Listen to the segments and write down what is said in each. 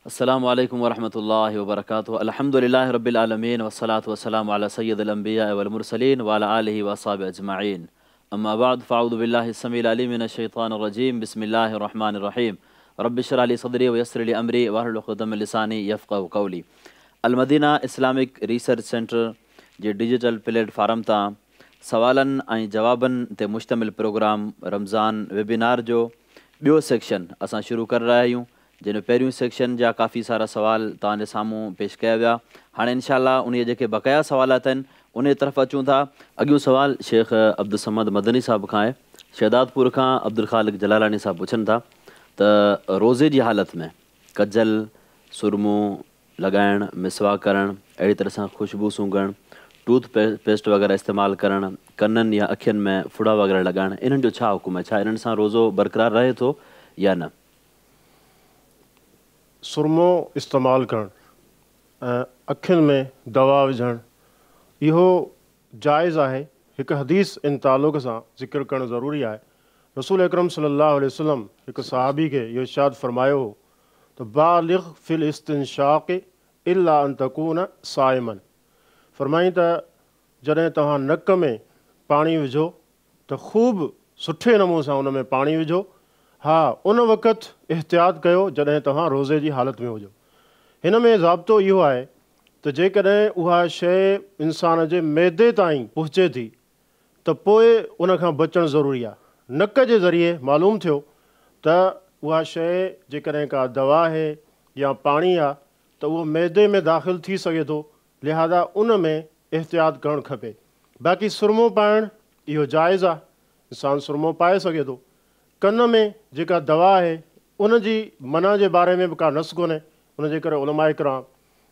السلام عليڪم ورحمة الله وبرڪاته الحمد لله رب العالمين والصلاة والسلام علي سيد الانبياء والمرسلين وعلي آله واصحابه اجمعين اما بعد فاعوذ بالله السميع العليم من الشيطان الرجيم بسم الله الرحمن الرحيم رب اشرح لي صدري ويسر لي امري واحلل عقدة من لساني يفقهوا قولي المدينه اسلامڪ ريسرچ سينٽر جي ڊجيٽل پليٽ فارم تان سوالن ۽ جوابن تي مشتمل پروگرام رمضان ويبينار جو ٻيو سيڪشن اسان شروع ڪري رهيا آهيون جنهن ۾ پهريون سيڪشن جا ڪافي سارا سوال توهان جي سامهون پيش ڪيا ويا هاڻي انشاء الله انهي جيڪي بقايا سوالات آهن انهي طرف اچون ٿا. اڳيون سوال شيخ عبدالصمد مدني صاحب کان آهي شهدادپور کان عبدالخالق جلالاڻي صاحب پڇن ٿا ته روزي جي حالت ۾ ڪجل، سرمو، لڳائڻ، مسواڪ ڪرڻ، اهڙي طرح سان خوشبو سونگهڻ، ٽوٿ پيسٽ وغيره استعمال ڪرڻ، ڪنن يا اکين ۾ ڦڙا وغيره لڳائڻ انهن جو ڇا حڪم آهي؟ ڇا انهن سان روزو برقرار رهي ٿو يا نه؟ سرمو استعمال ڪرڻ ۽ اکين ۾ دوا وجهڻ اهو جائز آهي، هڪ حديث ان تعلق سان ذڪر ڪرڻ ضروري آهي، رسول اڪرم صلي الله عليه وسلم هڪ صحابي کي اهو ارشاد فرمايو هو ته بالغ في الاستنشاق الا ان تڪون صائما فرمائين ته جڏهن توهان نڪ ۾ پاڻي وجهو ته خوب سٺي نموني سان ان ۾ پاڻي وجهو، ها ان وقت احتياط ڪيو جڏهن توهان روزي جي حالت ۾ هجو. هن ۾ ضابطو اهو آهي ته جيڪڏهن اها شيء انسان جي معدي تائين پهچي ٿي ته پوء ان کان بچڻ ضروري آهي. نڪ جي ذريعي معلوم ٿيو ته اها شيء جيڪڏهن ڪا دوا آهي يا پاڻي آهي ته اهو معدي ۾ داخل ٿي سگهي ٿو لهذا ان ۾ احتياط ڪرڻ کپي. باقي سرمو پائڻ اهو جائز آهي، انسان سرمو پائي سگهي ٿو. ڪن ۾ جيڪا دوا آهي ان جي منع جي باري ۾ به ڪا نص ڪونهي، ان جي ڪري علماء ڪرام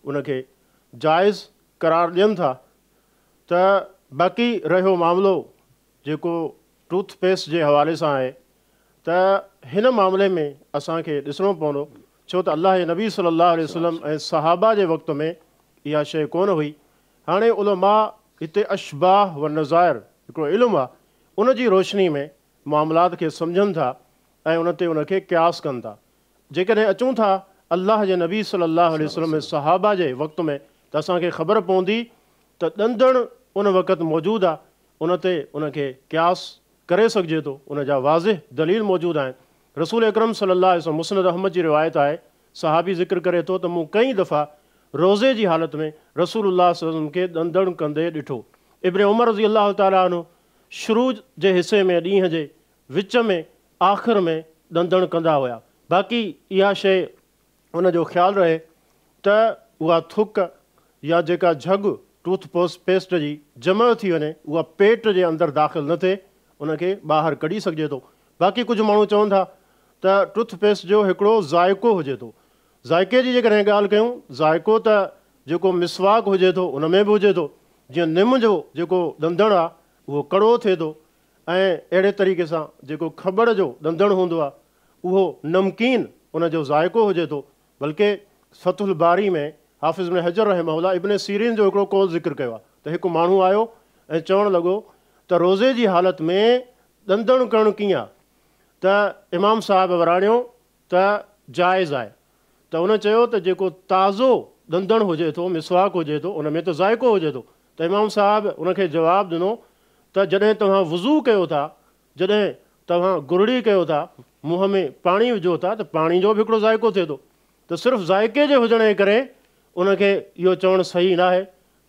ان کي جائز قرار ڏين ٿا ته باقي رهيو معاملو جيڪو ٽوٿ پيسٽ جي حوالي سان آهي ته هن معاملي ۾ اسان کي ڏسڻو پوندو ڇو ته الله جي نبي صلي الله عليه وسلم ۽ صحابه جي وقت ۾ اها شيء ڪونه هئي. هاڻي علماء هتي اشباه والنظائر هڪڙو علم آهي ان جي روشني ۾ معاملات کي سمجهن ٿا ۽ ان تي ان کي قياس ڪن ٿا. جيڪڏهن اچون ٿا الله جي نبي صلي الله عليه وسلم ۽ صحابه جي وقت ۾ ته اسان کي خبر پوندي ته ڏندڻ ان وقت موجود آهي ان تي ان کي قياس ڪري سگهجي ٿو، ان جا واضح دليل موجود آهن. رسول اڪرم صلي الله عليه وسلم مسند احمد جي روايت آهي، صحابي ذڪر ڪري ٿو ته مون ڪئين دفعا روزي جي حالت ۾ رسول الله صلي الله عليه وسلم کي ڏندڻ ڪندي ڏٺو. ابن عمر رضي الله تعالٰي عنه شروع جي حصي ۾ ڏينهن جي وچ ۾ آخر ۾ ڏندڻ ڪندا هيا. باقي اها شيء ان جو خيال رهي ته اها ٿڪ يا جيڪا جهڳ ٽوٿ پيسٽ جي جمع ٿي وڃي اها پيٽ جي اندر داخل نه ٿئي ان کي ٻاهر ڪڍي سگهجي ٿو. باقي ڪجهه ماڻهو چون ٿا ته ٽوٿ پيسٽ جو هڪڙو ذائقو هجي ٿو. ذائقي جي جيڪڏهن ڳالهه ڪيون ذائقو ته جيڪو مسواڪ هجي ٿو ان ۾ به هجي ٿو جيئن نم جو جيڪو ڏندڻ آ اهو ڪڙو ٿئي ٿو ۽ اهڙي طريقي سان جيڪو کٻڙ جو ڏندڻ هوندو آ اهو نمڪين ان جو ذائقو هجي ٿو، بلڪه فتح الباري ۾ حافظ ابن حجر رحمه الله ابن سيرين جو هڪڙو قول ذڪر ڪيو آهي ته هڪ ماڻهو آيو ۽ چوڻ لڳو ته روزي جي حالت ۾ ڏندڻ ڪرڻ ڪيئن آهي ته امام صاحب وراڻيو ته جائز آهي ته ان چيو ته جيڪو تازو ڏندڻ هجي ٿو مسواڪ هجي ٿو ان ۾ ته ذائقو هجي ٿو ته امام صاحب ان کي جواب ڏنو ته جڏهن توهان وضو ڪيو ٿا جڏهن توهان گرڙي ڪيو ٿا، منهن ۾ پاڻي وجهو ٿا ته پاڻي جو به هڪڙو ذائقو ٿئي ٿو ته صرف ذائقي جي هجڻ جي ڪري ان کي اهو چوڻ صحيح ناهي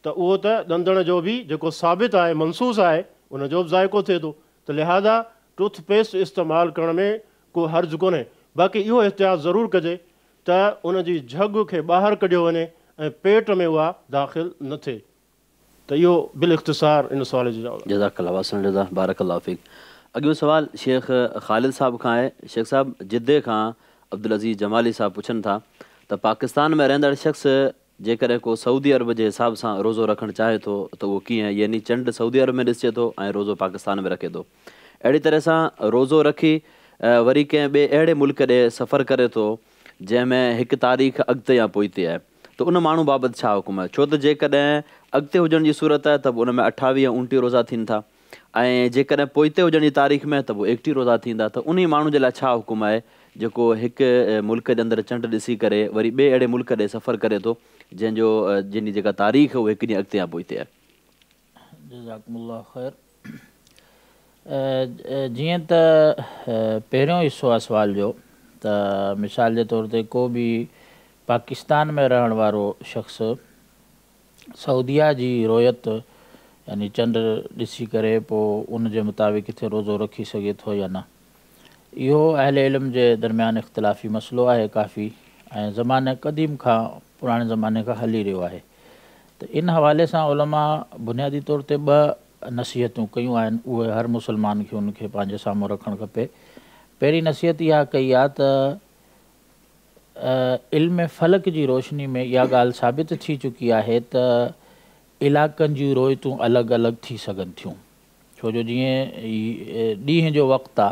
ته اهو ته ڏندڻ جو به جيڪو ثابت آهي، منصوص آهي، ان جو به ذائقو ٿئي ٿو ته لهذا ٽوٿ پيسٽ استعمال ڪرڻ ۾ ڪو حرج ڪونهي باقي اهو احتياط ضرور ڪجي ته ان جي جهڳ کي ٻاهر ڪڍيو وڃي ۽ پيٽ ۾ اها داخل نه ٿئي. ته اهو بالاختصار ان سوال جو جواب آهي. جزاڪ الله واحسن الجزا بارڪ الله فيڪ اڳيون سوال شيخ خالد صاحب کان آهي شيخ صاحب جدي کان عبدالعزيز جمالي صاحب پڇن ٿا ته پاڪستان ۾ رهندڙ شخص جيڪڏهن ڪو سعودي عرب جي حساب سان روزو رکڻ چاهي ٿو ته اهو ڪيئن يعني چنڊ سعودي عرب ۾ ڏسجي ٿو ۽ روزو پاڪستان ۾ رکي ٿو اهڙي طرح سان روزو رکي وري ڪنهن ٻئي اهڙي ملڪ ڏي سفر ڪري ٿو جنهن ۾ هڪ تاريخ اڳتي يا پوئتي آهي ته ان ماڻهو بابت ڇا حڪم آهي؟ ڇو ته جيڪڏهن اڳتي هجڻ جي صورت آهي ته به ان ۾ اٺاويهه ۽ اڻٽيهه روزا ٿين ٿا ۽ جيڪڏهن پوئتي هجڻ جي تاريخ ۾ ته پوء 31 روزا ٿيندا ته انهي ماڻهو جي لاء ڇا حڪم آهي جيڪو هڪ ملڪ جي اندر چنڊ ڏسي ڪري وري ٻئي اهڙي ملڪ ڏي سفر ڪري ٿو جنهن جو جنهن جي جيڪا تاريخ اهو هڪ ڏينهن اڳتي يا پوئتي آهي. جزاڪم الله خير جيئن ته پهريون حصو آهي سوال جو ته مثال جي طور تي ڪو به پاڪستان ۾ رهڻ وارو شخص سعوديه جي رويت يعني چنڊ ڏسي ڪري پوء ان جي مطابق ڪٿي روزو رکي سگهي ٿو يا نه؟ اهو اهل علم جي درميان اختلافي مسئلو آهي ڪافي ۽ زمانه قديم کان پراڻي زماني کان هلي رهيو آهي ته ان حوالي سان علماء بنيادي طور تي ٻه نصيحتون ڪيون آهن اهي هر مسلمان کي ان کي پنهنجي سامهون رکڻ کپي پهرين نصيحت اها ڪئي آهي ته علم فلڪ جي روشني ۾ اها ڳالهه ثابت ٿي چڪي آهي ته علائقن جون رويتون الڳ الڳ ٿي سگهن ٿيون. ڇو جو جيئن ڏينهن جو وقت آ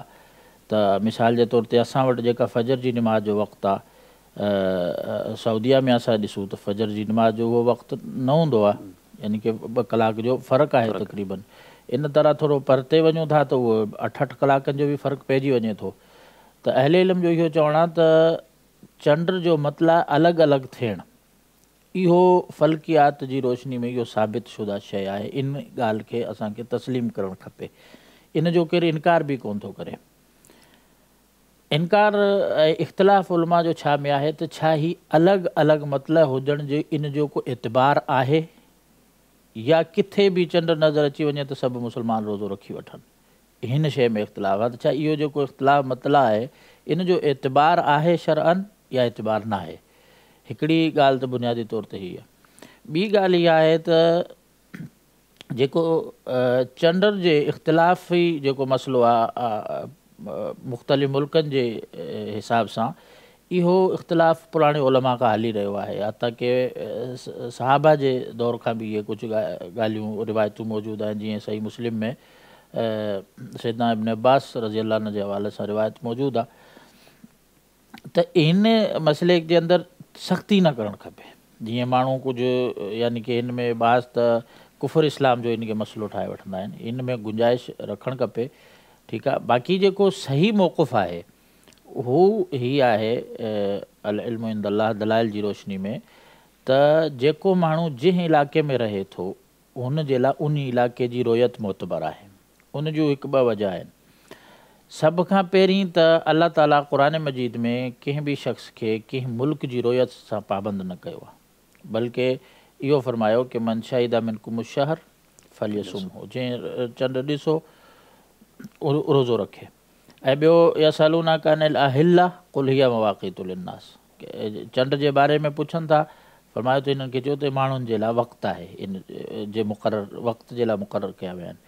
ته مثال جي طور تي اسان وٽ جيڪا فجر جي نماز جو وقت آ سعوديه ۾ اسان ڏسون ته فجر جي نماز جو اهو وقت نه هوندو آ يعني ڪه ٻه ڪلاڪ جو فرق آهي تقريبن ان طرح ٿورو پرتي وڃون ٿا ته اهو اٺ اٺ ڪلاڪن جو به فرق پئجي وڃي ٿو. ته اهل علم جو اهو چوڻ آهي ته چنڊ جو مطلع الڳ الڳ ٿيڻ اهو فلڪيات جي روشني ۾ اهو ثابت شده شيء آهي ان ڳالهه کي اسان کي تسليم ڪرڻ کپي ان جو ڪير انڪار به ڪونه ٿو ڪري. انڪار ۽ اختلاف علماء جو ڇا ۾ آهي ته ڇا هي الڳ الڳ مطلع هجڻ جي ان جو ڪو اعتبار آهي يا ڪٿي به چنڊ نظر اچي وڃي ته سڀ مسلمان روزو رکي وٺن. هن شيء ۾ اختلاف آهي ته ڇا اهو جيڪو اختلاف مطلع آهي ان جو اعتبار آهي شرعاً يا اعتبار ناهي. هڪڙي ڳالهه ته بنيادي طور تي هيء. ٻي ڳالهه اها آهي ته جيڪو چنڊ جي اختلافي جيڪو مسئلو آهي مختلف ملڪن جي حساب سان اهو اختلاف پراڻي علماء کان هلي رهيو آهي حتيٰ ڪه صحابه جي دور کان به اهي ڪجهه ڳالهيون روايتون موجود آهن جيئن صحيح مسلم ۾ سيدنا ابن عباس رضي الله عنه جي حوالي سان روايت موجود آهي ته هن مسئلي جي اندر سختي نه ڪرڻ کپي جيئن ماڻهو ڪجهه يعني ڪه هن ۾ بعض ته ڪفر اسلام جو هن کي مسئلو ٺاهي وٺندا آهن هن ۾ گنجائش رکڻ کپي ٺيڪ آهي باقي جيڪو صحيح موقف آهي هو هي آهي العلم عند الله دلائل جي روشني ۾ ته جيڪو ماڻهو جنهن علائقي ۾ رهي ٿو هن جي لاء انهي علائقي جي رويت معتبر آهي. ان جون هڪ ٻه وجه آهن. سڀ کان پهرين ته الله تعاليٰ قرآن مجيد ۾ ڪنهن به شخص کي ڪنهن ملڪ جي رويت سان پابند نه ڪيو آهي. بلڪه اهو فرمايو ڪه من شهد منڪم الشهر فليصمه جنهن چنڊ ڏسو اهو روزو رکي. ۽ ٻيو يسألونک عن الاهلة قل هي مواقيت للناس چنڊ جي باري ۾ پڇن ٿا فرمايو ته انهن کي چئو ته ماڻهن جي لاء وقت آهي ان جي مقرر وقت جي لاء مقرر ڪيا ويا آهن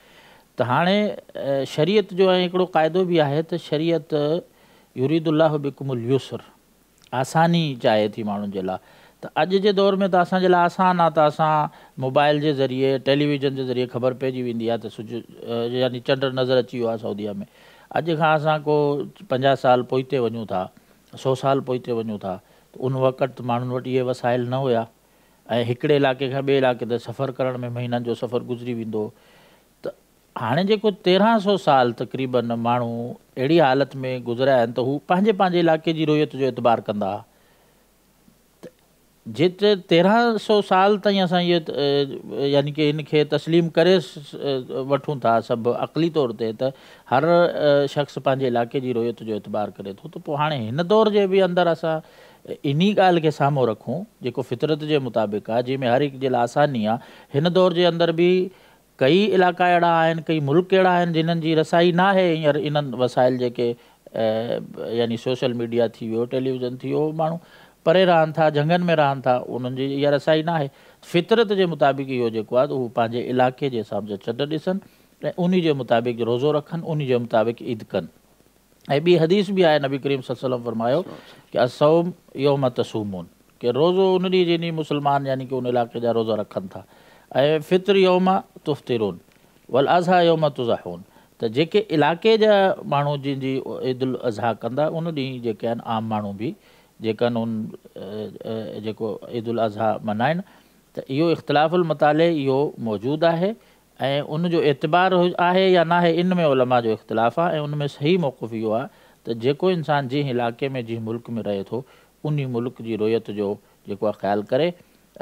ته هاڻي شريعت جو ۽ هڪڙو قاعدو به آهي ته شريعت يريد الله بڪم اليسر آساني چاهي ٿي ماڻهن جي لاء ته اڄ جي دور ۾ ته اسان جي لاء آسان آ ته اسان موبائل جي ذريعي ٽيلي ويزن جي ذريعي خبر پئجي ويندي آ ته سج يعني چنڊ نظر اچي ويو آ سعوديه ۾ اڄ کان اسان ڪو 50 سال پوئتي وڃون ٿا 100 سال پوئتي وڃون ٿا ته ان وقت ماڻهن وٽ اهي وسائل نه هيا ۽ هڪڙي علائقي کان ٻئي علائقي تي سفر ڪرڻ ۾ مهينن جو سفر گذري ويندو هو ته هاڻي جيڪو 1300 سال تقريباً ماڻهو اهڙي حالت ۾ گذريا آهن ته هو پنهنجي پنهنجي علائقي جي رويت جو اعتبار ڪندا ها ته جيتري 1300 سال تائين اسان اهو يعني ڪه هن کي تسليم ڪري وٺون ٿا سڀ عقلي طور تي ته هر شخص پنهنجي علائقي جي رويت جو اعتبار ڪري ٿو ته پوء هاڻي هن دور جي به اندر اسان انهي ڳالهه کي سامهون رکون جيڪو فطرت جي مطابق آهي جنهن ۾ هر هڪ جي لاء آساني آهي هن دور جي اندر به ڪئي علائقا اهڙا آهن، ڪئي ملڪ اهڙا آهن جنھن جي رسائي ناهي هينئر انهن وسائل جيڪي يعني سوشل ميڊيا ٿي ويو، ٽيليويزن ٿي ويو، ماڻهو پري رهن ٿا، جهنگن ۾ رهن ٿا، انهن جي اها رسائي ناهي. فطرت جي مطابق اهو جيڪو آهي ته هو پنهنجي علائقي جي حساب سان چنڊ ڏسن ۽ انهي جي مطابق روزو رکن، انهي جي مطابق عيد ڪن. ۽ ٻي حديث به آهي نبي ڪريم صلي الله عليه وسلم فرمايو ڪه الصوم يوم تصومون ڪه روزو ان ڏينهن جنهن ڏينهن مسلمان يعني ڪه ان علائقي جا روزا رکن ٿا ۽ فطر يوم تفطرون والاضحي يوم تضحون ته جيڪي علائقي جا ماڻهو جن جي عيد الاضحيٰ ڪندا ان ڏينهن جيڪي آهن عام ماڻهو به جيڪا آهن ان جيڪو عيد الاضحيٰ منائن ته اهو اختلاف المطالع اهو موجود آهي. ۽ ان جو اعتبار آهي يا ناهي ان ۾ علماء جو اختلاف آهي ۽ ان ۾ صحيح موقف اهو آهي ته جيڪو انسان جنهن علائقي ۾ جنهن ملڪ ۾ رهي ٿو انهي ملڪ جي رويت جو جيڪو آهي خيال ڪري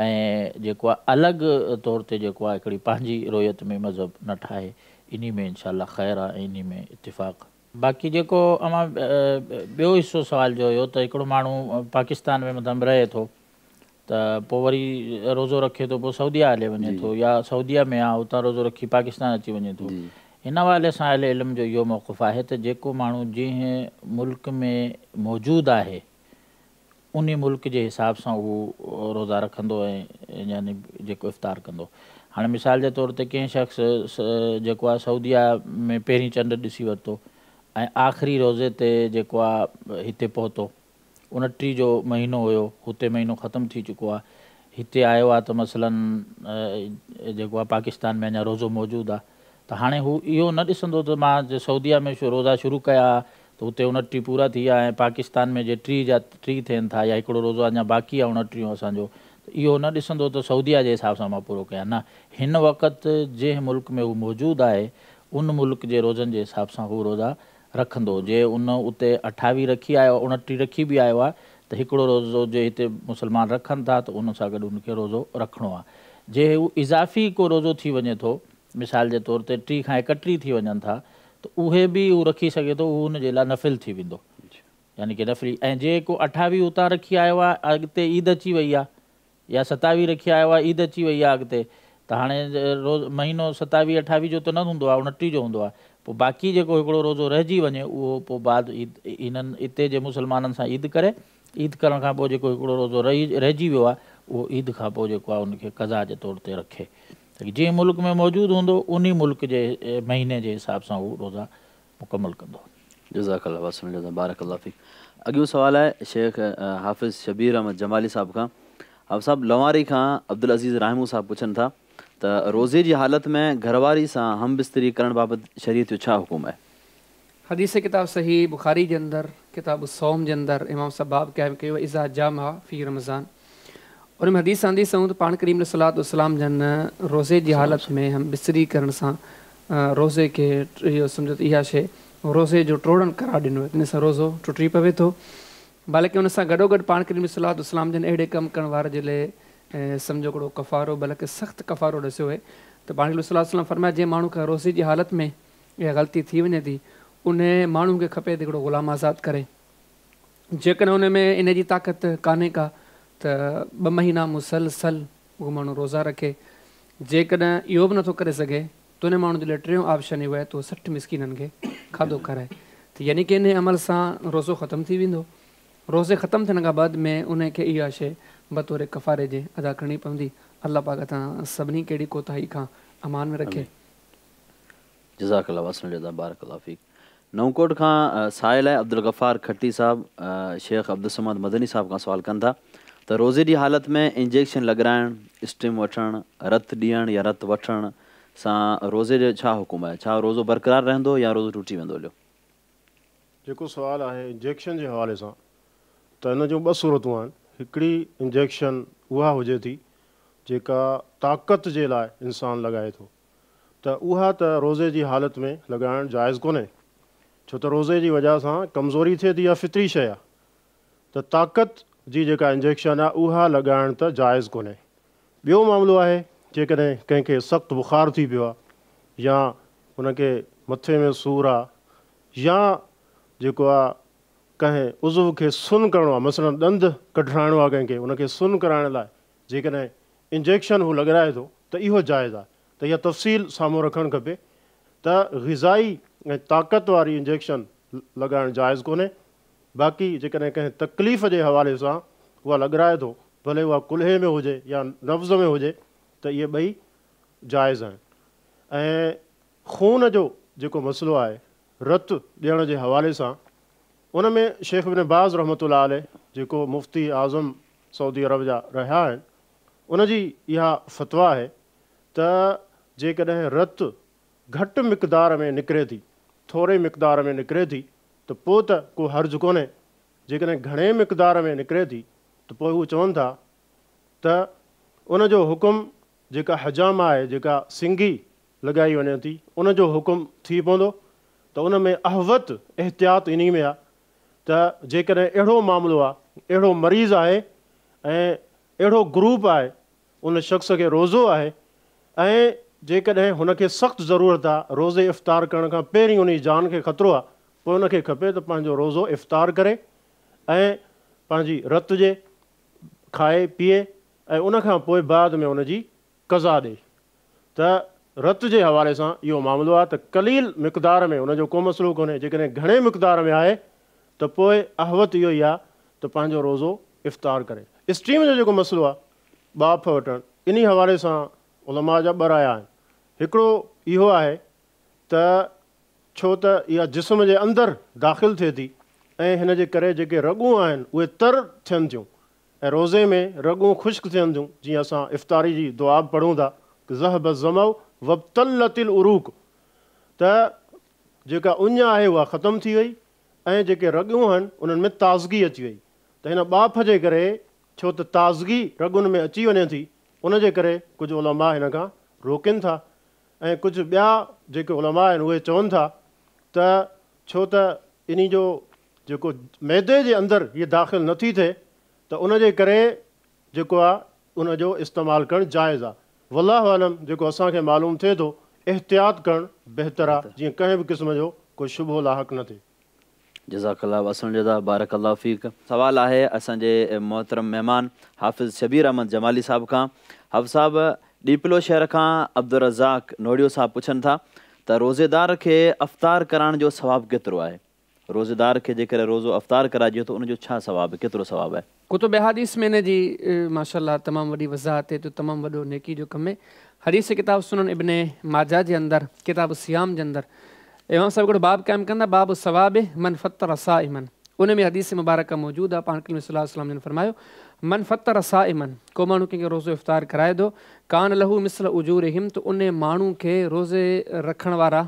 ۽ جيڪو آهي الڳ طور تي جيڪو آهي هڪڙي پنهنجي رويت ۾ مذهب نه ٺاهي انهي ۾ انشاء الله خير آهي ۽ انهي ۾ اتفاق. باقي جيڪو اوهان ٻيو حصو سوال جو هيو ته هڪڙو ماڻهو پاڪستان ۾ مطلب رهي ٿو ته پوء وري روزو رکي ٿو پوء سعوديه هلي وڃي ٿو يا سعوديه ۾ آ اتان روزو رکي پاڪستان اچي وڃي ٿو ان حوالي سان اهل علم جو اهو موقف آهي ته جيڪو ماڻهو جنهن ملڪ ۾ موجود آهي انهي ملڪ جي حساب سان هو روزا رکندو ۽ يعني جيڪو افطار ڪندو. هاڻي مثال جي طور تي ڪنهن شخص جيڪو آهي سعوديه ۾ پهرين چنڊ ڏسي ورتو ۽ آخري روزي تي جيڪو آهي هتي پهتو 29 جو مهينو هيو هتي مهينو ختم ٿي چڪو آهي هتي آيو آهي ته مثلا جيڪو آهي پاڪستان ۾ اڃا روزو موجود آهي ته هاڻي هو اهو نه ڏسندو ته مان سعوديه ۾ روزا شروع ڪيا ته اتي 29 پورا ٿي ويا ۽ پاڪستان ۾ جي 30 جا 30 ٿين ٿا يا هڪڙو روزو اڃا باقي آهي 29 اسان جو ته اهو نه ڏسندو ته سعوديه جي حساب سان مان پورو ڪيان نه هن وقت جنهن ملڪ ۾ هو موجود آهي ان ملڪ جي روزن جي حساب سان هو روزا رکندو جي ان اتي 28 رکي آيو 29 رکي به آيو آهي ته هڪڙو روزو جي هتي مسلمان رکن ٿا ته ان سان گڏ ان کي روزو رکڻو آهي جي هو اضافي ڪو روزو ٿي وڃي ٿو مثال جي طور تي 30 کان 31 ٿي وڃن ٿا ته اهي به هو رکي سگهي ٿو اهو ان جي لاء نفل ٿي ويندو يعني ڪه نفلي ۽ جي ڪو 28 اتان رکي آيو آهي اڳتي عيد اچي وئي آهي يا 27 رکي آيو آهي عيد اچي وئي آهي اڳتي ته هاڻي روز مهينو 27 28 جو ته نه هوندو آهي 29 جو هوندو آهي پوء باقي جيڪو هڪڙو روزو رهجي وڃي اهو پوء بعد عيد هنن اتي جي مسلمانن سان عيد ڪري عيد ڪرڻ کان پوء جيڪو هڪڙو روزو رهجي ويو آهي اهو عيد کان پوء جيڪو آهي ان کي قضا جي طور تي رکي جنهن ملڪ ۾ موجود هوندو انهي ملڪ جي مهيني جي حساب سان هو روزا مڪمل ڪندو. جزاڪ الله واحسن الجزا بارڪ الله فيڪ اڳيون سوال آهي شيخ حافظ شبير احمد جمالي صاحب کان حافظ صاحب لنواري کان عبدالعزيز راهمون صاحب پڇن ٿا ته روزي جي حالت ۾ گهرواري سان هم بستري ڪرڻ بابت شريعت جو ڇا حڪم آهي؟ حديث ڪتاب صحيح بخاري جي اندر ڪتاب الصوم جي اندر امام صاحب باب قائم ڪيو اذا جامع في رمضان ان ۾ حديث آندي اٿئون ته پاڻ ڪريم عليه الصلوة والسلام جن روزي جي حالت ۾ هم بستري ڪرڻ سان روزي کي اهو سمجهو ته اها شيء روزي جو ٽوڙڻ قرار ڏنو ويو ان سان روزو ٽٽي پوي ٿو بلڪه ان سان گڏوگڏ پاڻ ڪريم عليه الصلوة والسلام جن اهڙي ڪم ڪرڻ واري جي لاء سمجهو هڪڙو ڪفارو بلڪه سخت ڪفارو ڏسيو آهي ته پاڻ ڪريم عليه الصلوة والسلام فرمايو جنهن ماڻهو کان روزي جي حالت ۾ اها غلطي ٿي وڃي ٿي ان ماڻهو کي کپي ته هڪڙو غلام آزاد ڪري جيڪڏهن ان ۾ ان جي طاقت ڪانهي ڪا ته ٻه مهينا مسلسل اهو ماڻهو روزا رکي. جيڪڏهن اهو به نٿو ڪري سگهي ته ان ماڻهو جي لاء ٽيون آپشن اهو آهي ته اهو 60 مسڪينن کي کاڌو کارائي ته يعني ڪه انهي عمل سان روزو ختم ٿي ويندو. روزي ختم ٿيڻ کان بعد ۾ انهي کي اها شيء بطور ڪفاري جي ادا ڪرڻي پوندي. الله پاڪ اسان سڀني کي اهڙي ڪوتاهي کان امان ۾ رکي. جزاڪ الله واحسن الجزا بارڪ الله فيڪ نئون ڪوٽ کان سائل آهي عبدالغفار کٽي صاحب شيخ عبدالصمد مدني صاحب کان سوال ڪن ٿا ته روزي جي حالت ۾ انجيڪشن لڳرائڻ، اسٽم وٺڻ، رت ڏيڻ يا رت وٺڻ سان روزي جو ڇا حڪم آهي؟ ڇا روزو برقرار رهندو يا روزو ٽٽي ويندو هليو؟ جيڪو سوال آهي انجيڪشن جي حوالي سان ته ان جون ٻه صورتون آهن هڪڙي انجيڪشن اها هجي ٿي جيڪا طاقت جي لاء انسان لڳائي ٿو ته اها ته روزي جي حالت ۾ لڳائڻ جائز ڪونهي ڇو ته روزي جي وجهه سان ڪمزوري ٿئي ٿي اها فطري شيء آهي ته طاقت جي جيڪا انجيڪشن آهي اها لڳائڻ ته جائز ڪونهي. ٻيو معاملو آهي جيڪڏهن ڪنهن کي سخت بخار ٿي پيو آهي يا ان کي مٿي ۾ سور آهي يا جيڪو آهي ڪنهن عضو کي سن ڪرڻو آهي مثلاً ڏند ڪڍرائڻو آهي ڪنهن کي ان کي سن ڪرائڻ لاء جيڪڏهن انجيڪشن هو لڳرائي ٿو ته اهو جائز آهي ته اها تفصيل سامهون رکڻ کپي ته غذائي ۽ طاقت واري انجيڪشن لڳائڻ جائز ڪونهي باقي جيڪڏهن ڪنهن تڪليف جي حوالي سان اها لڳرائي ٿو ڀلي اها ڪلهي ۾ هجي يا نبض ۾ هجي ته اهي ٻئي جائز آهن ۽ خون جو جيڪو مسئلو آهي رت ڏيڻ جي حوالي سان ان ۾ شيخ ابن باز رحمة الله عليه جيڪو مفتي اعظم سعودي عرب جا رهيا آهن ان جي اها فتويٰ آهي ته جيڪڏهن رت گهٽ مقدار ۾ نڪري ٿي، ٿوري مقدار ۾ نڪري ٿي ته پوء ته ڪو حرج ڪونهي، جيڪڏهن گهڻي مقدار ۾ نڪري ٿي ته پوء هو چون ٿا ته ان جو حڪم جيڪا حجامه آهي، جيڪا سنگهي لڳائي وڃي ٿي ان جو حڪم ٿي پوندو ته ان ۾ احوط احتياط انهي ۾ آهي ته جيڪڏهن اهڙو معاملو آهي، اهڙو مريض آهي ۽ اهڙو گروپ آهي، ان شخص کي روزو آهي ۽ جيڪڏهن هن کي سخت ضرورت آهي روزي افطار ڪرڻ کان پهرين ان جي جان کي خطرو آهي پوء ان کي کپي ته پنهنجو روزو افطار ڪري ۽ پنهنجي رت جي کائي پيئي ۽ ان کان پوء بعد ۾ ان جي قضا ڏئي ته رت جي حوالي سان اهو معاملو آهي ته قليل مقدار ۾ ان جو ڪو مسئلو ڪونهي، جيڪڏهن گهڻي مقدار ۾ آهي ته پوء احوط اهو ئي آهي ته پنهنجو روزو افطار ڪري. اسٽيم جو جيڪو مسئلو آهي ٻاڦ وٺڻ انهي حوالي سان علماء جا ٻه رايا آهن، هڪڙو اهو آهي ته ڇو ته اها جسم جي اندر داخل ٿئي ٿي ۽ هن جي ڪري جيڪي رڳون آهن اهي تر ٿين ٿيون ۽ روزي ۾ رڳون خشڪ ٿين ٿيون، جيئن اسان افطاري جي دعا به پڙهون ٿا ته ذهب الظمأ وابتلت العروق ته جيڪا اڃ آهي اها ختم ٿي وئي ۽ جيڪي رڳون آهن انهن ۾ تازگي اچي وئي ته هن ٻاڦ جي ڪري ڇو ته تازگي رڳن ۾ اچي وڃي ٿي ان جي ڪري ڪجهه علماء هن کان روڪين ٿا ۽ ڪجهه ٻيا جيڪي علماء آهن اهي چون ٿا ته ڇو ته انهي جو جيڪو معدي جي اندر هيء داخل نه ٿي ٿئي ته ان جي ڪري جيڪو آ ان جو استعمال ڪرڻ جائز آ. والله اعلم جيڪو اسان کي معلوم ٿئي ٿو احتياط ڪرڻ بهتر آ جيئن ڪنهن به قسم جو ڪو شبهو لاحق نه ٿئي. جزاڪ الله واحسن الجزا بارڪ الله فيڪ. سوال آهي اسان جي محترم مهمان حافظ شبير احمد جمالي صاحب کان حافظ صاحب ڏيپلو شهر کان عبدالرزاق نوڙيو صاحب پڇن ٿا ته روزيدار کي افطار ڪرائڻ جو ثواب ڪيترو آهي؟ روزيدار کي جيڪڏهن روزو افطار ڪرائجي ته ان جو ڇا ثواب آهي، ڪيترو ثواب آهي؟ ڪتب احاديث ۾ ان جي ماشاء الله تمام وڏي وضاحت آهي ته تمام وڏو نيڪي جو ڪم آهي. حديث ڪتاب سنن ابن ماجه جي اندر ڪتاب الصيام جي اندر امام صاحب هڪڙو باب قائم ڪن ٿا باب ثواب من فطر صائما ان ۾ حديث مبارڪه موجود آهي پاڻ ڪريم صلي الله عليه وسلم جن فرمايو من فطر صائما ڪو ماڻهو ڪنهن کي روزو افطار ڪرائي ٿو ڪان له مثل اجورهم ته ان ماڻهو کي روزي رکڻ وارا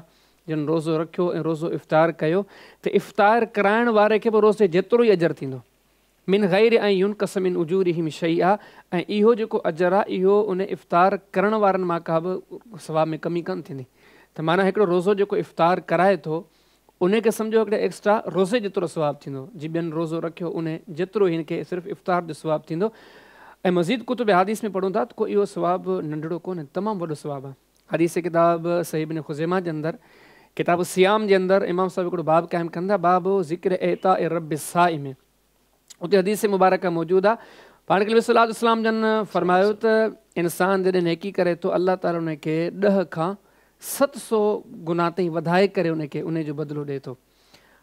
جن روزو رکيو ۽ روزو افطار ڪيو ته افطار ڪرائڻ واري کي به روزي جيترو ئي اجر ٿيندو. من غير ان ينقص من اجورهم شيئا ۽ اهو جيڪو اجر آهي اهو ان افطار ڪرڻ وارن مان ڪا به ثواب ۾ ڪمي ڪانه ٿيندي ته معنيٰ هڪڙو روزو جيڪو افطار ڪرائي ٿو ان کي سمجهو هڪڙي ايڪسٽرا روزي جيترو ثواب ٿيندو جي ٻين روزو رکيو ان جيترو هن کي صرف افطار جو ثواب ٿيندو ۽ مزيد ڪتب احاديث ۾ پڙهون ٿا ته ڪو اهو ثواب ننڍڙو ڪونهي تمام وڏو ثواب آهي. حديث ڪتاب صحيح ابن خزيمه جي اندر ڪتاب الصيام جي اندر امام صاحب هڪڙو باب قائم ڪن ٿا باب ذڪر اعطاء الرب الصائم اتي حديث مبارڪه موجود آ پاڻ ڪريم صلي الله عليه وسلم جن فرمايو ته انسان جڏهن نيڪي ڪري ٿو الله تعالي ان کي 10 کان 700 گنا تائين وڌائي ڪري ان کي ان جو بدلو ڏئي ٿو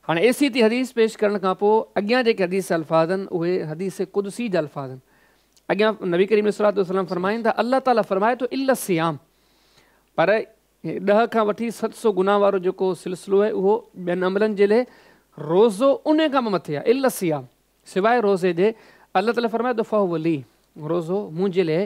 هاڻي ايسي تي حديث پيش ڪرڻ کان پوء اڳيان جيڪي حديث الفاظ آهن اهي حديث قدسي جا الفاظ آهن اڳيان نبي ڪريم عليه الصلوة والسلام فرمائن ٿا الله تعالي فرمائي ٿو الا الصيام پر 10 کان وٺي 700 گنا وارو جيڪو سلسلو آهي اهو ٻين عملن جي لاء روزو ان کان به مٿي آهي الا الصيام سواء روزي جي الله تعالي فرمائي ٿو فهو لي روزو منهنجي لاء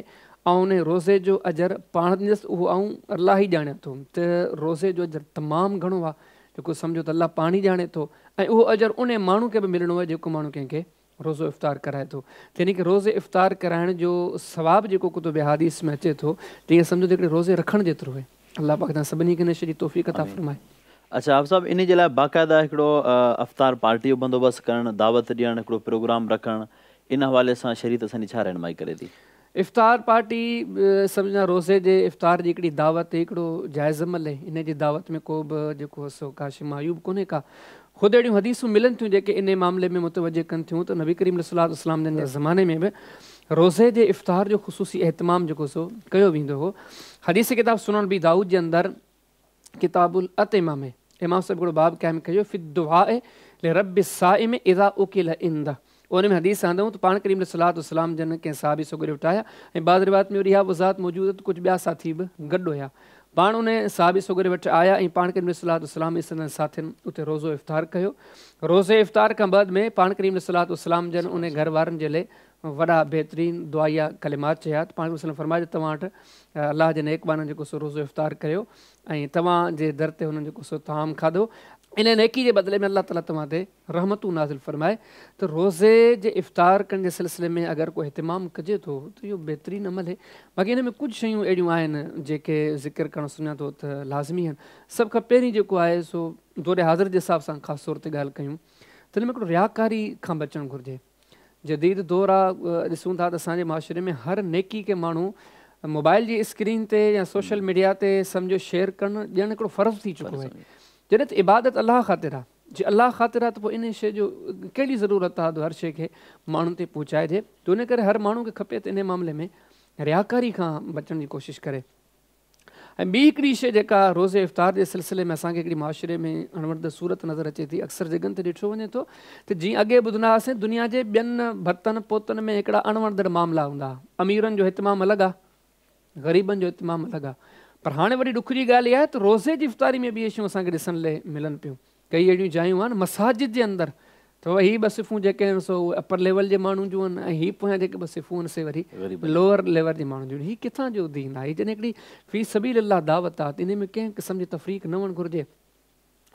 آئون ان روزي جو اجر پاڻ ڏيندس اهو آئون الله ئي ڄاڻيان ٿو ته روزي جو اجر تمام گهڻو آهي جيڪو سمجهو ته الله پاڻ ئي ڄاڻي ٿو ۽ اهو اجر ان ماڻهو کي به ملڻو آهي جيڪو ماڻهو ڪنهن کي روزو افطار ڪرائي ٿو ته يعني ڪه روزي افطار ڪرائڻ جو ثواب جيڪو ڪتب احاديث ۾ اچي ٿو ته ائين سمجهو ته هڪڙي روزي رکڻ جيترو آهي الله پاڪ توهان سڀني کي ان شيء جي توفيق عطا فرمائي. اڇا حافظ صاحب انهي جي لاء باقاعده هڪڙو افطار پارٽي جو بندوبست ڪرڻ دعوت ڏيڻ هڪڙو پروگرام رکڻ ان حوالي سان شريعت اسان جي ڇا رهنمائي ڪري ٿي؟ افطار پارٽي سمجهان روزي جي افطار جي هڪڙي دعوت هڪڙو جائز عمل آهي انهي جي دعوت ۾ ڪو به جيڪو سو ڪا شيء معيوب ڪونهي ڪا خود اهڙيون حديثون ملن ٿيون جيڪي انهي معاملي ۾ متوجه ڪن ٿيون ته نبي ڪريم عليه الصلوة والسلام جن جي زماني ۾ به روزي جي افطار جو خصوصي اهتمام جيڪو سو ڪيو ويندو هو حديث ڪتاب سنن ابي دائود جي اندر ڪتاب الاطعمه ۾ امام صاحب هڪڙو باب قائم ڪيو في الدعاء لرب الصائم اذا اڪل عنده ان ۾ حديث آندائون ته پاڻ ڪريم عليه الصلوة والسلام جن ڪنهن صحابي سڳوري وٽ آيا ۽ بعض روايت ۾ وري اها وضاحت موجود آهي ته ڪجهه ٻيا ساٿي به گڏ هيا پاڻ ان صحابي سڳوري وٽ آيا ۽ پاڻ ڪريم عليه الصلوة والسلام ۽ سندن ساٿين اتي روزو افطار ڪيو روزي افطار کان بعد ۾ پاڻ ڪريم عليه الصلوة والسلام جن ان گهر وارن جي لاء وڏا بهترين دعائيه ڪلمات چيا ته پاڻ ڪريم صلعم فرمايو ته توهان وٽ الله جي نيڪ ٻانهن جيڪو سو روزو افطار ڪيو ۽ توهان جي در تي هنن جيڪو سو طعام کاڌو. ان نيڪي جي بدلي ۾ الله تعاليٰ توهان تي رحمتون نازل فرمائي. ته روزي جي افطار ڪرڻ جي سلسلي ۾ اگر ڪو اهتمام ڪجي ٿو ته اهو بهترين عمل آهي. باقي هن ۾ ڪجهه شيون اهڙيون آهن جيڪي ذڪر ڪرڻ سمجهان ٿو ته لازمي آهن. سڀ کان پهرين جيڪو آهي سو دور حاضر جي حساب سان خاص طور تي ڳالهه ڪيون ته هن ۾ هڪڙو رياڪاري کان بچڻ گهرجي. جديد دور آهي، ڏسون ٿا ته اسان جي معاشري ۾ هر نيڪي کي ماڻهو موبائل جي اسڪرين تي يا سوشل ميڊيا تي سمجهو شيئر ڪرڻ ڄڻ هڪڙو فرض ٿي چڪو آهي. جڏهن ته عبادت الله خاطر آهي، جي الله خاطر آهي ته پوء ان شيء جو ڪهڙي ضرورت آهي ته هر شيء کي ماڻهن تي پهچائجي. ته ان ڪري هر ماڻهو کي کپي ته ان معاملي ۾ رياڪاري کان بچڻ جي ڪوشش ڪري. ۽ ٻي هڪڙي شيء جيڪا روزي افطار جي سلسلي ۾ اسان کي هڪڙي معاشري ۾ اڻوڻندڙ صورت نظر اچي ٿي، اڪثر جڳهن تي ڏٺو وڃي ٿو ته جيئن اڳي ٻڌندا هئاسين دنيا جي ٻين ڀتن پوتن ۾ هڪڙا اڻوڻندڙ معاملا هوندا هئا، اميرن جو اهتمام الڳ آهي، غريبن جو اهتمام الڳ آهي، پر هاڻي وڏي ڏک جي ڳالهه اها آهي ته روزي جي افطاري ۾ به اهي شيون اسان کي ڏسڻ لاء ملن پيون. ڪئي اهڙيون جايون آهن مساجد جي اندر ته هي ٻه صفون جيڪي آهن سو اهي اپر ليول جي ماڻهن جون آهن ۽ هي پويان جيڪي ٻه صفون آهن سي وري لوئر ليول جي ماڻهن جون آهن. هي ڪٿان جو دين آهي؟ جڏهن هڪڙي في سبيل الله دعوت آهي ته انهي ۾ ڪنهن قسم جي تفريق نه هئڻ گهرجي.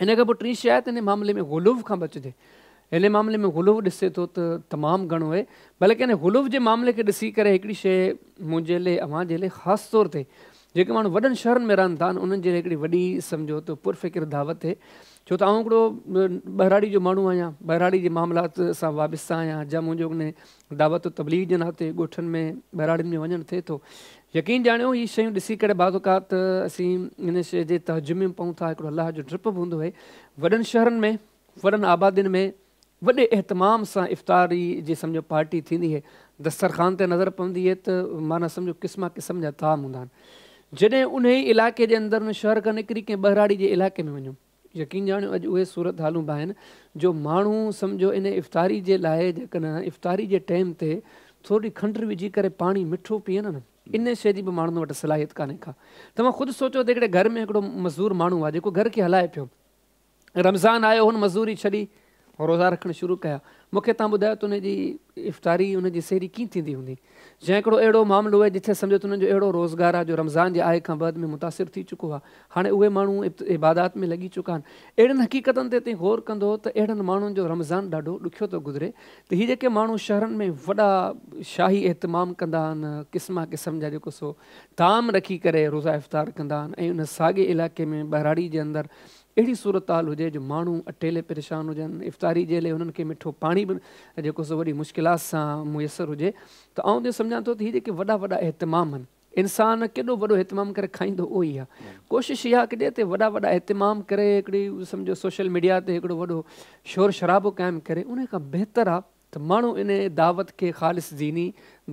ان کان پوء ٽين شيء آهي ته ان معاملي ۾ غلو کان بچجي. ان معاملي ۾ غلو ڏسي ٿو ته تمام گهڻو آهي، بلڪه ان غلو جي معاملي کي ڏسي ڪري هڪڙي شيء منهنجي لئي اوهان جي لئي خاص طور تي جيڪي ماڻهو وڏن شهرن ۾ رهن ٿا انهن جي لاء هڪڙي وڏي سمجهو ته پرفڪر دعوت آهي. ڇو ته آئون هڪڙو ٻهراڙي جو ماڻهو آهيان، ٻهراڙي جي معاملات سان وابسته آهيان، جا منهنجو ان دعوت و تبليغ جي ناتي ڳوٺن ۾ ٻهراڙين ۾ وڃڻ ٿئي ٿو. يقين ڄاڻيو هي شيون ڏسي ڪري بعض اوقات اسين ان شيء جي تعجب ۾ پئون ٿا. هڪڙو الله جو ڊپ به هوندو آهي. وڏن شهرن ۾ وڏن آبادين ۾ وڏي اهتمام سان افطاري جي سمجهو پارٽي ٿيندي آهي، دسترخوان تي نظر پوندي آهي ته معنيٰ سمجهو قسما قسم جا طعام هوندا آهن. جڏهن انهي علائقي جي اندر ان شهر کان نڪري ڪنهن ٻهراڙي جي علائقي ۾ وڃو، يقين ڄاڻيو اڄ اهي صورت حالون به آهن جو ماڻهو سمجهو ان افطاري جي لاء جيڪڏهن افطاري جي ٽيم تي ٿوري کنڊ وجهي ڪري پاڻي مٺو پيئن نه، ان شيء جي به ماڻهن وٽ صلاحيت ڪانهي ڪا. توهان خود سوچو ته هڪڙي گهر ۾ هڪڙو مزدور ماڻهو آهي جيڪو گهر کي هلائي پيو، رمضان آيو هن مزدوري ڇڏي روزا رکڻ شروع ڪيا. مون کي توهان ٻڌايو ته ان جي افطاري ان جي سحري ڪيئن ٿيندي هوندي؟ جنهن هڪڙو اهڙو معاملو آهي جتي سمجهو ته انهن جو اهڙو روزگار آهي جو رمضان جي آئي کان بعد ۾ متاثر ٿي چڪو آهي. هاڻي اهي ماڻهو عبادات ۾ لڳي چڪا آهن. اهڙين حقيقتن تي تين غور ڪندو ته اهڙن ماڻهن جو رمضان ڏاڍو ڏکيو ٿو گذري ته هي جيڪي ماڻهو شهرن ۾ وڏا شاهي اهتمام ڪندا آهن، قسما قسم جا جيڪو سو طعام رکي ڪري روزا افطار ڪندا آهن ۽ ان ساڳي علائقي ۾ ٻهراڙي جي اندر اهڙي صورتحال هجي جو ماڻهو اٽي لئي پريشان هجن، افطاري جي لئي هنن کي مٺو پاڻي به جيڪو سو وڏي مشڪلات سان ميسر هجي ته آئون ته سمجهان ٿو ته هي جيڪي وڏا وڏا اهتمام آهن، انسان ڪيڏو وڏو اهتمام ڪري کائيندو اهو ئي آهي. ڪوشش اها ڪجي ته وڏا وڏا اهتمام ڪري هڪڙي سمجهو سوشل ميڊيا تي هڪڙو وڏو شور شرابو قائم ڪري ان کان بهتر آهي ته ماڻهو ان دعوت کي خالص ديني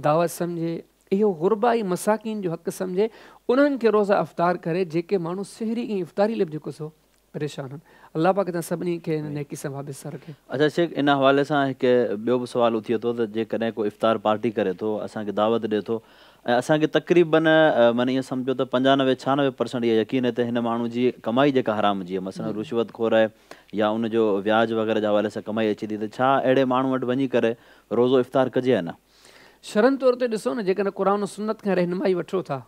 دعوت سمجهي، اهو غربا ۽ مساڪين جو حق سمجهي انهن کي روزا افطار ڪري جيڪي ماڻهو سحري ۽ افطاري لاء به جيڪو سو پريشان آهن. الله پاڪ توهان سڀني کي ان نيڪي سان وابسته رکي. اڇا شيخ ان حوالي سان هڪ ٻيو به سوال اٿي ٿو ته جيڪڏهن ڪو افطار پارٽي ڪري ٿو اسان کي دعوت ڏي ٿو ۽ اسان کي تقريبن معني ائين سمجهو ته پنجانوي ڇهانوي پرسنٽ اهو يقين آهي ته هن ماڻهو جي ڪمائي جيڪا حرام جي آهي مثلا رشوت خور آهي يا ان جو وياج وغيره جي حوالي سان ڪمائي اچي ٿي ته ڇا اهڙي ماڻهو وٽ وڃي ڪري روزو افطار ڪجي يا نه؟ شرعن طور تي ڏسو نه جيڪڏهن قرآن و سنت کان رهنمائي وٺو ٿا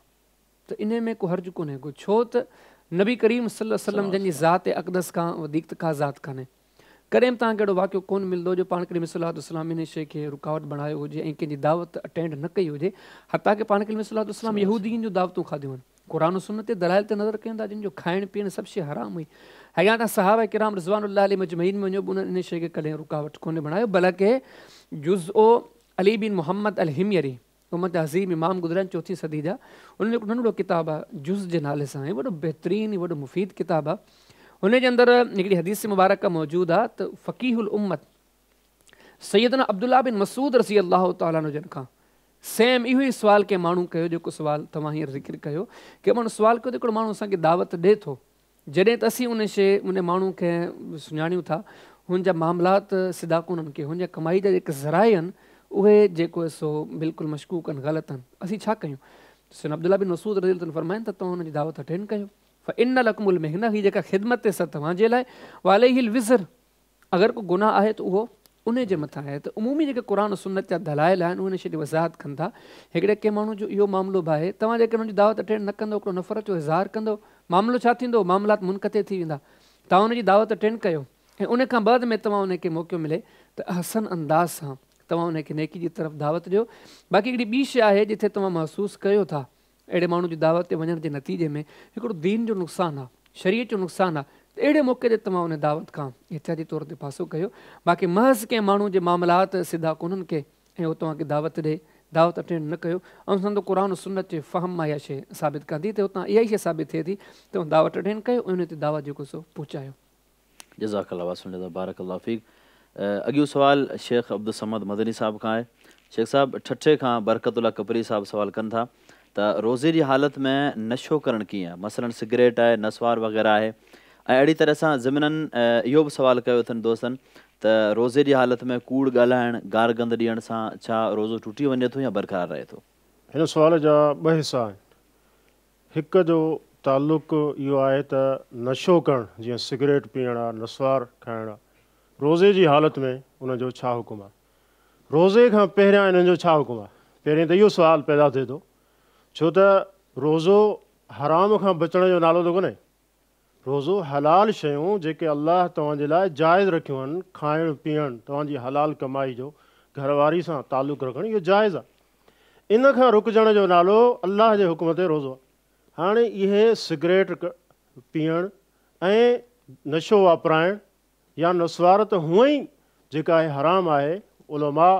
ته انهي ۾ ڪو حرج ڪونهي ڪو ڇو ته نبي ڪريم صلي الله عليه وسلم جن جي ذات اقدس کان وڌيڪ ته ڪا ذات ڪانهي. ڪڏهن به توهان کي اهڙو واقعو ڪونه ملندو جو پاڻ ڪريم صلي الله عليه وسلم انهي شيء کي رڪاوٽ بڻايو هجي ۽ ڪنهن جي دعوت اٽينڊ نه ڪئي هجي حتيٰ ڪه پاڻ ڪريم صلي الله عليه وسلم يهودين جون دعوتون کاڌيون آهن. قرآن و سنت تي دلائل تي نظر ڪيون ٿا جن جو کائڻ پيئڻ سڀ شيء حرام هئي. حيان تان صحابه ڪرام رضوان الله عليهم اجمعين ۾ وڃو به انهن انهي شيء کي ڪڏهن رڪاوٽ ڪونه بڻايو بلڪه جزء علي بن محمد الحميري امت جا عظيم امام گذريا آهن چوٿين صدي جا انهن جو هڪ ننڍڙو ڪتاب آهي جز جي نالي سان ۽ وڏو بهترين ۽ وڏو مفيد ڪتاب آهي ان جي اندر هڪڙي حديث مبارڪه موجود آهي ته فقيه الامت سيدنا عبدالله بن مسعود رضي الله تعالٰي عنه جن کان سيم اهو ئي سوال ڪنهن ماڻهو ڪيو جيڪو سوال توهان هينئر ذڪر ڪيو. ڪنهن ماڻهو سوال ڪيو ته هڪڙو ماڻهو اسان کي دعوت ڏئي ٿو جڏهن ته اسين ان شيء ان ماڻهو کي سڃاڻيون ٿا هن جا معاملات سڌا ڪونهن ڪي هن جا ڪمائي جا جيڪي ذرائع آهن اهي جيڪو آهي سو بلڪل مشڪوڪ آهن غلط آهن اسين ڇا ڪيون؟ سيدنا عبدالله بن مسعود رضي الله عنه فرمائن ٿا توهان هن جي دعوت اٽينڊ ڪيو فان لڪم المهنه هي جيڪا خدمت آهي سا توهان جي لاء وعليه الوزر اگر ڪو گناهه آهي ته اهو انهي جي مٿان آهي ته عمومي جيڪي قرآن و سنت جا دلائل آهن اهي ان شيء جي وضاحت ڪن ٿا. هڪڙي ڪنهن ماڻهو جو اهو معاملو به آهي توهان جيڪڏهن ان جي دعوت اٽينڊ نه ڪندو هڪڙو نفرت جو اظهار ڪندو معاملو ڇا ٿيندو معاملات منقطع ٿي ويندا. توهان ان جي دعوت اٽينڊ ڪيو ۽ ان کان بعد ۾ توهان ان کي موقعو ملي ته احسن انداز سان توهان ان کي نيڪي جي طرف دعوت ڏيو. باقي هڪڙي ٻي شيء آهي جتي توهان محسوس ڪيو ٿا اهڙي ماڻهو جي دعوت تي وڃڻ جي نتيجي ۾ هڪڙو دين جو نقصان آهي، شريعت جو نقصان آهي ته اهڙي موقعي تي توهان ان دعوت کان احتياطي طور تي پاسو ڪيو. باقي محض ڪنهن ماڻهو جي معاملات سڌا ڪونهن ڪي ۽ هو توهان کي دعوت ڏئي، دعوت اٽينڊ نه ڪيو. ۽ اسان ته قرآن و سنت جي فهم مان اها شيء ثابت ڪانه ٿي ته اتان اها ئي شيء ثابت ٿئي ٿي ته دعوت اٽينڊ ڪيو ۽ ان تي دعوت جيڪو سو پهچايو. جزاڪ الله واحسن الجزا بارڪ الله فيڪ اڳيون سوال شيخ عبدالصمد مدني صاحب کان آهي شيخ صاحب ٺٽي کان برڪت الله ڪپري صاحب سوال ڪن ٿا ته روزي جي حالت ۾ نشو ڪرڻ ڪيئن مثلا سگريٽ آهي نسوار وغيره آهي ۽ اهڙي طرح سان ضمنن اهو به سوال ڪيو اٿن دوستن ته روزي جي حالت ۾ ڪوڙ ڳالهائڻ گار گند ڏيڻ سان ڇا روزو ٽٽي وڃي ٿو يا برقرار رهي ٿو؟ هن سوال جا ٻه حصا آهن. هڪ جو تعلق اهو آهي ته نشو ڪرڻ جيئن سگريٽ پيئڻ آ، نسوار کائڻ آ، روزي جي حالت ۾ ان جو ڇا حڪم آ؟ روزي کان پهريان انهن جو ڇا حڪم آ؟ پهرين ته اهو سوال پيدا ٿئي ٿو ڇو ته روزو حرام کان بچڻ جو نالو ته ڪونهي. روزو حلال شيون جيڪي الله توهان جي لاء جائز رکيون آهن، کائڻ پيئڻ، توهان جي حلال ڪمائي جو گهر واري سان تعلق رکڻ اهو جائز آهي. ان کان رڪجڻ جو نالو الله جي حڪم تي روزو آهي. هاڻي اهي سگريٽ پيئڻ ۽ نشو واپرائڻ يا نسوار ته هونئن ئي جيڪا آهي حرام آهي، علماء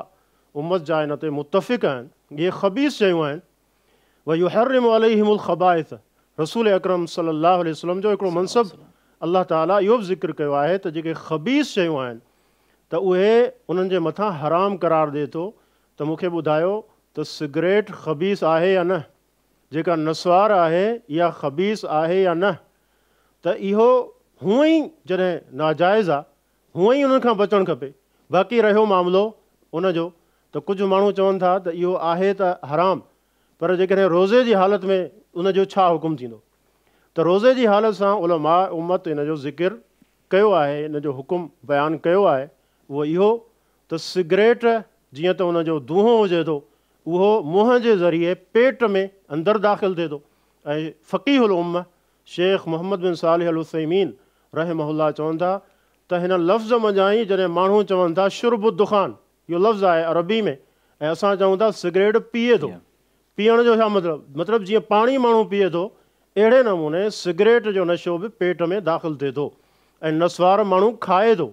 امت جا ان تي متفق آهن، اهي خبيث شيون آهن، ويحرم عليهم الخبائث رسول اڪرم صلي الله عليه وسلم جو هڪڙو منصب الله تعالي اهو به ذڪر ڪيو آهي ته جيڪي خبيث شيون آهن ته اهي انهن جي مٿان حرام قرار ڏئي ٿو ته مون کي ٻڌايو ته سگريٽ خبيث آهي يا نه؟ جيڪا نسوار آهي اها خبيث آهي يا نه؟ ته اهو هونئن ئي جڏهن ناجائز آ هونئن ئي انهن کان بچڻ کپي. باقي رهيو معاملو ان جو ته ڪجهه ماڻهو چون ٿا ته اهو آهي ته حرام پر جيڪڏهن روزي جي حالت ۾ ان جو ڇا حڪم ٿيندو ته روزي جي حالت سان علماء امت ان جو ذڪر ڪيو آهي ان جو حڪم بيان ڪيو آهي اهو اهو ته سگريٽ جيئن ته ان جو دونهون هجي ٿو اهو منهن جي ذريعي پيٽ ۾ اندر داخل ٿئي ٿو ۽ فقيه الامه شيخ محمد بن صالح العثيمين رحمه الله چون ٿا ته هن لفظ منجهان ئي جڏهن ماڻهو چون ٿا شرب الدخان اهو لفظ آهي عربي ۾ ۽ اسان چئون ٿا سگريٽ پيئي ٿو پيئڻ جو ڇا مطلب مطلب جيئن پاڻي ماڻهو پيئي ٿو اهڙي نموني سگريٽ جو نشو به پيٽ ۾ داخل ٿئي ٿو ۽ نسوار ماڻهو کائي ٿو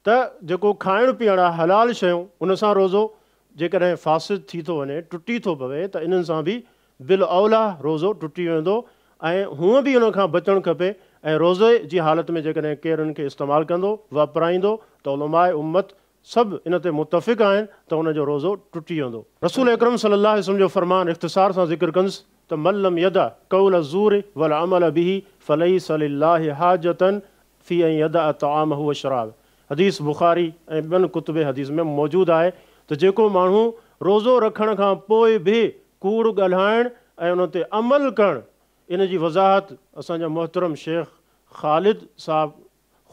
ته جيڪو کائڻ پيئڻ آهي حلال شيون ان سان روزو جيڪڏهن فاسد ٿي ٿو وڃي ٽٽي ٿو پوي ته انهن سان به بالاوليٰ روزو ٽٽي ويندو ۽ هونء به ان کان بچڻ کپي ۽ روزي جي حالت ۾ جيڪڏهن ڪير ان کي استعمال ڪندو، واپرائيندو، ته علماء امت سڀ ان تي متفق آهن ته ان جو روزو ٽٽي ويندو. رسول اڪرم صلي الله عليه وسلم جو فرمان اختصار سان ذڪر ڪندس ته من لم يدع قول الزور والعمل به فليس لله حاجة في ان يدع طعامه وشرابه حديث بخاري ۽ ٻين ڪتب حديث ۾ موجود آهي ته جيڪو ماڻهو روزو رکڻ کان پوء به ڪوڙ ڳالهائڻ ۽ ان تي عمل ڪرڻ ان جي وضاحت اسان جا محترم شيخ خالد صاحب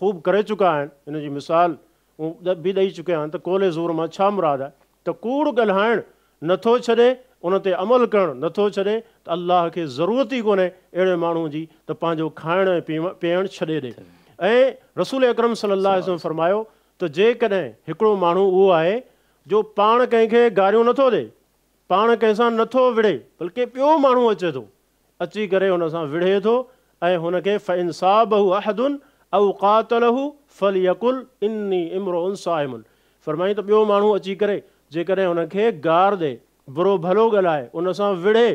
خوب ڪري چڪا آهن ان جي مثال به ڏئي چڪيا آهن ته قول زور مان ڇا مراد آهي ته ڪوڙ ڳالهائڻ نه ٿو ڇڏي ان تي عمل ڪرڻ نه ٿو ڇڏي ته الله کي ضرورت ئي ڪونهي اهڙي ماڻهو جي ته پنهنجو کائڻ ۽ پيئڻ ڇڏي ڏي ۽ رسول اڪرم صلي الله عليه وسلم فرمايو ته جيڪڏهن هڪڙو ماڻهو اهو آهي جو پاڻ ڪنهن کي گاريون نه ٿو ڏي پاڻ ڪنهن سان نه ٿو وڙهي بلڪه ٻيو ماڻهو اچي ٿو اچي ڪري هن سان وڙهي ٿو ۽ هن کي فان سابه احد او قاتله فليقل اني امرء صائم فرمائين ته ٻيو ماڻهو اچي ڪري جيڪڏهن هن کي گار ڏي، برو ڀلو ڳالهائي، ان سان وڙهي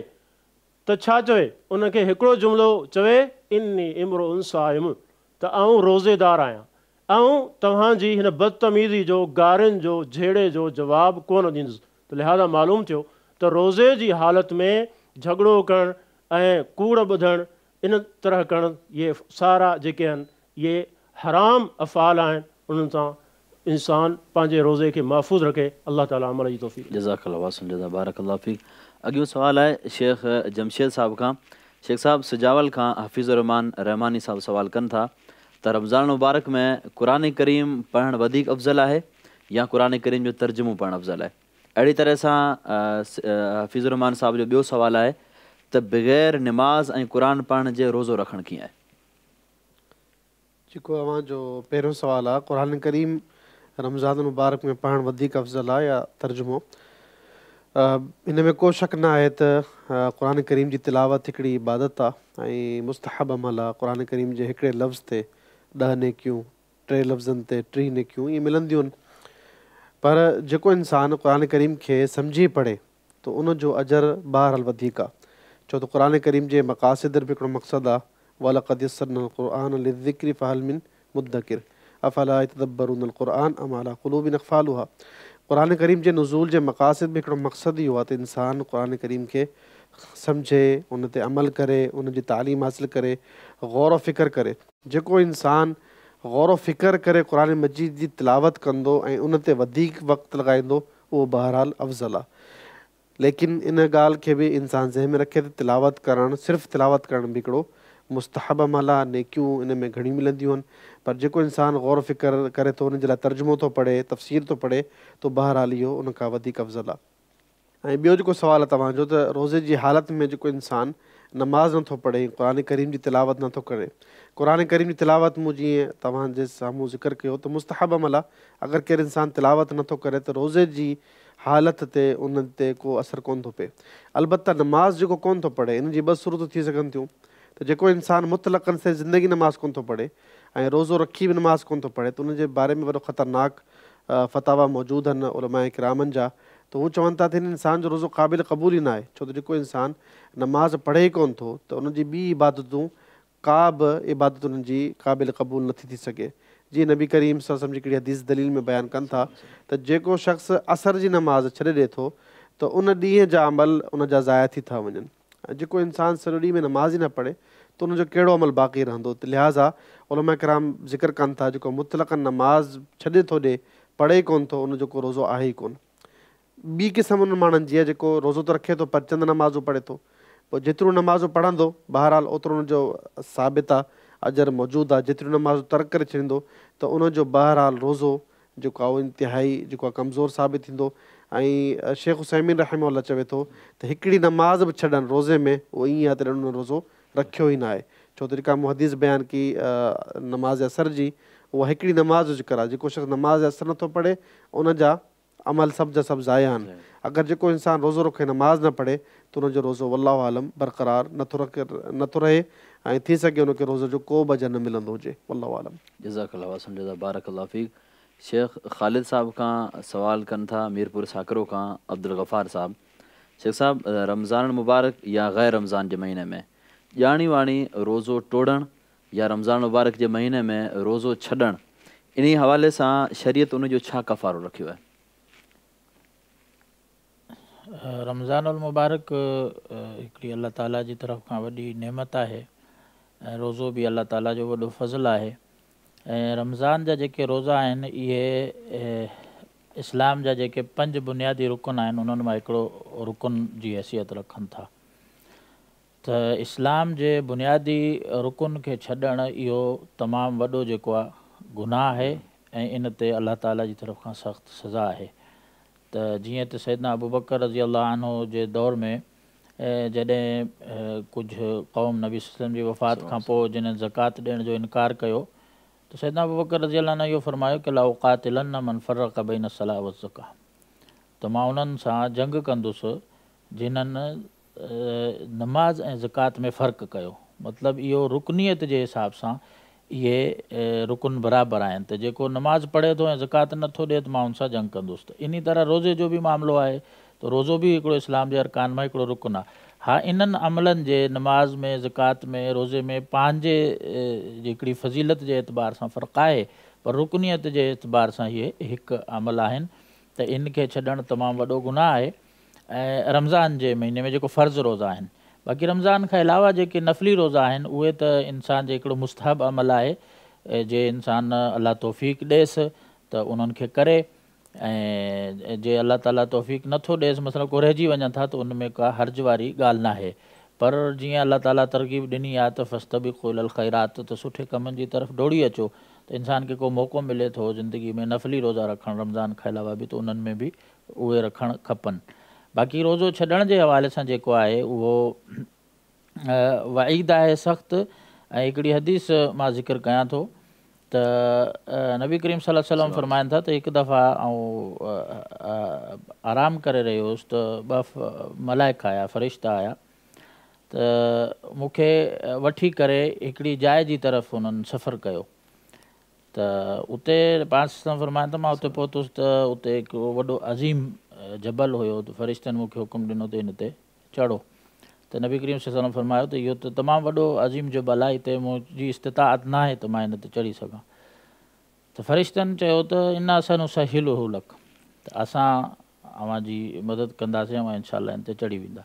ته ڇا چوي؟ ان کي هڪڙو جملو چوي اني امرء صائم ته آئون روزيدار آهيان، آئون توهان جي هن بدتميزي جو، گارين جو، جهيڙي جو جواب ڪونه ڏيندس ته لهذا معلوم ٿيو ته روزي جي حالت ۾ جهڳڙو ڪرڻ ۽ ڪوڙ ٻڌڻ ان طرح ڪرڻ اهي سارا جيڪي آهن اهي حرام افعال آهن انهن سان انسان پنهنجي روزي کي محفوظ رکي الله تعالي عمل جي توفيق ڏي. جزاڪ الله واحسن الجزا بارڪ الله فيڪ اڳيون سوال آهي شيخ جمشيد صاحب کان شيخ صاحب سجاول کان حفيظ الرحمان رحماني صاحب سوال ڪن ٿا ته رمضان المبارڪ ۾ قرآن ڪريم پڙهڻ وڌيڪ افضل آهي يا قرآن ڪريم جو ترجمو پڙهڻ افضل آهي؟ اهڙي طرح سان حفيظ الرحمان صاحب جو ٻيو سوال آهي ته بغير نماز ۽ قرآن پڙهڻ جي روزو رکڻ ڪيئن آهي؟ جيڪو اوهان جو پهريون سوال آ، قرآن ڪريم رمضان المبارڪ ۾ پڙهڻ وڌيڪ افضل آ يا ترجمو؟ ان ۾ ڪو شڪ نه آهي ته قرآن ڪريم جي تلاوت هڪڙي عبادت آ ۽ مستحب عمل آ. قرآن ڪريم جي هڪڙي لفظ تي 10 نيڪيون، 3 لفظن تي 30 نيڪيون ائين ملنديون آهن. پر جيڪو انسان قرآن ڪريم کي سمجهي پڙهي ته ان جو اجر بهرحال وڌيڪ آ. ڇو ته قرآن ڪريم جي مقاصد به هڪڙو مقصد آ، ولقد يسرنا القرآن للذڪر فهل من مدڪر افلا يتدبرون القرآن ام علي قلوب اقفالها. قرآن ڪريم جي نزول جي مقاصد به هڪڙو مقصد اهو آ ته انسان قرآن ڪريم کي سمجهي، ان تي عمل ڪري، ان جي تعليم حاصل ڪري، غور و فڪر ڪري. جيڪو انسان غور و فڪر ڪري قرآن مجيد جي تلاوت ڪندو ۽ ان تي وڌيڪ وقت لڳائيندو اهو بهرحال افضل آ. ليڪن ان ڳالهه کي به انسان ذهن ۾ رکي ته تلاوت ڪرڻ، صرف تلاوت ڪرڻ به هڪڙو مستحب عمل آ، نيڪيون ان ۾ گهڻيون ملنديون آهن، پر جيڪو انسان غور و فڪر ڪري ٿو، ان جي لاء ترجمو ٿو پڙهي، تفسير ٿو پڙهي ته بهرحال اهو ان کان وڌيڪ افضل آ. ۽ ٻيو جيڪو سوال آ توهان جو ته روزي جي حالت ۾ جيڪو انسان نماز نٿو پڙهي ۽ قرآن ڪريم جي تلاوت نٿو ڪري، قرآن ڪريم جي تلاوت مون جيئن توهان جي سامهون ذڪر ڪيو ته مستحب عمل آ، اگر ڪير انسان تلاوت نٿو ڪري ته روزي جي حالت تي ان تي ڪو اثر ڪونه ٿو پئي. البته نماز جيڪو ڪونه ٿو پڙهي ان جي ٻه صورتون ٿي سگهن ٿيون ته جيڪو انسان مطلقاً سڄي زندگي نماز ڪونه ٿو پڙهي ۽ روزو رکي به نماز ڪونه ٿو پڙهي ته ان جي باري ۾ وڏو خطرناڪ فتاويٰ موجود آهن علماء ڪرامن جا ته هو چون ٿا ته هن انسان جو روزو قابل قبول ئي ناهي ڇو ته جيڪو انسان نماز پڙهي ئي ڪونه ٿو ته ان جي ٻي عبادتون ڪا به عبادت انهن جي قابل قبول نٿي ٿي سگهي. جيئن نبي ڪريم صلعم جي هڪڙي حديث دليل ۾ بيان ڪن ٿا ته جيڪو شخص عصر جي نماز ڇڏي ڏئي ٿو ته ان ڏينهن جا عمل ان جا ضايع ٿي ٿا وڃن ۽ جيڪو انسان سڄو ڏينهن ۾ نماز ئي نه پڙهي ته ان جو ڪهڙو عمل باقي رهندو ته لهٰذا علماء ڪرام ذڪر ڪن ٿا جيڪو مطلقاً نماز ڇڏي ٿو ڏئي پڙهي ئي ڪونه ٿو ان جو ڪو روزو آهي ئي ڪونه. ٻي قسم انهن ماڻهن جي آهي جيڪو روزو ته رکي ٿو پر چند نمازون پڙهي ٿو پوء جيتريون نمازون پڙهندو بهرحال اوترو ان جو ثابت آهي اجر موجود آهي جيتريون نمازون ترڪ ڪري ڇڏيندو ته ان جو بهرحال روزو جيڪو آهي اهو انتهائي جيڪو آهي ڪمزور ثابت ٿيندو ۽ شيخ عثيمين رحمه الله چوي ٿو ته هڪڙي نماز به ڇڏڻ روزي ۾ اهو ائين آهي ته ڄڻ ان روزو رکيو ئي ناهي ڇو ته جيڪا مون حديث بيان ڪئي نماز عصر جي اها هڪڙي نماز جو ذڪر آهي جيڪو شخص نماز عصر نٿو پڙهي ان جا عمل سڀ جا سڀ ضايع آهن. اگر جيڪو انسان روزو رکي نماز نه پڙهي ته ان جو روزو والله اعلم برقرار نٿو نٿو رهي ۽ ٿي سگهي ان کي روزي جو ڪو به اجر نه ملندو هجي والله اعلم. جزاڪ الله احسن الجزاء بارڪ الله فيڪ شيخ خالد صاحب کان سوال ڪن ٿا ميرپور ساڪرو کان عبدالغفار صاحب شيخ صاحب رمضان المبارڪ يا غير رمضان جي مهيني ۾ ڄاڻي واڻي روزو ٽوڙڻ يا رمضان المبارڪ جي مهيني ۾ روزو ڇڏڻ انهي حوالي سان شريعت ان جو ڇا ڪفارو رکيو آهي؟ رمضان المبارڪ هڪڙي الله تعاليٰ جي طرف کان وڏي نعمت آهي ۽ روزو به الله تعاليٰ جو وڏو فضل آهي ۽ رمضان جا جيڪي روزا آهن اهي اسلام جا جيڪي پنج بنيادي رڪن آهن انهن مان هڪڙو رڪن جي حيثيت رکن ٿا. ته اسلام جي بنيادي رڪن کي ڇڏڻ اهو تمام وڏو جيڪو آ گناهه آهي ۽ ان تي الله تعالي جي طرف کان سخت سزا آهي ته جيئن ته سيدنا ابوبڪر رضي الله عنه جي دور ۾ جڏهن ڪجهه قوم نبي صلي الله عليه وسلم جي وفات کان پوء جنھن زڪوات ڏيڻ جو انڪار ڪيو ته سيدنا ابوبڪر رضي الله عنه اهو فرمايو ته لاقاتلن من فرق بين الصلوة والزڪوة ته مان انهن سان جنگ ڪندس جنھن نماز ۽ زڪوات ۾ فرق ڪيو مطلب اهو رڪنيت جي حساب سان اهي رڪن برابر آهن ته جيڪو نماز پڙهي ٿو ۽ زڪوات نه ٿو ڏئي ته مان ان سان جنگ ڪندس ته انهي طرح روزي جو به معاملو آهي ته روزو به هڪڙو اسلام جي ارڪان مان هڪڙو رڪن آهي ها انهن عملن جي نماز ۾ زڪوات ۾ روزي ۾ پنهنجي هڪڙي فضيلت جي اعتبار سان فرق آهي پر رڪنيت جي اعتبار سان اهي هڪ عمل آهن ته ان کي ڇڏڻ تمام وڏو گناهه آهي ۽ رمضان جي مهيني ۾ جيڪو فرض روزا آهن باقي رمضان کان علاوه جيڪي نفلي روزا آهن اهي ته انسان جي هڪڙو مستحب عمل آهي جي انسان الله توفيق ڏيس ته انهن کي ڪري ۽ جي الله تعالي توفيق نٿو ڏيس مثلا ڪو رهجي وڃن ٿا ته ان ۾ ڪا حرج واري ڳالهه ناهي پر جيئن الله تعالي ترغيب ڏني آهي ته فاستبقوا الي الخيرات ته سٺي ڪمن جي طرف ڊوڙي اچو ته انسان کي ڪو موقعو ملي ٿو زندگي ۾ نفلي روزا رکڻ رمضان کان علاوه به ته انهن ۾ به اهي رکڻ کپن. باقي روزو ڇڏڻ جي حوالي سان جيڪو آهي اهو وعيد آهي سخت ۽ هڪڙي حديث مان ذڪر ڪيان ٿو ته نبي ڪريم صلي الله عليه وسلم فرمائن ٿا ته هڪ دفعا آئون آرام ڪري رهيو هوس ته ٻه ملائڪ آيا، فرشتا آيا، ته مون کي وٺي ڪري هڪڙي جاء جي طرف انهن سفر ڪيو. ته اتي پاڻ صلي الله عليه وسلم فرمائن ته مان اتي پهتس ته اتي هڪ وڏو عظيم جبل هيو ته فرشتن مون کي حڪم ڏنو ته هن تي چڙهو. ته نبي ڪريم صلي الله عليه وسلم فرمايو ته اهو ته تمام وڏو عظيم جبل آهي، هتي منهنجي استطاعت ناهي ته مان هن تي چڙهي سگهان. ته فرشتن چيو ته انا سنسهله لڪ، ته اسان اوهان جي مدد ڪنداسين، اوهان انشاء الله هن تي چڙهي ويندا.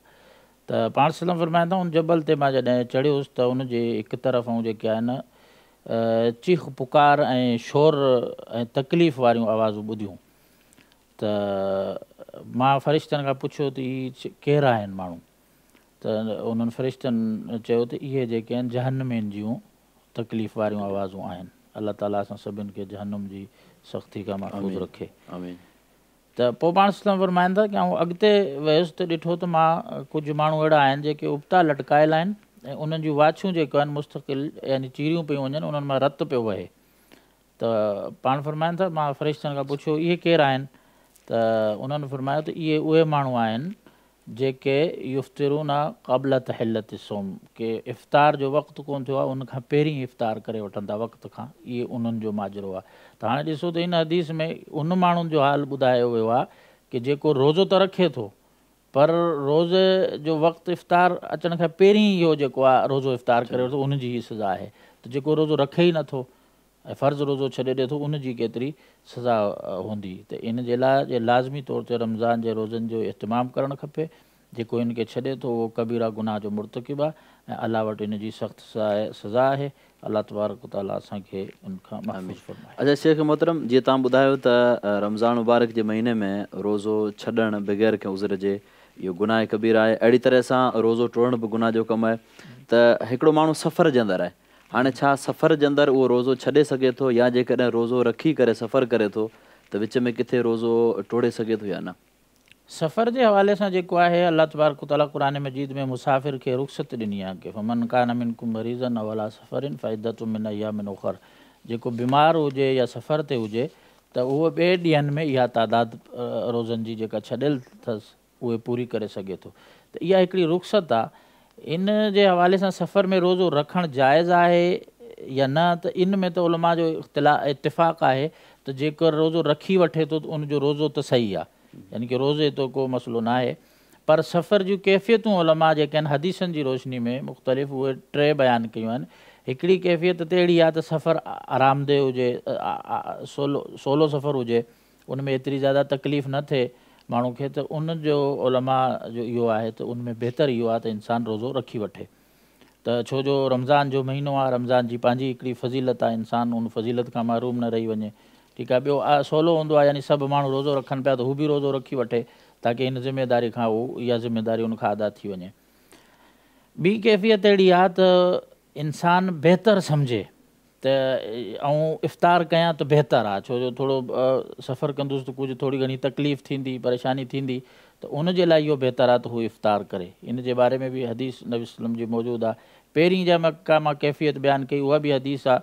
ته پاڻ صلي الله عليه وسلم فرمائن ٿا ان جبل تي مان جڏهن چڙهيس ته ان جي هڪ طرف آئون جيڪي آهن چيخ پڪار ۽ شور ۽ تڪليف واريون آوازون ٻڌيون. ته مان فرشتن کان پڇيو ته هي ڪير آهن ماڻهو؟ ته انهن فرشتن چيو ته اهي جيڪي آهن جهنمين جون تڪليف واريون آوازون آهن. الله تعاليٰ اسان سڀن کي جهنم جي سختي کان محفوظ رکي. ته پوء پاڻ صلي الله عليه وسلم فرمائن ٿا ڪه آئون اڳتي ويس ته ڏٺو ته مان ڪجهه ماڻهو اهڙا آهن جيڪي ابتا لٽڪايل آهن ۽ انهن جون واڇون جيڪيون آهن مستقل يعني چيريون پيون وڃن، انهن مان رت پيو وهي. ته پاڻ فرمائن ٿا، مان فرشتن کان پڇيو، اهي ڪير آهن؟ ته انهن فرمايو ته اهي اهي ماڻهو آهن جيڪي يفطرون قبل تحلة الصوم، ڪي افطار جو وقت ڪونه ٿيو آهي ان کان پهرين افطار ڪري وٺن ٿا وقت کان، اهي انهن جو ماجرو آهي. ته هاڻي ڏسو ته ان حديث ۾ ان ماڻهن جو حال ٻڌايو ويو آهي ڪي جيڪو روزو ته رکي ٿو پر روزي جو وقت افطار اچڻ کان پهرين ئي اهو جيڪو آهي روزو افطار ڪري وٺي ٿو ان جي هي سزا آهي ته جيڪو روزو رکي ئي نٿو ۽ فرض روزو ڇڏي ڏي ٿو ان جي ڪيتري سزا هوندي ته ان جي لاء جي لازمي طور تي رمضان جي روزن جو اهتمام ڪرڻ کپي جيڪو ان کي ڇڏي ٿو اهو ڪبيره گناهه جو مرتڪب آهي ۽ الله وٽ ان جي سخت سزا آهي الله تبارڪ و تعالي اسان کي ان کان محفوظ فرمائي. اڇا شيخ محترم جيئن توهان ٻڌايو ته رمضان مبارڪ جي مهيني ۾ روزو ڇڏڻ بغير ڪنهن عذر جي اهو گناهه ڪبيره آهي اهڙي طرح سان روزو ٽوڙڻ به گناهه جو ڪم آهي ته هڪڙو ماڻهو سفر جي اندر آهي هاڻي ڇا سفر جي اندر اهو روزو ڇڏي سگهي ٿو يا جيڪڏهن روزو رکي ڪري سفر ڪري ٿو ته وچ ۾ ڪٿي روزو ٽوڙي سگهي ٿو يا نه؟ سفر جي حوالي سان جيڪو آهي الله تبارڪ و تعالي قرآن مجيد ۾ مسافر کي رخصت ڏني آهي ڪه فمن ڪان منڪم مريضا او علي سفر فعدة من ايام اخر جيڪو بيمار هجي يا سفر تي هجي ته اهو ٻئي ڏينهن ۾ اها تعداد روزن جي جيڪا ڇڏيل اٿس اهي پوري ڪري سگهي ٿو ته اها هڪڙي رخصت آهي. ان جي حوالي سان سفر ۾ روزو رکڻ جائز آهي يا نه ته ان ۾ ته علماء جو اتفاق آهي ته جيڪر روزو رکي وٺي ٿو ته ان جو روزو ته صحيح آهي يعني ڪه روزي تو ڪو مسئلو ناهي پر سفر جون ڪيفيتون علماء جيڪي آهن حديثن جي روشني ۾ مختلف اهي ٽي بيان ڪيون آهن. هڪڙي ڪيفيت ته اهڙي آهي ته سفر آرامده هجي، سولو سفر هجي، ان ۾ ايتري زياده تڪليف نه ٿئي ماڻهو کي ته ان جو علماء جو اهو آهي ته ان ۾ بهتر اهو آهي ته انسان روزو رکي وٺي ته ڇو جو رمضان جو مهينو آهي، رمضان جي پنهنجي هڪڙي فضيلت آهي، انسان ان فضيلت کان محروم نه رهي وڃي. ٺيڪ آهي، ٻيو سولو هوندو آهي يعني سڀ ماڻهو روزو رکن پيا ته هو به روزو رکي وٺي تاڪه ان ذميداري کان هو اها ذميداري ان کان ادا ٿي وڃي. ٻي ڪيفيت اهڙي آهي ته انسان بهتر سمجهي ته آئون افطار ڪيان ته بهتر آهي ڇو جو ٿورو سفر ڪندس ته ڪجهه ٿوري گهڻي تڪليف ٿيندي پريشاني ٿيندي ته ان جي لاء اهو بهتر آهي ته هو افطار ڪري. ان جي باري ۾ به حديث نبي صلي الله عليه وسلم جي موجود آهي. پهرين جا ڪا مان ڪيفيت بيان ڪئي اها به حديث آهي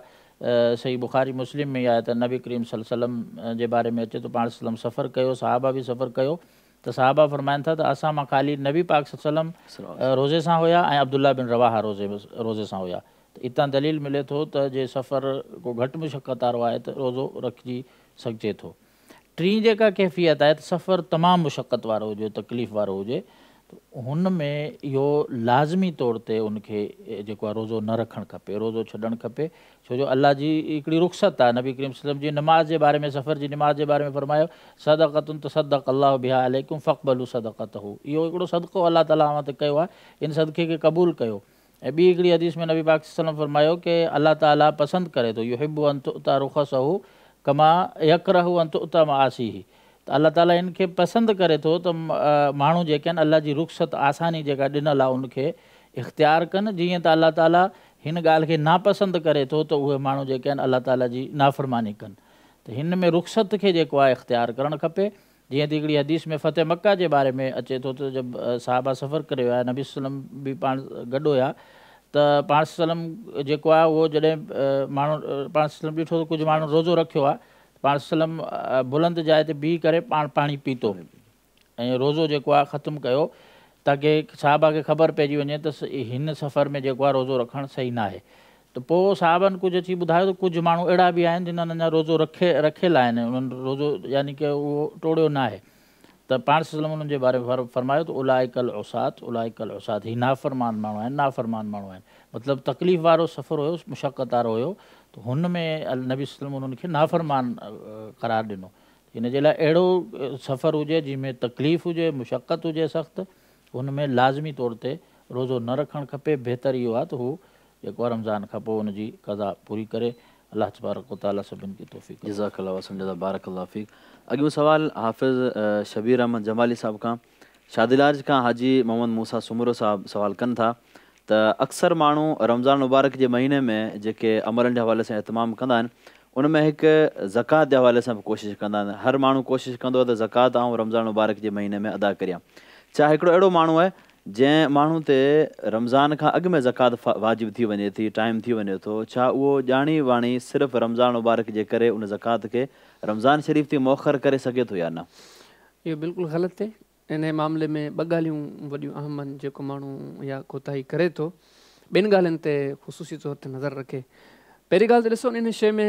صحيح بخاري مسلم ۾ ئي آهي ته نبي ڪريم صلي الله عليه وسلم جي باري ۾ اچي ٿو پاڻ صلي الله عليه وسلم سفر ڪيو صحابه به سفر ڪيو ته صحابه فرمائن ٿا ته اسان مان خالي نبي پاڪ صلي الله عليه وسلم روزي سان هيا ۽ عبدالله بن رواحه روزي سان هيا ته اتان دليل ملي ٿو ته جي سفر ڪو گهٽ مشقت وارو آهي ته روزو رکجي سگهجي ٿو. ٽين جيڪا ڪيفيت آهي ته سفر تمام مشقت وارو هجي تڪليف وارو هجي ته هن ۾ اهو لازمي طور تي ان کي جيڪو آهي روزو نه رکڻ کپي روزو ڇڏڻ کپي ڇو جو الله جي هڪڙي رخصت آهي نبي ڪريم صلي الله عليه وسلم جي نماز جي باري ۾ سفر جي نماز جي باري ۾ فرمايو صدقة تصدق الله بها عليڪم فاقبلوا صدقته اهو هڪڙو صدقو الله تعالي اوهان تي ڪيو آهي ان صدقي کي قبول ڪيو. ۽ ٻي هڪڙي حديث ۾ نبي پاڪ صلي الله عليه وسلم فرمايو ڪه الله تعالي پسند ڪري ٿو يحب ان تؤتي رخصه ڪما يڪره ان تؤتي معاصيه ته الله تعالي ان کي پسند ڪري ٿو ته ماڻهو جيڪي آهن الله جي رخصت آساني جيڪا ڏنل آهي ان کي اختيار ڪن جيئن ته الله تعالي هن ڳالهه کي ناپسند ڪري ٿو ته اهي ماڻهو جيڪي آهن الله تعالي جي نافرماني ڪن ته هن ۾ رخصت کي جيڪو آهي اختيار ڪرڻ کپي جيئن ته هڪڙي حديث ۾ فتح مڪه جي باري ۾ اچي ٿو ته جب صحابه سفر ڪري ويا نبي صلي الله عليه وسلم به پاڻ گڏ هيا ته پاڻ صلعم جيڪو آهي اهو جڏهن ماڻهو پاڻ صلعم ڏٺو ته ڪجهه ماڻهن روزو رکيو آهي ته پاڻ صلعم بلند جاءِ تي بيهي ڪري پاڻ پاڻي پيتو ۽ روزو جيڪو آهي ختم ڪيو تاڪه صحابه کي خبر پئجي وڃي ته هن سفر ۾ جيڪو آهي روزو رکڻ صحيح ناهي ته پوءِ صحابن ڪجهه اچي ٻڌايو ته ڪجهه ماڻهو اهڙا به آهن جنهن اڃا روزو رکي رکيل آهن انهن روزو يعني ڪه اهو ٽوڙيو ناهي ته پاڻ صلعم انهن جي باري ۾ فرمايو ته اولئڪ العصاة اولئڪ العصاة هي نافرمان ماڻهو آهن نافرمان ماڻهو آهن مطلب تڪليف وارو سفر هيو مشقت وارو هيو ته هن ۾ نبي صلعم انهن کي نافرمان قرار ڏنو ان جي لاءِ اهڙو سفر هجي جنهن ۾ تڪليف هجي مشقت هجي سخت هن ۾ لازمي طور تي روزو نه رکڻ کپي بهتر اهو آهي ته هو جيڪو آهي رمضان کان پوءِ ان جي قضا پوري ڪري. الله تبارڪ و تعاليٰ سڀني کي توفيق عطا جزاڪ الله واحسن الجزا بارڪ الله فيڪ. اڳيون سوال حافظ شبير احمد جمالي صاحب کان شاديلارج کان حاجي محمد موسيٰ سومرو صاحب سوال ڪن ٿا ته اڪثر ماڻهو رمضان مبارڪ جي مهيني ۾ جيڪي عملن جي حوالي سان اهتمام ڪندا آهن ان ۾ هڪ زڪوات جي حوالي سان به ڪوشش ڪندا آهن هر ماڻهو ڪوشش ڪندو آهي ته زڪوات آئون رمضان مبارڪ جي مهيني ۾ ادا ڪريان ڇا هڪڙو اهڙو ماڻهو آهي جنهن ماڻهو تي رمضان کان اڳ ۾ زڪوات واجب ٿي وڃي ٿي ٽائيم ٿي وڃي ٿو ڇا اهو ڄاڻي واڻي صرف رمضان مبارڪ جي ڪري ان زڪوات کي رمضان شريف تي مؤخر ڪري سگهي ٿو يا نه؟ اهو بلڪل غلط آهي. انهيء معاملي ۾ ٻه ڳالهيون وڏيون اهم آهن جيڪو ماڻهو اها ڪوتاهي ڪري ٿو ٻن ڳالهين تي خصوصي طور تي نظر رکي. پهرين ڳالهه ته ڏسو ان شيء ۾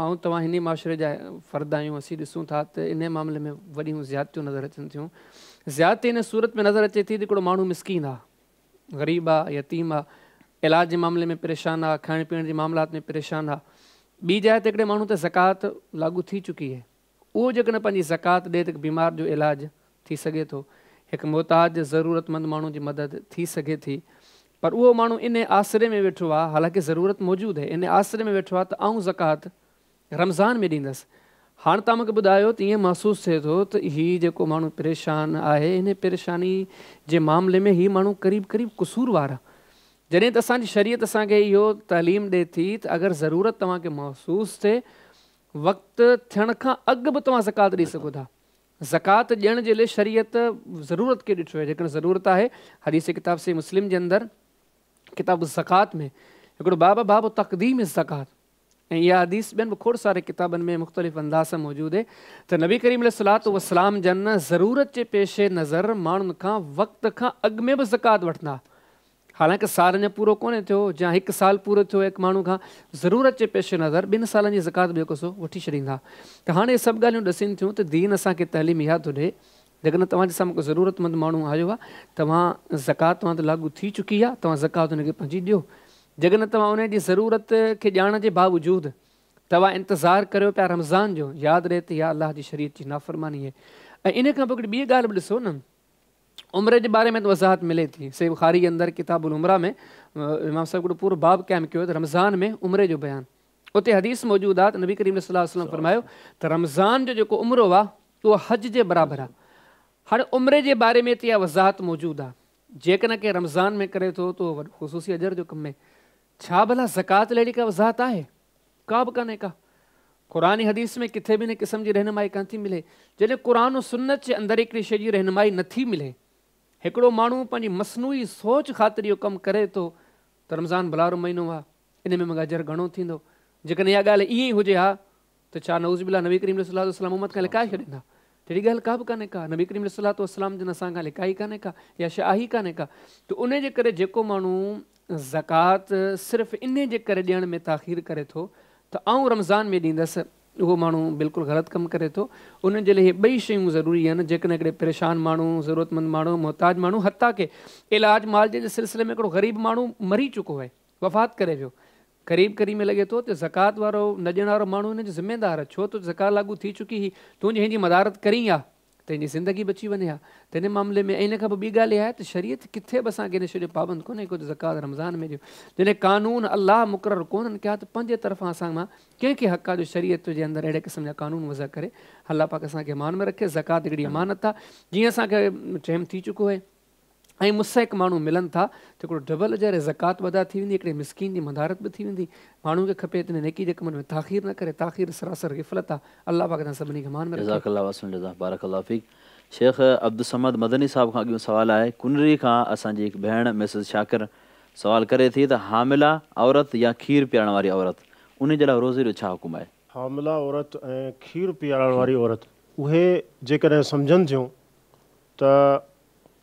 آئون توهان هن ئي معاشري جا فرد آهيون اسين ڏسون ٿا ته انهيء معاملي ۾ وڏيون زيادتيون نظر اچن ٿيون. زيادتي ان صورت ۾ نظر اچي ٿي ته هڪڙو ماڻهو مسڪين آ، غريب آ، يتيم آ، علاج جي معاملي ۾ پريشان آ، کائڻ پيئڻ جي معاملات ۾ پريشان آ. ٻي جاء تي هڪڙي ماڻهو تي زڪوات لاڳو ٿي چڪي آهي. اهو جيڪڏهن پنهنجي زڪوات ڏئي ته هڪ بيمار جو علاج ٿي سگهي ٿو، هڪ محتاج ضرورتمند ماڻهو جي مدد ٿي سگهي ٿي. پر اهو ماڻهو انهي آسري ۾ ويٺو آ، حالانڪه ضرورت موجود آهي، انهي آسري ۾ ويٺو آ ته آئون زڪوات رمضان ۾ ڏيندس. هاڻ توهان مون کي ٻڌايو ته ائين محسوس ٿئي ٿو ته هي جيڪو ماڻهو پريشان آهي انهي پريشاني جي معاملي ۾ هي ماڻهو قريب قريب قصوروار آهي. جڏهن ته اسان جي شريعت اسان کي اهو تعليم ڏئي ٿي ته اگر ضرورت توهان کي محسوس ٿئي وقت ٿيڻ کان اڳ به توهان زڪوات ڏئي سگهو ٿا. زڪوات ڏيڻ جي لئي شريعت ضرورت کي ڏٺو آهي جيڪڏهن ضرورت آهي حديث ڪتاب صحيح مسلم جي اندر ڪتاب الزڪوات ۾ هڪڙو باب آهي باب تقديم الزڪوات ۽ اها حديث ٻين به کوڙ ساري ڪتابن ۾ مختلف انداز سان موجود آهي ته نبي ڪريم عليه الصلوة والسلام جن ضرورت جي پيش نظر ماڻهن کان وقت کان اڳ ۾ به زڪوات وٺندا حالانڪه سال اڃا پورو ڪونهي ٿيو جا هڪ سال پورو ٿيو هڪ ماڻهو کان ضرورت جي پيش نظر ٻن سالن جي زڪوات به جيڪو سو وٺي ڇڏيندا ته هاڻي اهي سڀ ڳالهيون ڏسين ٿيون ته دين اسان کي تعليم اها ٿو ڏئي جيڪڏهن توهان جي سامهون ڪو ضرورتمند ماڻهو آيو آهي توهان زڪوات توهان تي لاڳو ٿي چڪي آهي توهان زڪوات ان کي پنهنجي ڏيو جيڪڏهن توهان ان جي ضرورت کي ڄاڻڻ جي باوجود توهان انتظار ڪريو پيا رمضان جو، ياد رهي ته اها الله جي شريعت جي نافرماني آهي ۽ ان کان پوء هڪڙي ٻي ڳالهه به ڏسو نه عمري جي باري ۾ ته وضاحت ملي ٿي صحيح بخاري جي اندر ڪتاب العمره ۾ امام صاحب هڪڙو پورو باب قائم ڪيو ته رمضان ۾ عمري جو بيان اتي حديث موجود آهي ته نبي ڪريم صلي الله عليه وسلم فرمايو ته رمضان جو جيڪو عمرو آهي اهو حج جي برابر آهي هاڻي عمري جي باري ۾ ته اها وضاحت موجود آهي جيڪڏهن ڪنهن رمضان ۾ ڪري ٿو ته اهو وڏو خصوصي اجر جو ڪم آهي. ڇا ڀلا زڪوات لاء اهڙي ڪا وضاحت آهي؟ ڪا به ڪانهي ڪا. قرآن ۽ حديث ۾ ڪٿي به ان قسم جي رهنمائي ڪانه ٿي ملي. جڏهن قرآن و سنت جي اندر هڪڙي شيء جي رهنمائي نه ٿي ملي، هڪڙو ماڻهو پنهنجي مصنوعي سوچ خاطر اهو ڪم ڪري ٿو ته رمضان ڀلارو مهينو آهي، ان ۾ مون کي اجر گهڻو ٿيندو. جيڪڏهن اها ڳالهه ائين ئي هجي ها ته ڇا نعوذ بالله نبي ڪريم عليه الصلوة والسلام امت کان لڪائي ڇڏين ها؟ تهڙي ڳالهه ڪا به ڪانهي ڪا، نبي ڪريم عليه الصلوة والسلام جن اسان کان لڪائي ڪانهي ڪا، اها شيء آهي ئي ڪانهي ڪا ته انهي جي ڪري جيڪو ماڻهو زڪوات صرف انهي جي ڪري ڏيڻ ۾ تاخير ڪري ٿو ته آئون رمضان ۾ ڏيندس اهو ماڻهو بلڪل غلط ڪم ڪري ٿو انهن جي لاء اهي ٻئي شيون ضروري آهن جيڪڏهن هڪڙي پريشان ماڻهو ضرورتمند ماڻهو محتاج ماڻهو حتيٰ ڪه علاج معالجي جي سلسلي ۾ هڪڙو غريب ماڻهو مري چڪو آهي وفات ڪري ويو قريب قريب ۾ لڳي ٿو ته زڪوات وارو نه ڏيڻ وارو ماڻهو هن جو ذميدار آهي ڇو ته زڪوات لاڳو ٿي چڪي هئي تون جي هن جي مدارت ڪرين ها ته هن جي زندگي بچي وڃي ها ته هن معاملي ۾ ۽ ان کان پوء ٻي ڳالهه اها آهي ته شريعت ڪٿي به اسان کي ان شيء جو پابند ڪونهي ڪيو ته زڪوات رمضان ۾ ڏيو جڏهن قانون الله مقرر ڪونهن ڪيا ته پنهنجي طرفان اسان مان ڪنهن کي حق آهي جو شريعت جي اندر اهڙي قسم جا قانون وضع ڪري الله پاڪ اسان کي امان ۾ رکي زڪوات هڪڙي امانت آهي جيئن اسان کي ٽيم ٿي چڪو آهي ۽ مستحق ماڻهو ملن ٿا ته هڪڙو ڊبل اجر ۽ زڪوات به ادا ٿي ويندي هڪڙي مسڪين جي مدارت به ٿي ويندي ماڻهو کي کپي ته ان نيڪي جي ڪمن ۾ تاخير نه ڪري تاخير سراسر غفلت آ الله پاڪ اسان سڀني کي امان ۾ رکي. جزاڪ الله واحسن الجزاء بارڪ الله فيڪ شيخ عبدالصمد مدني صاحب کان اڳيون سوال آهي ڪنري کان اسان جي هڪ ڀيڻ مسز شاڪر سوال ڪري ٿي ته حامله عورت يا کير پيارڻ واري عورت انهي جي لاء روزي جو ڇا حڪم آهي؟ حامله عورت ۽ کير پيارڻ واري عورت اهي جيڪڏهن سمجهن ٿيون ته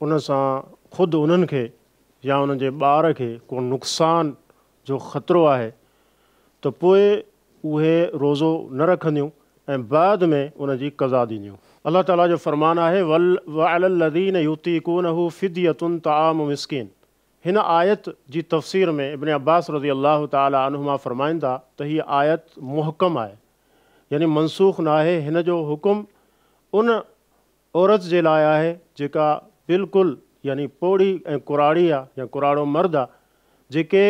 ان سان خود انهن کي يا انهن جي ٻار کي ڪو نقصان جو خطرو آهي ته پوء اهي روزو نه رکنديون ۽ بعد ۾ ان جي قضا ڏينديون. الله تعاليٰ جو فرمان آهي، وعلي الذين يطيقونه فدية طعام مسڪين هن آيت جي تفسير ۾ ابن عباس رضي الله تعالٰي عنهما فرمائن ٿا ته هيء آيت محڪم آهي يعني منسوخ ناهي هن جو حڪم ان عورت جي لاء آهي جيڪا بلڪل يعني پوڙهي ۽ ڪراڙي آ يا ڪراڙو مرد آ جيڪي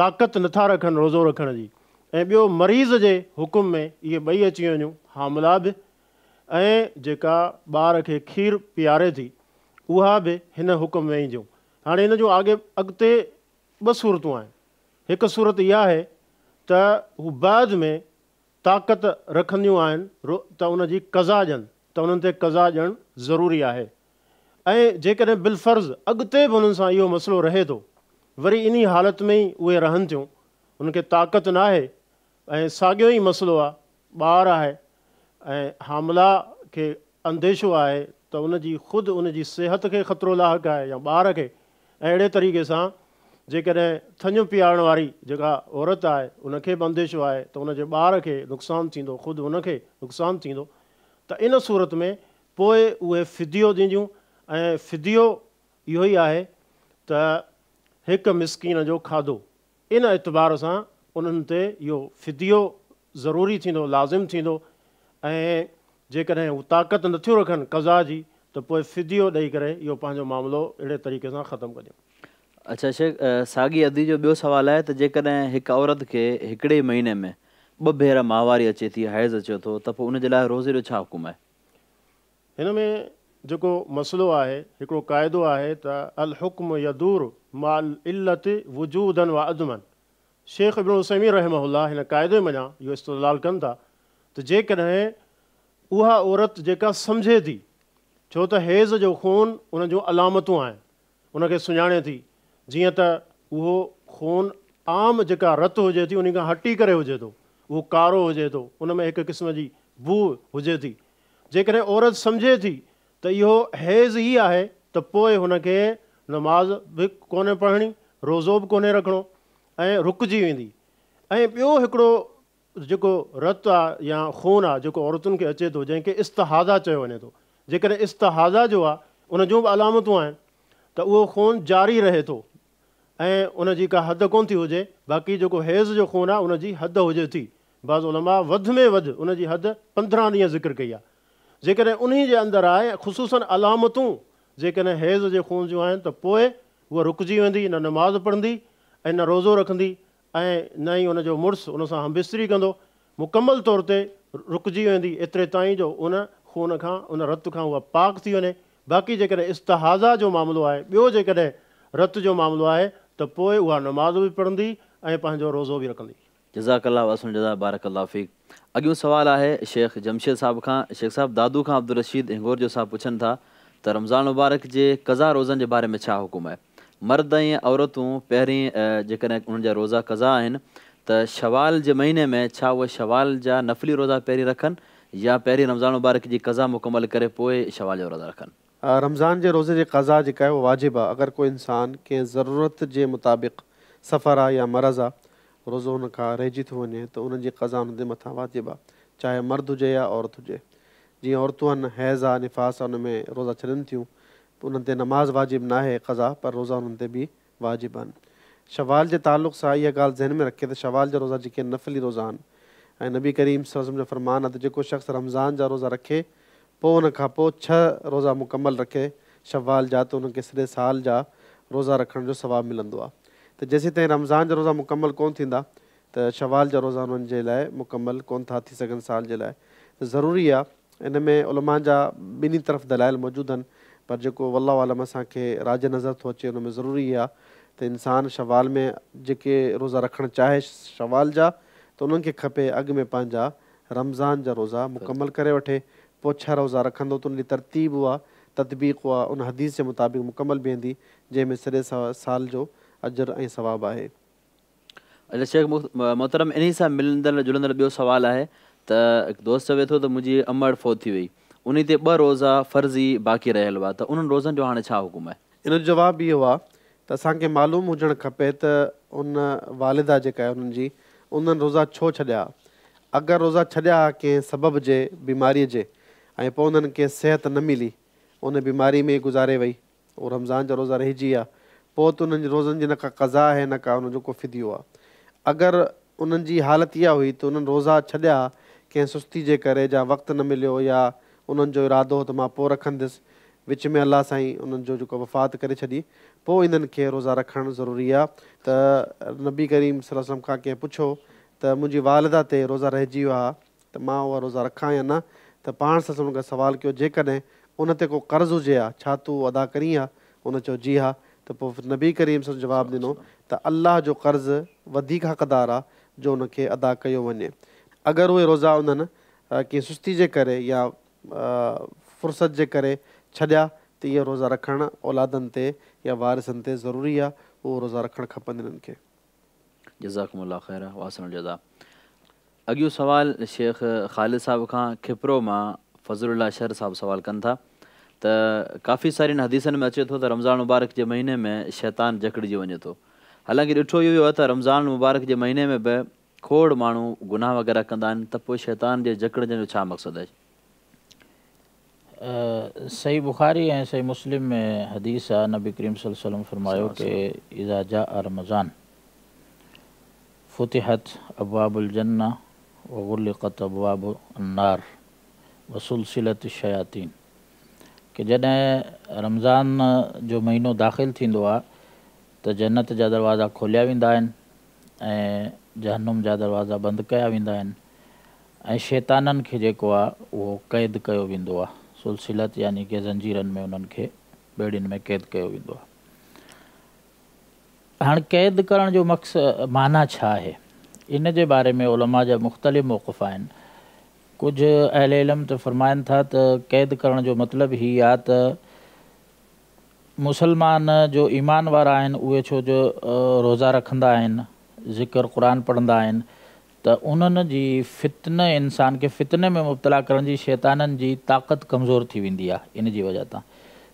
طاقت نٿا رکن روزو رکڻ جي ۽ ٻيو مريض جي حڪم ۾ اهي ٻئي اچي وڃون حامله به ۽ جيڪا ٻار کي کير پياري ٿي اها به هن حڪم ۾ اينديون. هاڻي هن جون آڳي اڳتي ٻه صورتون آهن. هڪ صورت اها آهي ته هو بعد ۾ طاقت رکنديون آهن ته ان جي قضا ڏين ته انهن تي قضا ڏيڻ ضروري آهي ۽ جيڪڏهن بالفرض اڳتي به انهن سان اهو مسئلو رهي ٿو وري انهي حالت ۾ ئي اهي رهن ٿيون انهن کي طاقت ناهي ۽ ساڳيو ئي مسئلو آهي ٻار آهي ۽ حامله کي انديشو آهي ته ان جي خود ان جي صحت کي خطرو لاحق آهي يا ٻار کي ۽ اهڙي طريقي سان جيڪڏهن ٿڃ پيارڻ واري جيڪا عورت آهي ان کي به انديشو آهي ته ان جي ٻار کي نقصان ٿيندو خود ان کي نقصان ٿيندو ته ان صورت ۾ پوء اهي فديو ڏينديون ۽ فديو اهو ئي آهي ته هڪ مسڪين جو کاڌو ان اعتبار سان انهن تي اهو فديو ضروري ٿيندو، لازم ٿيندو ۽ جيڪڏهن هو طاقت نٿيون رکن قضا جي ته پوء فديو ڏئي ڪري اهو پنهنجو معاملو اهڙي طريقي سان ختم ڪنديون. اڇا شيخ ساڳي ادي جو ٻيو سوال آهي ته جيڪڏهن هڪ عورت کي هڪڙي ئي مهيني ۾ ٻه ڀيرا ماهواري اچي ٿي، حيض اچي ٿو، ته پوء ان جي لاء روزي جو ڇا حڪم آهي؟ هن ۾ جيڪو مسئلو آهي، هڪڙو قاعدو آهي ته الحڪم يدور مع العلة وجودا وعدما شيخ ابن عثيمين رحمه الله هن قاعدي منجهان اهو استدلال ڪن ٿا ته جيڪڏهن اها عورت جيڪا سمجهي ٿي ڇو ته حيض جو خون ان جون علامتون آهن ان کي سڃاڻي ٿي جيئن ته اهو خون عام جيڪا رت هجي ٿي انهي کان هٽي ڪري هجي ٿو اهو ڪارو هجي ٿو ان ۾ هڪ قسم جي بوء هجي ٿي جيڪڏهن عورت سمجهي ٿي ته اهو حيض ئي آهي ته پوء هن کي نماز به ڪونهي پڙهڻي، روزو به ڪونهي رکڻو ۽ رڪجي ويندي ۽ ٻيو هڪڙو جيڪو رت آ يا خون آ جيڪو عورتن کي اچي ٿو جنهن کي استحاضه چيو وڃي ٿو جيڪڏهن استحاضه جو آ ان جون به علامتون آهن ته اهو خون جاري رهي ٿو ۽ ان جي ڪا حد ڪونه ٿي هجي باقي جيڪو حيض جو خون آ ان جي حد هجي ٿي بعض علماء وڌ ۾ وڌ ان جي حد 15 ڏينهن ذڪر ڪئي آهي. جيڪڏهن انهي جي اندر آهي ۽ خصوصاً علامتون جيڪڏهن حيض جي خون جون آهن ته پوء هوء رڪجي ويندي، نه نماز پڙهندي ۽ نه روزو رکندي ۽ نه ئي ان جو مڙس ان سان همبستري ڪندو، مڪمل طور تي رڪجي ويندي ايتري تائين جو ان خون کان، ان رت کان هوء پاڪ ٿي وڃي. باقي جيڪڏهن استحاضه جو معاملو آهي، ٻيو جيڪڏهن رت جو معاملو آهي ته پوء اها نماز به پڙهندي ۽ پنهنجو روزو به رکندي. جزاڪ الله واحسن الجزاء بارڪ الله فيڪ اڳيون سوال آهي شيخ جمشيد صاحب کان شيخ صاحب دادو کان عبدالرشيد هنگورجو صاحب پڇن ٿا ته رمضان مبارڪ جي قضا روزن جي باري ۾ ڇا حڪم آهي مرد ۽ عورتون پهرين جيڪڏهن انهن جا روزا قضا آهن ته شوال جي مهيني ۾ ڇا اهي شوال جا نفلي روزا پهرين رکن يا پهرين رمضان مبارڪ جي قضا مڪمل ڪري پوء شوال جا روزا رکن. رمضان جي روزي جي قضا جيڪا آهي اها واجب آهي اگر ڪو انسان ڪنهن ضرورت جي مطابق سفر آهي يا مرض آهي روزو هن کان رهجي ٿو وڃي ته ان جي قضا هن تي مٿان واجب آهي چاهي مرد هجي يا عورت هجي جيئن عورتون آهن حيض آهي نفاس آهي ان ۾ روزا ڇڏن ٿيون انهن تي نماز واجب ناهي قضا پر روزا انهن تي به واجب آهن. شوال جي تعلق سان اها ڳالهه ذهن ۾ رکي ته شوال جا روزا جيڪي نفلي روزا آهن ۽ نبي ڪريم صلي الله عليه وسلم جو فرمان آهي ته جيڪو شخص رمضان جا روزا رکي پوء ان کان پوء ڇهه روزا مڪمل رکي شوال جا ته ان کي سڄي سال جا روزا رکڻ جو ثواب ملندو آهي ته جيسيتائين رمضان جا روزا مڪمل ڪونه ٿيندا ته شوال جا روزا انهن جي لاء مڪمل ڪونه ٿا ٿي سگهن سال جي لاء ته ضروري آهي ان ۾ علماء جا ٻنهي طرف دلائل موجود آهن پر جيڪو والله اعلم اسان کي راجح نظر ٿو اچي ان ۾ ضروري اهي آهي ته انسان شوال ۾ جيڪي روزا رکڻ چاهي شوال جا ته انهن کي کپي اڳ ۾ پنهنجا رمضان جا روزا مڪمل ڪري وٺي پوء ڇهه روزا رکندو ته ان جي ترتيب اها تطبيق اها ان حديث جي مطابق مڪمل بيهندي جنهن ۾ سڄي سال جو اجر ۽ ثواب آهي. اچا شيخ محترم انهي سان ملندڙ جلندڙ ٻيو سوال آهي ته هڪ دوست چوي ٿو ته منهنجي امڙ فوت ٿي وئي انهي تي ٻه روزا فرضي باقي رهيل هئا ته انهن روزن جو هاڻي ڇا حڪم آهي؟ ان جو جواب اهو آهي ته اسان کي معلوم هجڻ کپي ته ان والده جيڪا آهي انهن جي انهن روزا ڇو ڇڏيا؟ اگر روزا ڇڏيا ڪنهن سبب جي بيماري جي ۽ پوء انهن کي صحت نه ملي ان بيماري ۾ ئي گذاري وئي اهو رمضان جا روزا رهجي ويا، پوء ته انهن جي روزن جي نه ڪا قضا آهي نه ڪا ان جو ڪو فديو آهي. اگر انهن جي حالت اها هئي ته انهن روزا ڇڏيا ڪنهن سستي جي ڪري جا وقت نه مليو يا انهن جو ارادو هو ته مان پوء رکندس، وچ ۾ الله سائين انهن جو جيڪو وفات ڪري ڇڏي، پوء انهن کي روزا رکڻ ضروري آهي ته نبي ڪريم صلي الله عليه وسلم کان ڪنهن پڇيو ته منهنجي والده تي روزا رهجي ويا ها ته مان اها روزا رکان يا نه؟ ته پاڻ صلي الله عليه وسلم ان کان سوال ڪيو، جيڪڏهن ان تي ڪو قرض هجي ها، ڇا تون اهو ادا ڪرين ها؟ ان چيو، جي ها. ته پوء نبي ڪريم صلي الله عليه وسلم جواب ڏنو ته الله جو قرض وڌيڪ حقدار آ جو ان کي ادا ڪيو وڃي. اگر اهي روزا انهن ڪنهن سستي جي ڪري يا فرصت جي ڪري ڇڏيا ته اهي روزا رکڻ اولادن تي يا وارثن تي ضروري آ، اهو روزا رکڻ کپن انهن کي. جزاڪم الله خيرا واحسن الجزا. اڳيون سوال شيخ خالد صاحب کان کپرو مان فضل الله شر صاحب سوال ڪن ٿا ته ڪافي سارين حديثن ۾ اچي ٿو ته رمضان المبارڪ جي مهيني ۾ شيطان جڪڙجي وڃي ٿو حالانڪه ڏٺو اهو ويو آهي ته رمضان المبارڪ جي مهيني ۾ به کوڙ ماڻهو گناهه وغيره ڪندا آهن ته پوء شيطان جي جڪڙجڻ جو ڇا مقصد آهي؟ صحيح بخاري ۽ صحيح مسلم ۾ حديث آ نبي ڪريم صلي الله عليه وسلم فرمايو ڪه اذا جاء رمضان فتحت ابواب الجنه وغلقت ابواب النار وسلسلت الشياطين ڪه جڏهن رمضان جو مهينو داخل ٿيندو آ ته جنت جا دروازا کوليا ويندا آهن ۽ جهنم جا دروازا بند ڪيا ويندا آهن ۽ شيطانن کي جيڪو آ اهو قيد ڪيو ويندو آ، سلسلت يعني ڪه زنجيرن ۾ انهن کي ٻيڙين ۾ قيد ڪيو ويندو آ. هاڻ قيد ڪرڻ جو مقصد معنيٰ ڇا آهي؟ ان جي باري ۾ علماء جا مختلف موقف آهن. ڪجهه اهل علم ته فرمائن ٿا ته قيد ڪرڻ جو مطلب هي آ ته مسلمان جو ايمان وارا آهن اهي ڇو جو روزا رکندا آهن، ذڪر قرآن پڙهندا آهن ته انهن جي فتنه انسان کي فتني ۾ مبتلا ڪرڻ جي شيطانن جي طاقت ڪمزور ٿي ويندي آهي ان جي وجه تان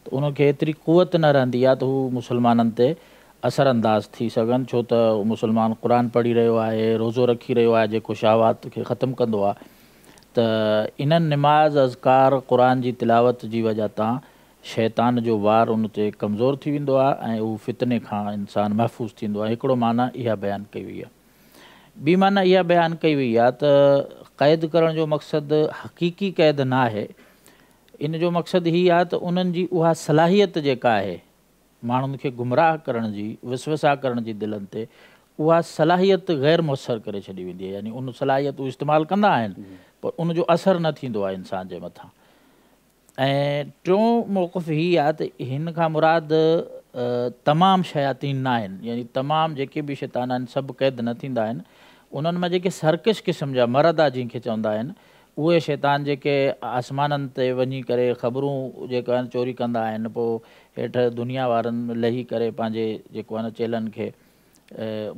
ته انهن کي ايتري قوت نه رهندي آهي ته هو مسلمانن تي اثر انداز ٿي سگهن ڇو ته مسلمان قرآن پڙهي رهيو آهي روزو رکي رهيو آهي جيڪو شهوات کي ختم ڪندو آهي ته انهن نماز اذڪار قرآن جي تلاوت جي وجه تان شيطان جو وار ان تي ڪمزور ٿي ويندو آهي ۽ اهو فتني کان انسان محفوظ ٿيندو آهي. هڪڙو معنيٰ اها بيان ڪئي وئي آهي. ٻي معنيٰ اها بيان ڪئي وئي آهي ته قيد ڪرڻ جو مقصد حقيقي قيد نه آهي. ان جو مقصد هي آهي ته انهن جي اها صلاحيت جيڪا آهي ماڻهن کي گمراهه ڪرڻ جي، وسوسا ڪرڻ جي دلن تي اها صلاحيت غير موثر ڪري ڇڏي ويندي آهي يعني ان صلاحيت هو استعمال ڪندا آهن پر ان جو اثر نه ٿيندو آهي انسان جي مٿان. ۽ ٽيون موقف هي آهي ته هن کان مراد تمام شياطين نه آهن يعني تمام جيڪي به شيطان آهن سڀ قيد نه ٿيندا آهن انهن مان جيڪي سرڪش قسم جا مردا جنهن کي چوندا آهن اهي شيطان جيڪي آسمانن تي وڃي ڪري خبرون جيڪو آهن چوري ڪندا آهن پوء هيٺ دنيا وارن لهي ڪري پنهنجي جيڪو آهن چيلن کي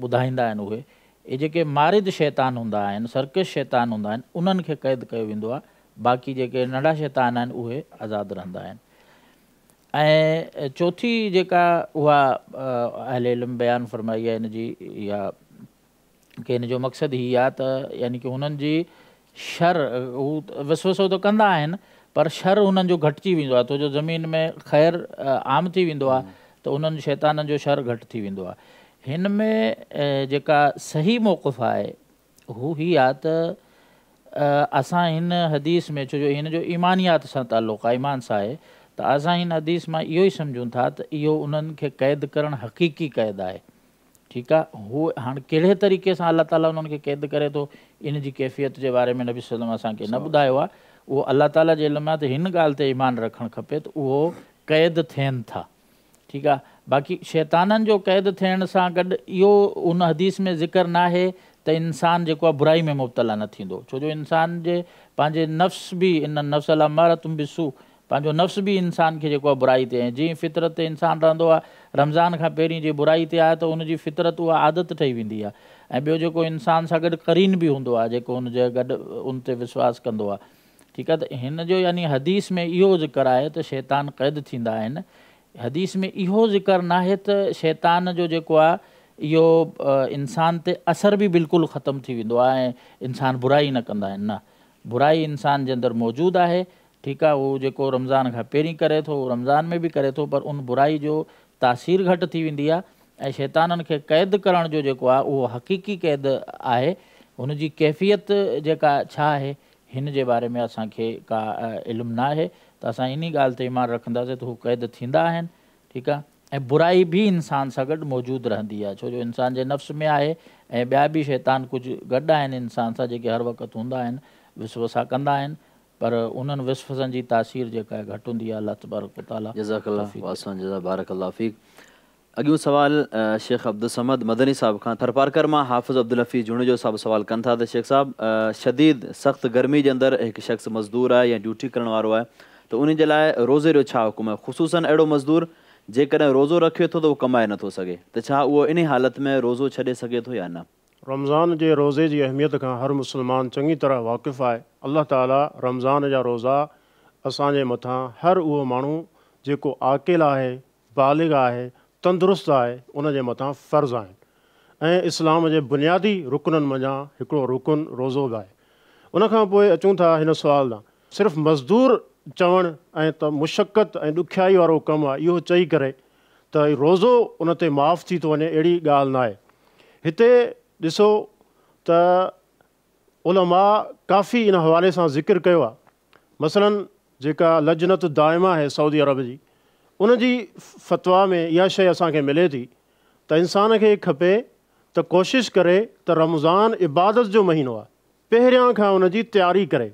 ٻڌائيندا آهن اهي اهي جيڪي مارد شيطان هوندا آهن سرڪش شيطان هوندا آهن انهن کي قيد ڪيو ويندو آهي باقي جيڪي ننڍا شيطان آهن اهي آزاد رهندا آهن ۽ چوٿي جيڪا اها اهل علم بيان فرمائي آهي ان جي اها ڪي ان جو مقصد هي آهي ته يعني ڪي هنن جي شر هو وسوسو ته ڪندا آهن پر شر هنن جو گهٽجي ويندو آهي ڇو جو زمين ۾ خير عام ٿي ويندو آهي ته انهن شيطانن جو شر گهٽ ٿي ويندو آهي هن ۾ جيڪا صحيح موقف آهي هو هي آ ته اسان هن حديث ۾ ڇو جو هن جو ايمانيات سان تعلق آ ايمان سان آهي ته اسان هن حديث مان اهو ئي سمجهون ٿا ته اهو انهن کي قيد ڪرڻ حقيقي قيد آهي ٺيڪ آ هو هاڻ ڪهڙي طريقي سان الله تعالي انهن کي قيد ڪري ٿو ان جي ڪيفيت جي باري ۾ نبي صلي الله عليه وسلم اسان کي نه ٻڌايو آ اهو الله تعالي جي علم ۾ آ ته هن ڳالهه تي ايمان رکڻ کپي ته اهو قيد ٿين ٿا ٺيڪ آ باقي شيطانن جو قيد ٿيڻ سان گڏ اهو ان حديث ۾ ذڪر ناهي ته انسان جيڪو آ برائي ۾ مبتلا نه ٿيندو ڇو جو انسان جي پنهنجي نفس به ان النفس لامارة بالسوء پنهنجو نفس به انسان کي جيڪو آهي برائي تي ۽ جيئن فطرت تي انسان رهندو آهي، رمضان کان پهرين جي برائي تي آهي ته ان جي فطرت اها عادت ٺهي ويندي آهي ۽ ٻيو جيڪو انسان سان گڏ قرين به هوندو آهي جيڪو ان جي گڏ ان تي وسواس ڪندو آهي. ٺيڪ آهي ته هن جو يعني حديث ۾ اهو ذڪر آهي ته شيطان قيد ٿيندا آهن. حديث ۾ اهو ذڪر ناهي ته شيطان جو جيڪو آهي اهو انسان تي اثر به بلڪل ختم ٿي ويندو آهي ۽ انسان برائي نه ڪندا آهن نه برائي انسان جي اندر موجود آهي ٺيڪ آهي اهو جيڪو رمضان کان پهرين ڪري ٿو اهو رمضان ۾ به ڪري ٿو پر ان برائي جو تاثير گهٽ ٿي ويندي آهي ۽ شيطانن کي قيد ڪرڻ جو جيڪو آهي اهو حقيقي قيد آهي هن جي ڪيفيت جيڪا ڇا آهي هن جي باري ۾ اسان کي ڪا علم نه آهي ته اسان انهي ڳالهه تي ايمان رکنداسين ته هو قيد ٿيندا آهن ٺيڪ آهي ۽ برائي به انسان سان گڏ موجود رهندي آهي ڇو جو انسان جي نفس ۾ آهي ۽ ٻيا به شيطان ڪجهه گڏ آهن انسان سان جيڪي هر وقت هوندا آهن وسوسا ڪندا آهن پر انهن وسوسن جي تاثير جيڪا آهي گهٽ هوندي آهي الله تبارڪ وتعالي جزاڪ الله توفيق ڏي. واحسن الجزاء بارڪ الله فيڪ اڳيون سوال شيخ عبدالصمد مدني صاحب کان ٿرپارڪر مان حافظ عبدالحفيظ جوڻيجو صاحب سوال ڪن ٿا ته شيخ صاحب شديد سخت گرمي جي اندر هڪ شخص مزدور آهي يا ڊيوٽي ڪرڻ وارو آهي ته انهي جي لاء روزي جو ڇا حڪم آهي خصوصا اهڙو مزدور جيڪڏهن روزو رکي ٿو ته اهو ڪمائي نٿو سگهي ته ڇا اهو انهي حالت ۾ روزو ڇڏي سگهي ٿو يا نه؟ رمضان جي روزي جي اهميت کان هر مسلمان چڱي طرح واقف آهي. الله تعالي رمضان جا روزا اسان جي مٿان هر اهو ماڻهو جيڪو عاقل آهي، بالغ آهي، تندرست آهي ان جي مٿان فرض آهن ۽ اسلام جي بنيادي رڪنن منجهان هڪڙو رڪن روزو به آهي. ان کان پوء اچون ٿا هن سوال ڏانهن. صرف مزدور چوڻ ۽ ته مشقت ۽ ڏکيائي وارو ڪم آهي اهو چئي ڪري ته روزو ان تي معاف ٿي ٿو وڃي اهڙي ڳالهه ناهي. هتي ڏسو ته علماء ڪافي ان حوالي سان ذڪر ڪيو آهي. مثلاً جيڪا لجنة الدائمه آهي سعودي عرب جي ان جي فتويٰ ۾ اها شيء اسان کي ملي ٿي ته انسان کي کپي ته ڪوشش ڪري ته رمضان عبادت جو مهينو آهي پهريان کان ان جي تياري ڪري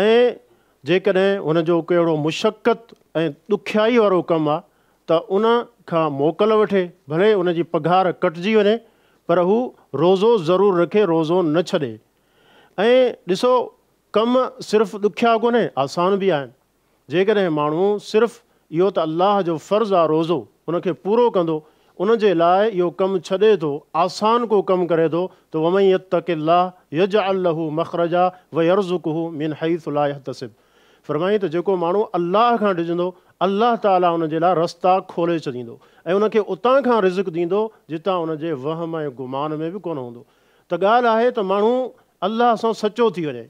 ۽ جيڪڏهن هن جو ڪو اهڙو مشقت ۽ ڏکيائي وارو ڪم آ ته ان کان موڪل وٺي، ڀلي ان جي پگهار ڪٽجي وڃي پر هو روزو ضرور رکي، روزو نه ڇڏي. ۽ ڏسو ڪم صرف ڏکيا ڪونهي، آسان به آهن. جيڪڏهن ماڻهو صرف اهو ته الله جو فرض آ روزو، ان کي پورو ڪندو، ان جي لاء اهو ڪم ڇڏي ٿو، آسان ڪو ڪم ڪري ٿو ته ومن يتق الله يجعل له مخرجا ويرزقه من حيث لا يحتسب فرمائين ته جيڪو ماڻهو الله کان ڊڄندو الله تعالي ان جي لاء رستا کولي ڇڏيندو ۽ ان کي اتان کان رزق ڏيندو جتان ان جي وهم ۽ گمان ۾ به ڪونه هوندو ته ڳالهه آهي ته ماڻهو الله سان سچو ٿي وڃي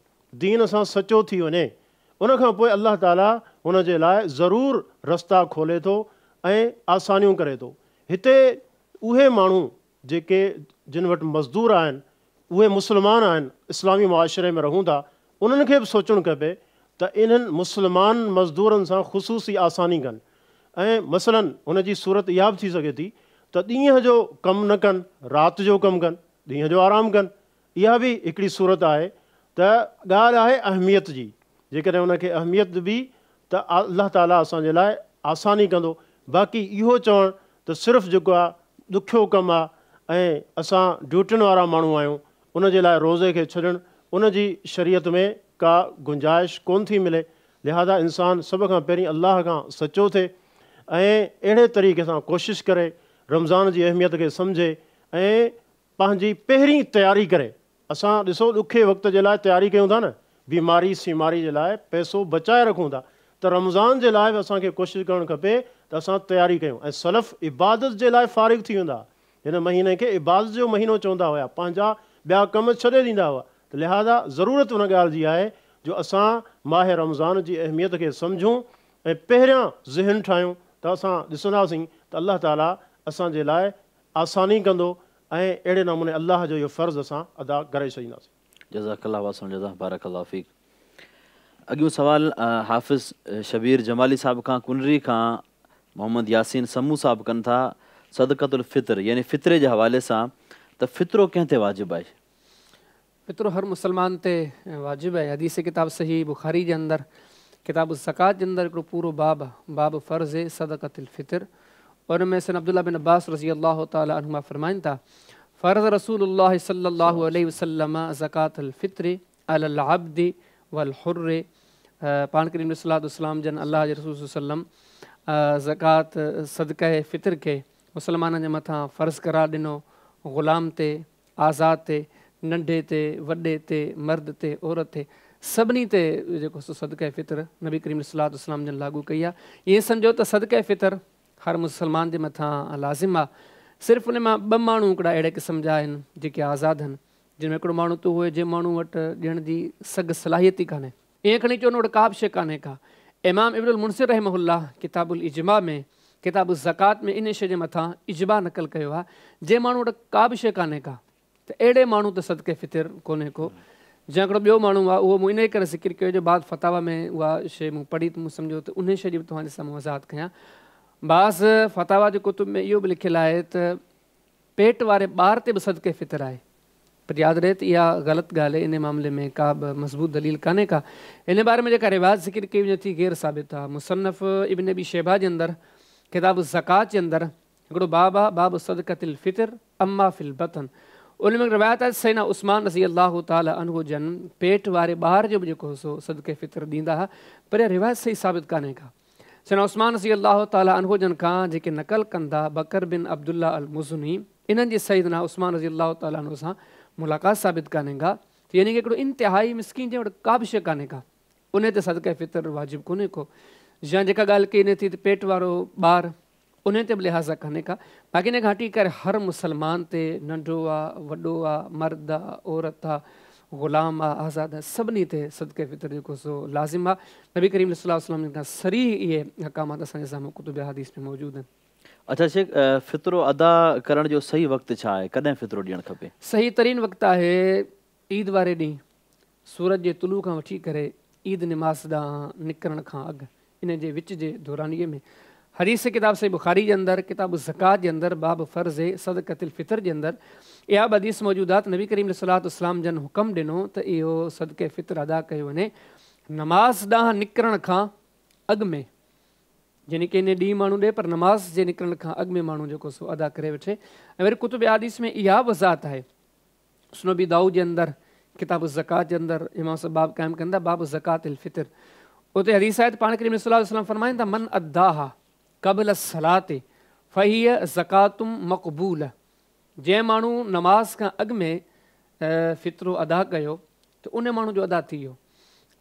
دين سان سچو ٿي وڃي ان کان پوء الله تعاليٰ هن جي لاء ضرور رستا کولي ٿو ۽ آسانيون ڪري ٿو. هتي اهي ماڻهو جيڪي جن وٽ مزدور آهن، اهي مسلمان آهن، اسلامي معاشري ۾ رهون ٿا، انهن کي به سوچڻ کپي ته انهن مسلمان مزدورن سان خصوصي آساني ڪن ۽ مثلاً هن جي صورت اها به ٿي سگهي ٿي ته ڏينهن جو ڪم نه ڪن، رات جو ڪم ڪن، ڏينهن جو آرام ڪن. اها به هڪڙي صورت آهي ته ڳالهه آهي اهميت جي، جيڪڏهن ان کي اهميت ڏبي ته الله تعاليٰ اسان جي لاء آساني ڪندو، باقي اهو چوڻ ته صرف جيڪو آهي ڏکيو ڪم آهي ۽ اسان ڊيوٽين وارا ماڻهو آهيون ان جي لاء روزي کي ڇڏڻ ان جي شريعت ۾ ڪا گنجائش ڪونه ٿي ملي، لهذا انسان سڀ کان پهرين الله کان سچو ٿئي ۽ اهڙي طريقي سان ڪوشش ڪري رمضان جي اهميت کي سمجهي ۽ پنهنجي پهرين تياري ڪري. اسان ڏسو ڏکي وقت جي لاء تياري ڪيون ٿا نه، بيماري سيماري جي لاء پئسو بچائي رکون ٿا ته رمضان جي لاء به اسان کي ڪوشش ڪرڻ کپي ته اسان تياري ڪيون ۽ سلف عبادت جي لاء فارغ ٿي ويندا ها. هن مهيني کي عبادت جو مهينو چوندا هيا، پنهنجا ٻيا ڪم ڇڏي ڏيندا هئا ته لهذا ضرورت ان ڳالهه جي آهي جو اسان ماهه رمضان جي اهميت کي سمجهون ۽ پهريان ذهن ٺاهيون ته اسان ڏسنداسين ته الله تعاليٰ اسان جي لاء آساني ڪندو ۽ اهڙي نموني الله جو اهو فرض اسان ادا ڪري ڇڏينداسين. جزاڪ الله واحسن الجزاء بارڪ الله فيڪ اڳيون سوال حافظ شبير جمالي صاحب کان ڪنري کان محمد ياسين سمون صاحب ڪن ٿا صدقة الفطر يعني فطري جي حوالي سان ته فطرو ڪنهن تي واجب آهي؟ فطرو هر مسلمان تي واجب آهي حديث ڪتاب صحيح بخاري جي اندر ڪتاب الزڪوٰة جي اندر هڪڙو پورو باب آهي باب فرض صدقة الفطر ان ۾ سيدنا عبدالله بن عباس رضي الله تعالٰي عنهما فرمائن ٿا فرض رسول الله صلي الله عليه وسلم زڪوٰة الفطر علي العبد والحر पाण करीम सलाम जन अलाह जे रसूल सल्लम ज़कात सदक़े फ़ितर खे मुसलमाननि जे मथां फ़र्ज़ करार ॾिनो, ग़ुलाम ते, आज़ाद ते, नंढे ते, वॾे ते, मर्द ते, औरत ते, सभिनी ते जेको सो सदक़े फ़ितर नबी करीम सलाम जन लागू कई आहे। ईअं सम्झो त सदक़े फ़ितर हर मुसलमान जे मथां लाज़िम आहे। सिर्फ़ उन मां ॿ माण्हू हिकिड़ा अहिड़े क़िस्म जा आहिनि जेके आज़ाद आहिनि, जिन में हिकिड़ो माण्हू त उहो जंहिं माण्हू वटि ॾियण जी सघ सलाहियत ई कान्हे, ईअं खणी चओ उन वटि का बि शइ कान्हे का। इमाम इब्नुल मुनसिर रहमहुल्लाह किताबुल इजमा में किताबु ज़कात में इन शइ जे मथां इजमा नक़ल कयो आहे, जंहिं माण्हू वटि का बि शइ कान्हे का त अहिड़े माण्हू ते सदक़े फ़ितर कोन्हे को। जंहिं हिकिड़ो ॿियो माण्हू आहे उहो मूं इन करे ज़िक्र कयो जो बाद फतावा में उहा शइ मूं पढ़ी त मूं सम्झो त उन शइ जी बि तव्हांजे साम्हूं वज़ाहत कयां। बाज़ फतावा जे कुतुब में इहो बि लिखियलु आहे त पेट वारे ॿार ते बि सदक़े फ़ितर आहे, पर यादि रहे त इहा ग़लति ॻाल्हि आहे, इन मामले में का बि मज़बूत दलील कान्हे का। इन बारे में जेका रिवायत ज़िक्र कई वञे थी ग़ैर साबित आहे। मुसन्नफ़ इब्न अबी शैबा जे अंदरि किताब ज़कात जे अंदरि हिकिड़ो बाब आहे, बाब सदक़तिल फ़ितर अम्मा फिल बतन, उन में रिवायत आहे सैना उस्मान रज़ी अल्लाह ताला अन्हु जन पेट वारे ॿार जो बि जेको सो सदक़े फ़ितर ॾींदा हुआ, पर इहा रिवायत सही साबित कान्हे का। सैना उस्मान रज़ी अल्लाह ताला अन्हु जन खां जेके नक़ल कंदा बकर बिन अब्दुल्ला अल मुज़नी, इन्हनि जी सईदना उस्मान रज़ी अल्लाह ताला अन्हु सां मुलाक़ात साबित कान्हे का। त यानी कि हिकिड़ो इंतिहाई मिसकीन जंहिं वटि का बि शइ कान्हे का उन ते सदक़े फ़ितर वाजिब कोन्हे को। या जेका ॻाल्हि कई वञे थी त पेट वारो ॿार उन ते बि लिहाज़ा कान्हे का। बाक़ी इन खां हटी करे हर मुसलमान ते नंढो आहे, वॾो आहे, मर्द आहे, औरत आहे, ग़ुलाम आहे, आज़ाद आहे, सभिनी ते सदक़े फ़ितर जेको सो लाज़िम आहे। नबी करीम सल्लल्लाहु अलैहि वसल्लम खां सरी इहे अहकामात असांजे साम्हूं कुतुब हदीस में मौजूदु आहिनि। अच्छा शेख, फ़ितरो अदा करण जो सही वक़्तु छा आहे, कॾहिं फ़ितरो ॾियणु खपे? सही तरीन वक़्तु आहे ईद वारे ॾींहुं सूरज जे तुलू खां वठी करे ईद निमाज़ ॾांहुं निकिरण खां अॻु, इन जे विच जे दौरानीअ में। हदीस किताब सही बुखारी जे अंदरि किताब ज़कात जे अंदरि बाब फ़र्ज़ सदक़तिल फ़ितर जे अंदरि इहा बि हदीस मौजूदु आहे त नबी करीम सलाम जन हुकम ॾिनो त इहो सदक़े फ़ितर अदा कयो वञे नमाज़ ॾांहुं निकिरण खां अॻु में, यानी कि इन ॾींहुं माण्हू ॾे पर नमाज़ जे निकिरण खां अॻु में माण्हू जेको सो अदा करे वठे। ऐं वरी कुतुब हदीस में इहा वज़ाहत आहे, सुनबी दाऊद जे अंदरि किताब ज़कात जे अंदरि इमाम साहब बाब क़ाइम कंदा बाब ज़कात फ़ितर, उते हदीस आहे त पाण करीम सल्लल्लाहु अलैहि वसल्लम फरमाइनि था मन अद्दाहा क़बल सलात फ़हीय ज़कातुम मक़बूल, जंहिं माण्हू नमाज़ खां अॻु में फ़ितरो अदा कयो त उन माण्हू जो अदा थी वियो।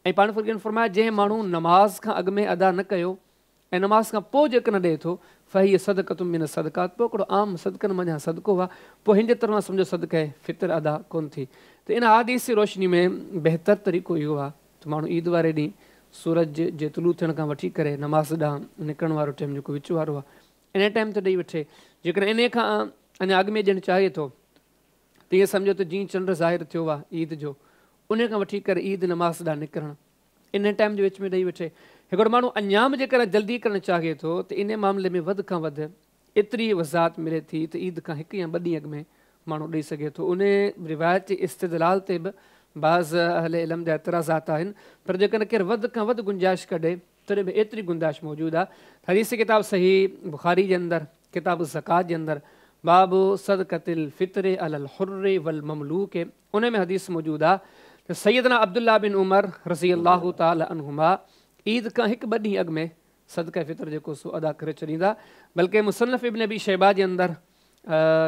ऐं पाण फरमाया जंहिं माण्हू नमाज़ खां अॻु में अदा न कयो ऐं नमाज़ खां पोइ जेकॾहिं ॾिए थो फ़हीय सदक़तुम मिन सदक़ात, पोइ हिकिड़ो आम सदक़नि मंझां सदको आहे, पोइ हिन जे तरफ़ां सम्झो सदक़े फ़ितर अदा कोन थी। त इन हदीस जी रोशनी में बहितर तरीक़ो इहो आहे त माण्हू ईद वारे ॾींहुं सूरज जे तुलू थियण खां वठी करे नमाज़ ॾांहुं निकिरण वारो टाइम जेको विच वारो आहे इन टाइम ते ॾेई वठे। जेकॾहिं इन खां अञा अॻु में ॾियणु चाहे थो त ईअं सम्झो त जीअं चंड ज़ाहिर थियो आहे ईद जो उन खां वठी करे ईद नमाज़ ॾांहुं निकिरणु इन टाइम जे विच में ॾेई वठे। हिकिड़ो माण्हू अञा बि जेकॾहिं जल्दी करणु चाहे थो त इन मामले में वधि खां वधि एतिरी वज़ाहत मिले थी त ईद खां हिकु या ॿ ॾींहं अॻु में माण्हू ॾेई सघे थो। उन रिवायत जे इस्तिदलाल ते बि बाज़ अहले इल्म जा एतिराज़ात आहिनि, पर जेकॾहिं केरु वधि खां वधि गुंजाइश कढे तॾहिं बि एतिरी गुंजाइश मौजूदु आहे। हदीस किताब सही बुखारी जे अंदरि किताब ज़कात जे अंदरि बाब सदक़तिल फ़ितर अलल हुर्र वल ममलूक, उन में हदीस मौजूदु आहे त सैयदना अब्दुल्ला बिन उमर रज़ी अल्लाह ताला अन्हुमा ईद खां हिकु ॿ ॾींहं अॻु में सदक़े फ़ितर जेको सो अदा करे छॾींदा। बल्कि मुसन्नफ़ इब्न अबी शैबा जे अंदरि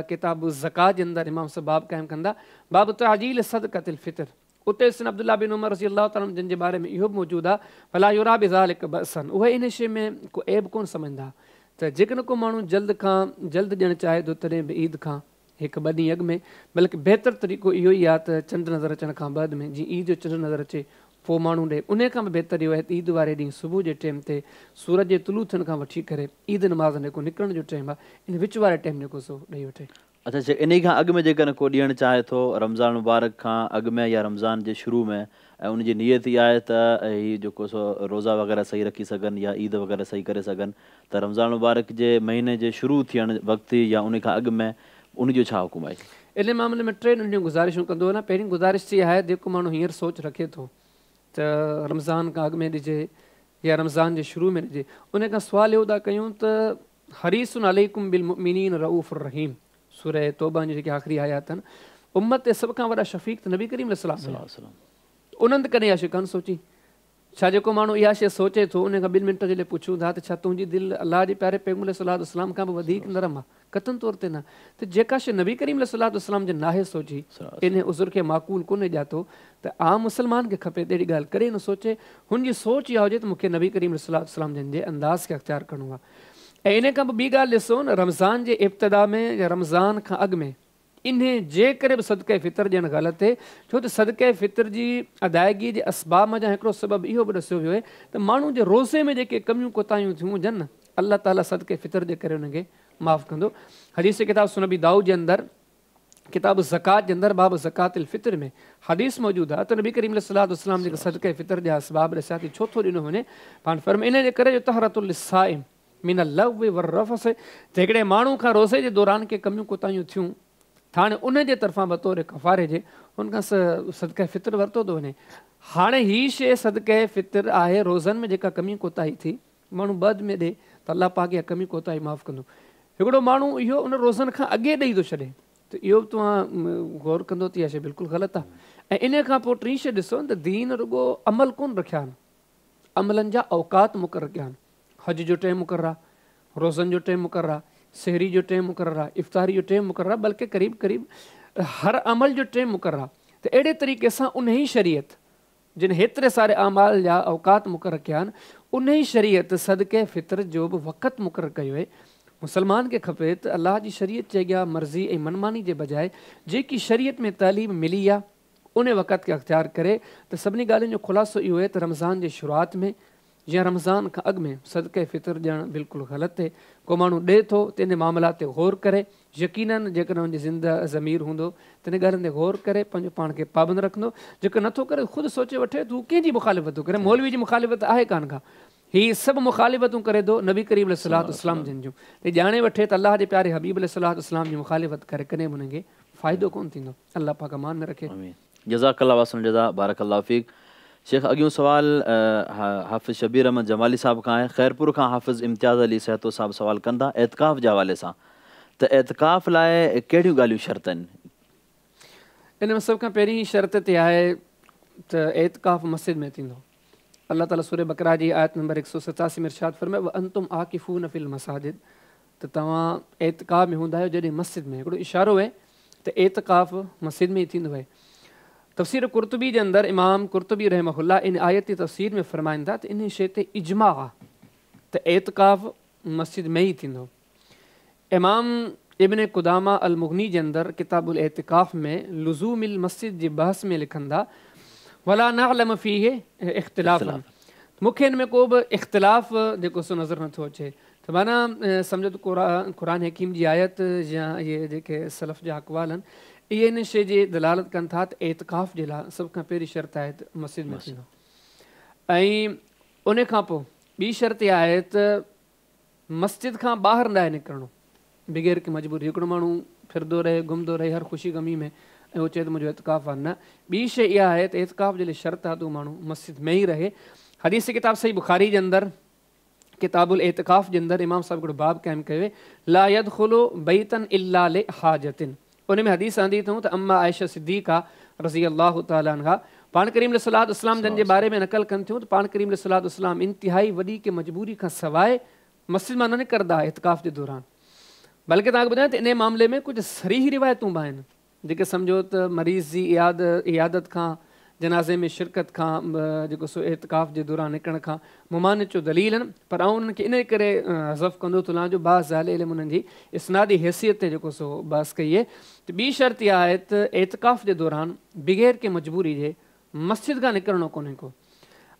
किताब ज़कात जे अंदरि इमाम साहब बाब क़ाइम कंदा बाब ताजील सदक़तिल फ़ितर, उते सिन अब्दुल्ला बिन उमर रज़ी अल्लाह ताला जन जे बारे में इहो बि मौजूदु आहे फला युरा बिज़ालिक बअसन, उहे इन शइ में को ऐब कोन सम्झंदा। त जेकॾहिं को माण्हू जल्द खां जल्द ॾियणु चाहे थो तॾहिं बि ईद खां हिकु ॿ ॾींहं अॻु में, बल्कि बहितर तरीक़ो इहो ई आहे त चंड नज़र अचण खां बाद में जीअं ईद जो चंड नज़र अचे पोइ माण्हू ॾे। उन खां बि बहितर इहो आहे त ईद वारे ॾींहुं सुबुह जे टाइम ते सूरज जे तुलू थियण खां वठी करे ईद नमाज़ जेको निकिरण जो टाइम आहे इन विच वारे टाइम जेको सो ॾेई वठे। अच्छा, इन खां अॻु में जेकॾहिं को ॾियणु चाहे थो रमज़ान मुबारक खां अॻु में या रमज़ान जे शुरू में, ऐं उनजी नीयत इहा आहे त हीउ जेको सो रोज़ा वग़ैरह सही रखी सघनि या ईद वग़ैरह सही करे सघनि, त रमज़ान मुबारक जे महीने जे शुरू थियण वक़्तु या उन खां अॻु में उनजो छा हुकुम आहे? इन मामले में टे नंढियूं गुज़ारिशूं कंदो वञा। पहिरीं गुज़ारिश इहा आहे जेको माण्हू हींअर सोच रखे थो त रमज़ान खां अॻु में ॾिजे या रमज़ान जे शुरू में ॾिजे, उन खां सुवाल इहो था कयूं त हरीसुन अलैकुम बिल मुमिनीन रऊफ़ुर रहीम, सूरह तौबा जी जेके आख़िरी आयात आहिनि, उम्मत ते सभ खां वॾा शफ़ीक त नबी करीम सलाम उन्हनि त कॾहिं इहा शइ कान सोची। छा जेको माण्हू इहा शइ सोचे थो उन खां 2 मिंट जे लाइ पुछूं था त छा तुंहिंजी दिलि अलाह जे प्यारे पैगम्बर अलैहि सलाम खां बि वधीक नरम आहे? कतन तौर ते न। त जेका शइ नबी करीम अलैहि सलाम जे नाहे सोची, इन उज़ुर खे माकूल कोन्हे ॼातो। त आम मुसलमान खे खपे त अहिड़ी ॻाल्हि करे न सोचे, हुनजी सोच इहा हुजे त मूंखे नबी करीम अलैहि सलाम जन जे अंदाज़ खे अख़्तियार करिणो आहे। ऐं इन खां पोइ ॿी ॻाल्हि ॾिसो न, रमज़ान जे इब्तिदा में या रमज़ान खां अॻु में इन जे करे बि सदक़े फितर ॾियणु ग़लति आहे, छो त सदक़े फितर जी अदायगी जे असबाब मां हिकिड़ो सबबु इहो बि ॾिस्यो वियो आहे त माण्हू जे रोज़े में जेके कमियूं कोताहियूं थियूं हुजनि न, अलाह ताला सदक़े फितर जे करे हुनखे माफ़ कंदो। हदीस किताब सुनबी दाऊद जे अंदरि, किताब ज़कात जे अंदरि, बाब ज़कात फितर में हदीस मौजूदु आहे त नबी करीम अलैहि सलाम जेके सदक़े फितर जा असबाब ॾिस्या त छो थो ॾिनो वञे, पाण फरमाए इन जे करे जो तहरतुल साइम मिन लग़्व वर-रफ़स, त हिकिड़े माण्हू खां रोज़े जे दौरान के कमियूं कोताहियूं थियूं, हाणे उन जे तरफ़ां बतौर कफ़ारे जे हुन खां सदक़े फितर वरितो थो वञे। हाणे हीअ शइ सदक़े फितर आहे, रोज़नि में जेका कमी कोताही थी माण्हू बाद में ॾे त अलाह पाक इहा कमी कोताही माफ़ कंदो। हिकिड़ो माण्हू इहो उन रोज़नि खां अॻे ॾेई थो छॾे त इहो बि तव्हां गौर कंदो त इहा शइ बिल्कुलु ग़लति आहे। ऐं इन खां पोइ टीं शइ ॾिसो त दीन रुॻो अमल कोन रखिया आहिनि, अमलनि जा औकात मुक़ररु कया आहिनि। हज जो टाइम मुक़ररु आहे, रोज़नि जो टाइम मुक़ररु आहे, सहरी जो टाइम मुक़ररु आहे, इफ़्तारी जो टाइम मुक़ररु आहे, बल्कि क़रीब क़रीब हर अमल जो टाइम मुक़ररु आहे। त अहिड़े तरीक़े सां उन ई शरीयत जिन हेतिरे सारे आमाल जा औकात मुक़ररु कया आहिनि, उन ई शरीयत सदक़े फितर जो बि वक़्तु मुक़ररु कयो आहे। मुसलमान खे खपे त अलाह जी शरीयत जे अॻियां मर्ज़ी ऐं मनमानी जे बजाए जेकी शरीयत में तालीम मिली आहे उन वक़्त खे अख़्तियार करे। त सभिनी ॻाल्हियुनि जो ख़ुलासो इहो आहे त रमज़ान जे शुरूआत में या रमज़ान खां अॻु में सदक़े फितर ॾियणु बिल्कुलु ग़लति आहे। को माण्हू ॾिए थो त इन मामला ते गौर करे, यकीनन जेकॾहिं हुनजी ज़िंदा ज़मीर हूंदो त इन ॻाल्हियुनि ते गौर करे पंहिंजो पाण खे पाबंद रखंदो। जेको नथो करे ख़ुदि सोचे वठे तूं कंहिंजी मुखालिफ़त थो करे, मौलवी जी मुखालिफ़त आहे कान का, हीअ सभु मुखालिफ़तूं करे थो नबी करीम अलैहि सलाम जन जूं, त ॼाणे वठे त अलाह जे प्यारे हबीब अलैहि सलाम जी मुखालिफ़त करे कॾहिं बि हुनखे फ़ाइदो कोन थींदो। अलाह पाक अमान में रखे। जज़ाकल्लाह वहसन जज़ा, बारकल्लाह फ़ीक। शेख, अॻियों सवाल हाफ़िज़ शबीर अहमद जमाली साहब खां आहे, ख़ैरपुर खां हाफ़िज़ इम्तियाज़ अली सहतो साहब सवाल कंदा एतकाफ़ जे हवाले सां, त एतकाफ़ लाइ कहिड़ियूं ॻाल्हियूं शर्त आहिनि? इन में सभ खां पहिरीं शर्त ते आहे त एतकाफ़ मस्जिद में थींदो। अलाह ताला सूरह बकरा जी आयत नंबर 187 में इरशाद फरमायो, व अंतुम आकिफून फिल मसाजिद, त तव्हां एतकाफ़ में हूंदा आहियो जॾहिं मस्जिद में। हिकिड़ो इशारो आहे त एतकाफ़ मस्जिद में ई थींदो आहे। तफ़सीर कुर्तुबी जे अंदरि इमाम कुर्तुबी रहमहुल्लाह इन आयत जी तफ़सीर में फरमाइनि था त इन शइ ते इजमा आहे त एतकाफ़ मस्जिद में ई थींदो। इमाम इब्न कुदामा अल मुगनी जे अंदरि किताबुल एतिकाफ़ में लुज़ूमिल मस्जिद जे बहस में लिखनि था, वला नअलम फ़ीहि इख़्तिलाफ़, मूंखे हिन में को बि इख़्तिलाफ़ जेको सो नज़र नथो अचे। त माना सम्झो त क़ुरान हकीम जी आयत या इहे जेके सलफ़ जा अक़वाल आहिनि इहे इन शइ जी दलालत कनि था त एतिकाफ़ जे लाइ सभ खां पहिरीं शर्त आहे त मस्जिद में थींदो। ऐं उन खां पोइ ॿी शर्त इहा आहे त मस्जिद खां ॿाहिरि न आहे निकिरणो बग़ैर कंहिं मजबूरी। हिकिड़ो माण्हू फिरंदो रहे, घुमंदो रहे हर ख़ुशी ग़मी में ऐं उहो चए त मुंहिंजो एतिकाफ़ आहे, न। ॿी शइ इहा आहे त एतिकाफ़ जे लाइ शर्त आहे त उहो माण्हू मस्जिद में ई रहे। हदीस किताब सही बुखारी जे अंदरि किताबुल एतिकाफ़ जे अंदरि इमाम साहिब हिकिड़ो बाब क़ाइमु कयो आहे, ला यदख़ुलु बैतन इल्ला लि हाजतिन। उन में हदीस आंदी अथऊं त अम्मा आयशा सिद्दीक़ा रज़ी अल्लाह ताला अन्हा पाण करीम अलैहि सलाम जन जे बारे में नकल कनि थियूं त पाण करीम अलैहि सलाम इंतिहाई वॾी के मजबूरी खां सवाइ मस्जिद मां न निकिरंदा एतिकाफ़ जे दौरान। बल्कि तव्हांखे ॿुधायां त इन मामले में कुझु सरीह रिवायतूं बि आहिनि जेके सम्झो त मरीज़ जी इयादत खां, जनाज़े में शिरकत खां, जेको सो एतिकाफ़ जे दौरान निकिरण खां मुमानित जो दलील आहिनि, पर आउं उन्हनि खे इन करे हज़फ़ कंदो थो लां जो बाज़ अहले इल्म उन्हनि जी इस्नादी हैसियत ते जेको सो बहस कई आहे। त ॿी शर्त इहा आहे त एतिकाफ़ जे दौरान बग़ैर कंहिं मजबूरी जे मस्जिद खां निकिरणो कोन्हे को।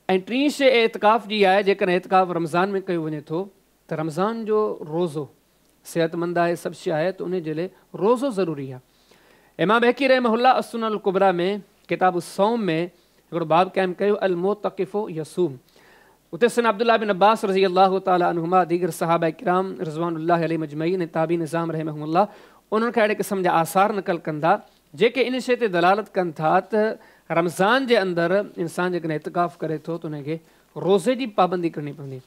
ऐं टीं शइ एतिकाफ़ जी आहे, जेकॾहिं एतिकाफ़ रमज़ान में कयो वञे थो त रमज़ान जो रोज़ो सिहतमंद आहे, सभु शइ आहे, त उन जे लाइ रोज़ो ज़रूरी आहे। इमाम बैहक़ी रहमहुल्लाह अस-सुनन अल-कुबरा में किताब सौम में हिकिड़ो बाब क़ाइमु कयो, अल-मुतक़िफ़ु यसूम। उते सन अब्दुल्ला बिन अब्बास रज़ी अल्लाह ताला अन्हुमा दीगर सहाबा किराम रिज़वानुल्लाहि अलैहिम अजमईन ऐं ताबी निज़ाम रहमहुमुल्लाह उन्हनि खां अहिड़े क़िस्म जा आसार नकल कंदा जेके इन शइ ते दलालत कनि था त रमज़ान जे अंदरि इंसान जेकॾहिं एतिकाफ़ करे थो त हुनखे रोज़े जी पाबंदी करणी पवंदी।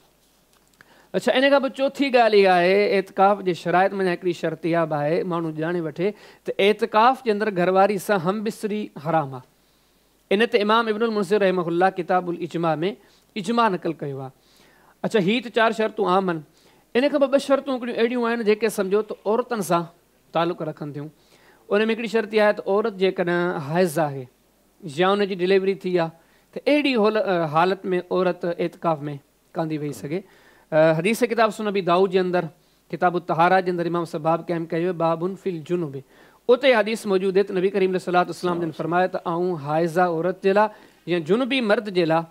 अच्छा, इन खां पोइ चोथी ॻाल्हि इहा आहे, एतिकाफ़ जे शराइत में हिकिड़ी शर्त इहा बि आहे, माण्हू ॼाणे वठे त एतिकाफ़ जे अंदरि घरवारी सां हमबिस्तरी हराम आहे। इन ते इमाम इब्नुल मुंज़िर रहमहुल्लाह किताबुल इजमा में इजमा नक़ल कयो आहे। अच्छा, ही त चारि शर्तूं आम आहिनि। इन खां पोइ ॿ शर्तूं हिकिड़ियूं अहिड़ियूं आहिनि जेके सम्झो त औरतुनि सां तालुक़ु रखनि थियूं। उन में हिकिड़ी शर्त इहा आहे त औरत जेकॾहिं हाइज़ आहे या उनजी डिलीवरी थी आहे त अहिड़ी हालत में औरत एतिकाफ़ में कान थी वेही सघे। हदीस किताब सुन अबी दाऊद जे अंदरि किताब तहारा जे अंदरि इमाम साहब बाब क़ाइमु कयो बाबुन फिल जुनूब, उते हदीस मौजूदु आहे त नबी करीम अलैहि जन फरमायो त आऊं हाइज़ा औरत जे लाइ या जुनूबी मर्द जे लाइ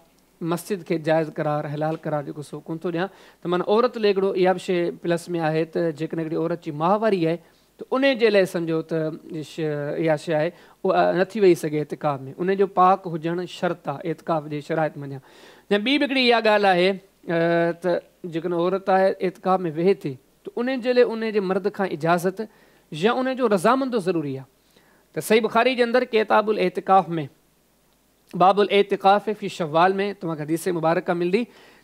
मस्जिद खे जाइज़ करार हलाल करार जेको सो कोन थो ॾियां। त माना औरत लाइ हिकिड़ो इहा बि शइ प्लस में आहे त जेकॾहिं हिकिड़ी औरत जी माहवारी आहे त उन जे लाइ सम्झो त इहा शइ आहे उहा नथी वेही सघे एतिकाफ़ में, उन जो पाक हुजणु शर्त आहे एतिकाफ़ जे शराइत मंझां। ऐं ॿी बि हिकिड़ी इहा ॻाल्हि आहे त जेकॾहिं औरत आहे एतिकाफ़ में वेहे थी त उन जे लाइ उन जे मर्द खां इजाज़त या उन जो रज़ामंदो ज़रूरी आहे। त सही बुखारी जे अंदरि किताबुल एतिकाफ़ में बाबुल एतिकाफ़ फ़ी शव्वाल में तव्हांखे हदीस मुबारक मिलंदी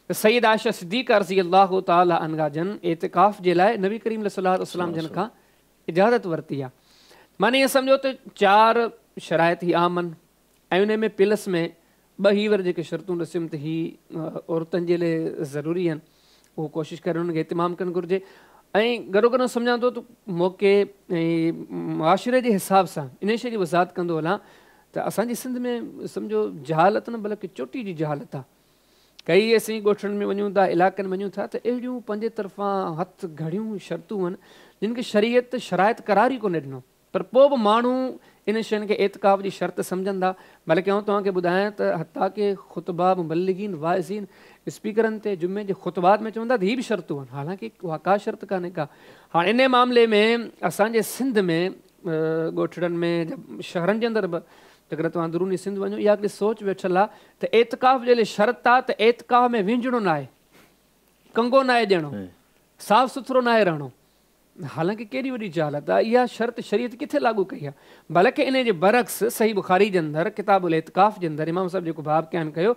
त सैयद आयशा सिद्दीक़ा रज़ी अल्लाह तआला अन्हा जन एतिकाफ़ जे लाइ नबी करीम अलैहि जन खां इजाज़त वरिती आहे। माना ईअं सम्झो त चारि शराइत ही आम आहिनि ऐं उन में प्लस में ॿ ही वरी जेके शर्तूं ॾिसियुमि त ही औरतुनि जे लाइ ज़रूरी आहिनि, उहो कोशिशि करे हुनखे इतिमामु करणु घुरिजे। ऐं गॾो गॾु सम्झां थो त मौक़े ऐं मुआशिरे जे हिसाब सां इन शइ जी वज़ाहत कंदो हलां त असांजी सिंध में सम्झो जहालत न बल्कि चोटी जी जहालत आहे। कई असीं ॻोठनि में वञूं था, इलाइक़नि में वञूं था त अहिड़ियूं पंहिंजे तरफ़ां हथ घड़ियूं शर्तूं आहिनि जिन खे शरीयत शराइत करार ई कोन ॾिनो, पर पोइ बि माण्हू इन शयुनि खे एतिकाफ़ जी शर्त सम्झंदा। बल्कि आउं तव्हांखे ॿुधायां त हता के ख़ुतबा मुबल्लिगीन वाइज़ीन स्पीकरनि ते जुमे जे ख़ुतबात में चवंदा त हीअ बि शर्तूं आहिनि, हालांकि उहा का शर्त कान्हे का। हाणे इन मामले में असांजे सिंध में ॻोठड़नि में शहरनि जे अंदरि बि जेकॾहिं तव्हां अंदरूनी सिंध वञो इहा हिकिड़ी सोच वेठल आहे त एतिकाफ़ जे लाइ शर्त आहे त एतिकाफ़ में विंझणो न आहे, कंगो न आहे ॾियणो, साफ़ सुथरो न आहे रहणो। हालांकि केॾी वॾी जहालत आहे, इहा शर्त शरीयत किथे लागू कई आहे। बल्कि इन जे बरक्स सही बुखारी जे अंदरि किताबुल एतिकाफ़ जे अंदरि इमाम साहिबु जेको बाब क़ाइमु कयो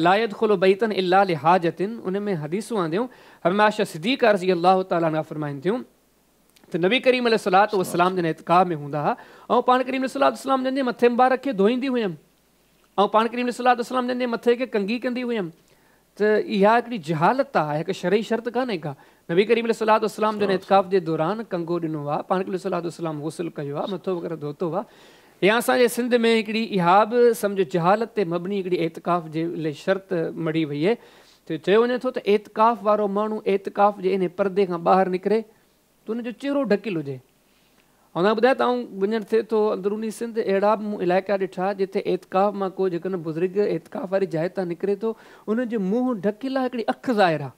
ला यदख़ुलु बैतन इल्ला लिहाजतिन, उन में हदीसूं आंदियूं हज़रत आयशा सिद्दीक़ा रज़ी अल्लाह तआला अन्हा फरमाइनि थियूं त नबी करीम अलैहि सलाम जन एतिकाफ़ में हूंदा हुआ ऐं पाण करीम अलैहि सलाम जन जे मथे मुबारक खे धोईंदी हुयमि ऐं पाण करीम अलैहि सलाम जन जे मथे खे कंघी कंदी हुयमि। त इहा हिकिड़ी जहालत आहे, हिकु शरई शर्त कान्हे का। नबी करीम अलैहि सलाम जन एतिकाफ़ जे दौरान कंघो ॾिनो आहे, पाण करीम अलैहि सलाम गुस्ल कयो आहे, मथो वग़ैरह धोतो आहे। या असांजे सिंध में हिकिड़ी इहा बि सम्झो जहालत ते मबनी हिकिड़ी एतिकाफ़ जे लाइ शर्त मढ़ी वई आहे। त चयो वञे थो त एतिकाफ़ वारो माण्हू एतिकाफ़ जे इन परदे खां ॿाहिरि निकिरे त हुनजो चहिरो ढकियलु हुजे। ऐं ॿुधायो त आउं वञणु थिए थो अंदरूनी सिंध अहिड़ा बि मूं इलाइक़ा ॾिठा जिते एतिकाफ़ मां को जेकॾहिं बुज़ुर्ग एतिकाफ़ वारी जाइ तां निकिरे थो हुनजो मुंहुं ढकियलु आहे, हिकिड़ी अखि ज़ाहिर आहे,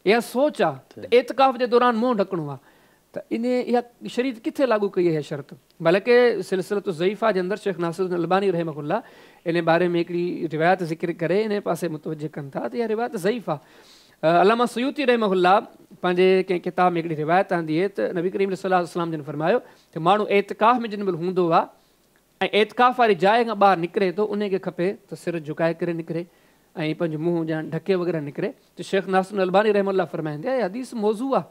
इहा सोच आहे त एतिकाफ़ जे दौरान मुंहुं ढकणो आहे। त इन इहा शरीयत किथे लागू कई आहे शर्त? बल्कि सिलसिलत ज़ईफ़ा जे अंदरि शेख नासिर अल्बानी रहमहुल्लाह इन बारे में हिकिड़ी रिवायत ज़िक्र करे इन पासे मुतवजह कनि था त इहा रिवायत ज़ईफ़ आहे। अलामा सयूती रहमहुल्लाह पंहिंजे कंहिं किताब में हिकिड़ी रिवायत आंदी आहे त नबी करीम सल्लल्लाहु अलैहि वसल्लम जन फरमायो त माण्हू एतिकाफ़ में जिन महिल हूंदो आहे ऐं एतिकाफ़ वारी जाइ खां ॿाहिरि निकिरे थो उनखे खपे त सिर झुकाए करे निकिरे ऐं पंहिंजो मुंहुं ॼण ढके वग़ैरह निकिरे। त शेख नासिर अल्बानी रहमहुल्लाह फरमाईंदे आहे हदीस मौज़ू आहे,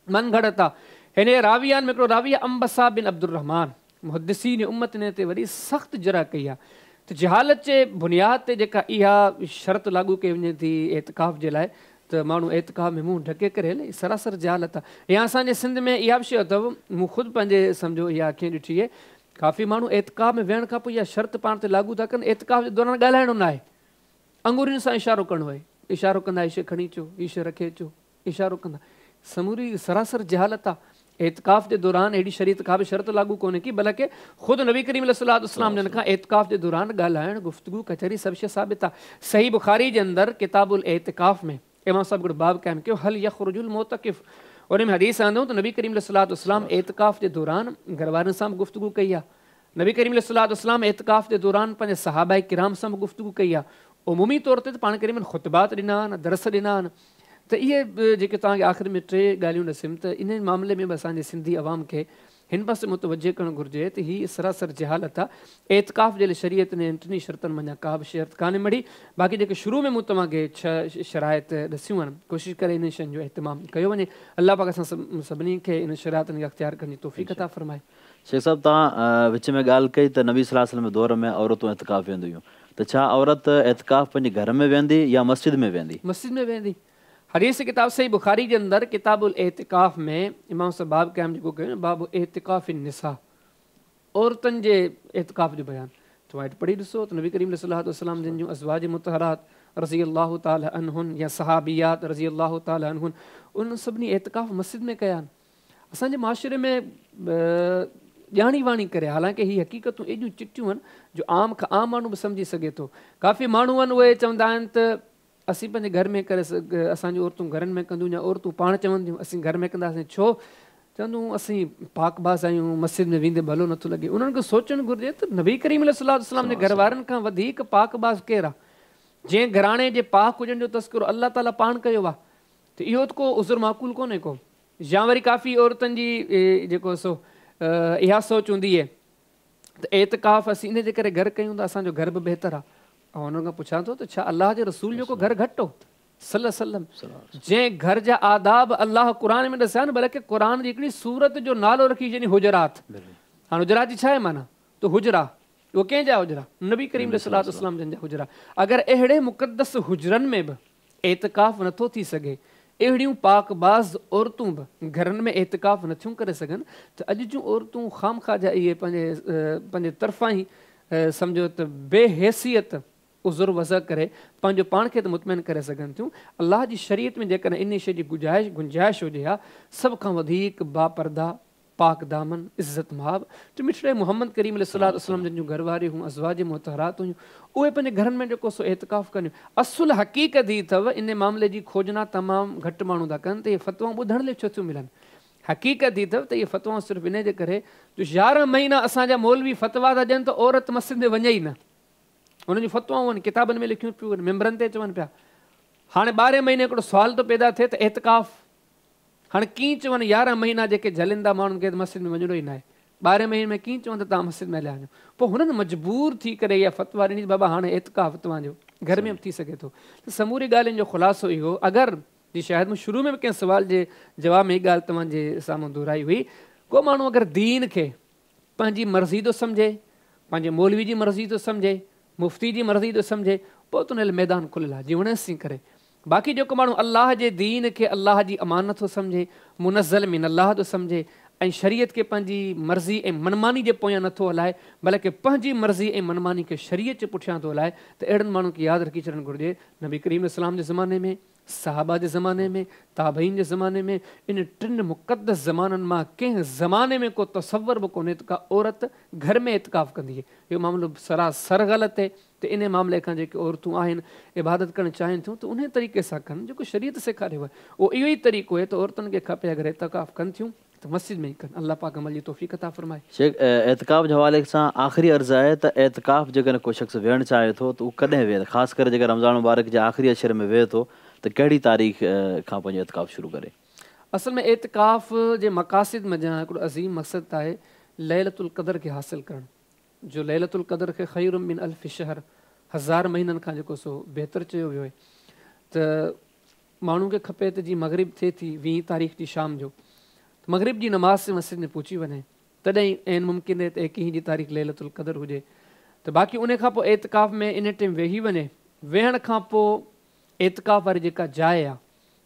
मन घड़त आहे। हिन रावियान में हिकिड़ो रावी आहे अम्बसा बिन अब्दुर्रहमान, मुहद्दिसीन उम्मत ने ते वॾी सख़्तु जरा कई आहे त जहालत जे बुनियाद ते जेका इहा शर्त लागू कई वञे थी एतिकाफ़ जे लाइ त माण्हू एतिकाफ़ में मुंहुं ढके करे हले, सरासर जहालत आहे। या असांजे सिंध में इहा बि शइ अथव, मूं ख़ुदि पंहिंजे सम्झो इहा अखियूं ॾिठी आहे, काफ़ी माण्हू एतिकाफ़ में वेहण खां पोइ इहा शर्त पाण ते लागू था कनि, एतिकाफ़ जे दौरान ॻाल्हाइणो न आहे, आङुरियुनि सां इशारो करिणो आहे, इशारो कंदा हीअ शइ खणी अचो, हीअ शइ रखे अचो, इशारो कंदा, समूरी सरासर जहालत आहे। एतिकाफ़ जे दौरान अहिड़ी शरीयत का बि शर्त लागू कोन्हे की, बल्कि ख़ुदि नबी करीम अलैहि सलाम जन खां एतिकाफ़ जे दौरान ॻाल्हाइणु, गुफ़्तगू, कचहरी सभु शइ साबित आहे। सही बुखारी जे अंदरि किताबुल एतिकाफ़ में इमाम साहिबु हिकिड़ो बाब क़ाइमु कयो हल यख़रुजुल मुतकिफ़, उन में हदीस आंदो त नबी करीम अलैहि सलाम एतिकाफ़ जे दौरान घर वारनि सां बि गुफ़्तगू कई आहे, नबी करीम अलैहि सलाम एतिकाफ़ जे दौरान पंहिंजे सहाबा किराम सां बि गुफ़्तगू कई आहे। उमूमी तौर ते त पाण करीम ख़ुतबात ॾिना आहिनि, दरस ॾिना आहिनि। त इहे जेके तव्हांखे आख़िर में टे ॻाल्हियूं ॾिसियुमि त इन मामले में बि असांजे सिंधी अवाम खे हिन पासे मुतवजह करणु घुरिजे त हीअ सरासर जहालत आहे। एतिकाफ़ जे लाइ शरीयत ने टिन्ही शर्तनि मंझां का बि शर्त कान्हे मढ़ी। बाक़ी जेके शुरू में मूं तव्हांखे 6 शराइत ॾिसियूं आहिनि, कोशिशि करे इन शयुनि जो इहितमाम कयो वञे। अलाह पाक असां सभिनी खे इन शराइतनि खे अख़्तियार करण जी तौफ़ीक़ अता फरमाए। शेख साहिबु, तव्हां विच में ॻाल्हि कई त नबी सल्लल्लाहु अलैहि वसल्लम दौर में औरतूं एतिकाफ़ वेंदी हुयूं, त छा औरत एतिकाफ़ पंहिंजे घर में वेंदी या मस्जिद में वेंदी? मस्जिद में वेंदी। हदीस किताब सही बुखारी जे अंदरि किताबुल एतिकाफ़ में इमाम साहब बाब क़ाइम जेको कयो बाब एतिकाफ़ निसा, औरतुनि जे एतिकाफ़ जो बयानु। तव्हां हेठि पढ़ी ॾिसो त नबी करीम सल्लल्लाहु अलैहि वसल्लम जिन जूं अज़वाज मुतहरात रज़ी अल्लाह ताला अन्हुन या सहाबियात रज़ी अल्लाह ताला अन्हुन, उन्हनि सभिनी एतिकाफ़ मस्जिद में कया आहिनि। असांजे माशरे में ॼाणी वाणी करे, हालांकि हीअ हक़ीक़तूं एॾियूं चिटियूं आहिनि जो आम खां आम माण्हू बि सम्झी सघे थो। काफ़ी माण्हू आहिनि उहे चवंदा आहिनि त असीं पंहिंजे घर में करे असांजूं औरतूं घरनि में कंदियूं या औरतूं पाण चवंदियूं असीं घर में कंदासीं, छो? चवंदियूं असीं पाकबाज़ आहियूं, मस्जिद में वेंदे भलो नथो लॻे। उन्हनि खे सोचणु घुरिजे त नबी करीम सल्लल्लाहु अलैहि वसल्लम जे घर वारनि खां वधीक पाकबाज़ केरु आहे? जंहिं घराणे जे पाक हुजण जो तस्करो अलाह ताला पाण कयो आहे, त इहो त को उज़ुर माक़ूल कोन्हे को। या वरी काफ़ी औरतुनि जी जेको सो इहा सोच हूंदी आहे त एतिकाफ़ असीं इन जे करे घर कयूं त असांजो घर बि बहितर आहे। ऐं हुननि खां पुछां थो त छा अलाह जे रसूल जो को घर घटि हो सल्लल्लाहु अलैहि वसल्लम? जंहिं घर जा आदाब अलाह क़ुर में ॾसिया आहिनि, बल्कि क़ुर जी हिकिड़ी सूरत जो नालो रखी छॾी हुजरात। हाणे हुजरात जी छा आहे माना? त हुजरा उहो कंहिंजा हुजरा? नबी करीम सल्लल्लाहु अलैहि वसल्लम जन जा हुजरा। अगरि अहिड़े मुक़दस हुजरनि में बि एतिकाफ़ नथो थी सघे, अहिड़ियूं पाकबाज़ औरतूं बि घरनि में एतिकाफ़ नथियूं करे सघनि, त अॼु जूं औरतूं ख़ाम ख़ा जा इहे पंहिंजे पंहिंजे तरफ़ां ई सम्झो त बेहैसियत उज़ुर वज़ह करे पंहिंजो पाण खे त मुतमिन करे सघनि थियूं। अलाह जी शरीयत में जेकॾहिं इन शइ जी गुंजाइश हुजे हा, सभ खां वधीक बापर्दा पाक दामन इज़त माब त मिठड़े मोहम्मद करीम सल्लल्लाहु अलैहि वसल्लम जन जूं घरवारियूं हुयूं, अज़वाज मुतहरात हुयूं, उहे पंहिंजे घरनि में जेको सो एतिकाफ़ कंदियूं। असुल हक़ीक़त हीअ अथव, इन मामले जी खोजना तमामु घटि माण्हू था कनि त इहे फतवाऊं ॿुधण लाइ छो थियूं मिलनि। हक़ीक़त हीअ अथव त इहे फतवाऊं सिर्फ़ु इन जे करे जो 11 महीना असांजा मौलवी फतवा था ॾियनि त औरत मस्जिद में वञे ई न। हुननि जूं फतवाऊं आहिनि, किताबनि में लिखियूं पियूं आहिनि, मेंबरनि ते चवनि पिया। हाणे 12 महीने हिकिड़ो सुवाल थो पैदा थिए त एतिकाफ़ हाणे कीअं चवनि? 11 महीना जेके झलनि था माण्हुनि खे त मस्जिद में वञिणो ई न आहे, 12 महीने में कीअं चवनि त तव्हां मस्जिद में हलिया वञो? पोइ हुननि मजबूर थी करे इहा फतवा ॾिनी बाबा हाणे एतिकाफ़ तव्हांजो घर में बि थी सघे थो। त समूरी ॻाल्हियुनि जो ख़ुलासो इहो, अगरि जी शायदि मूं शुरू में बि कंहिं सवाल जे जवाब में हीअ ॻाल्हि तव्हांजे साम्हूं दोहराई हुई, को माण्हू अगरि दीन खे पंहिंजी मर्ज़ी थो सम्झे, पंहिंजे मौलवी जी मर्ज़ी थो सम्झे, मुफ़्ती जी मर्ज़ी थो सम्झे, पोइ त हुन मैदान खुलियलु आहे, जीअं वणेसि करे। बाक़ी जेको माण्हू अलाह जे दीन खे अलाह जी अमानत थो सम्झे, मुनज़ल मिन अलाह थो सम्झे ऐं शरीयत खे पंहिंजी मर्ज़ी ऐं मनमानी जे पोयां नथो हलाए, बल्कि पंहिंजी मर्ज़ी ऐं मनमानी खे शरीयत जे पुठियां थो हलाए, त अहिड़नि माण्हुनि खे यादि रखी छॾणु घुरिजे। नबी करीम इस्लाम जे ज़माने में, सहाबा जे ज़माने में, ताबईन जे ज़माने में, इन टिनि मुक़दस ज़माननि मां कंहिं ज़माने में को तसवर बि कोन्हे त का औरत घर में एतिकाफ़ कंदी आहे। इहो मामिलो सरासर ग़लति आहे। त इन मामले खां जेके औरतूं आहिनि इबादत करणु चाहिनि थियूं त उन तरीक़े सां कनि जेको शरीयत सेखारियो आहे। उहो इहो ई तरीक़ो आहे त औरतुनि खे खपे अगरि एतिकाफ़ कनि थियूं त मस्जिद में ई कनि। अलाह पाक अमल जी तौफ़ीक़ अता फ़रमाए। शेख, एतिकाफ़ जे हवाले सां आख़िरी अर्ज़ आहे त एतिकाफ़ जेकॾहिं को शख़्स वेहणु चाहे थो त उहो कॾहिं वेहे? ख़ासि करे जेकर रमज़ान मुबारक जे आख़िरी अशर में वेहे थो त कहिड़ी तारीख़ खां पंहिंजो एतिकाफ़ शुरू करे? असल में एतिकाफ़ जे मक़ासिद मंझां हिकिड़ो अज़ीम मक़सदु आहे लैलतुल क़दर खे हासिल करणु, जो लैलतुल क़दर खे ख़ैर मिन अल्फ शहर, 1000 महीननि खां जेको सो बहितर चयो वियो आहे। त माण्हू खे खपे त जीअं मग़रिब थिए थी 20 तारीख़ जी शाम जो, त मग़रिब जी नमाज़ ते मस्जिद में पहुची वञे, तॾहिं ऐन मुमकिन आहे त 21 जी तारीख़ लैलतुल क़दर हुजे। त बाक़ी उन खां पोइ एतिकाफ़ में इन टाइम वेही वञे, वेहण खां पोइ एतिकाफ़ वारी जेका जाइ आहे,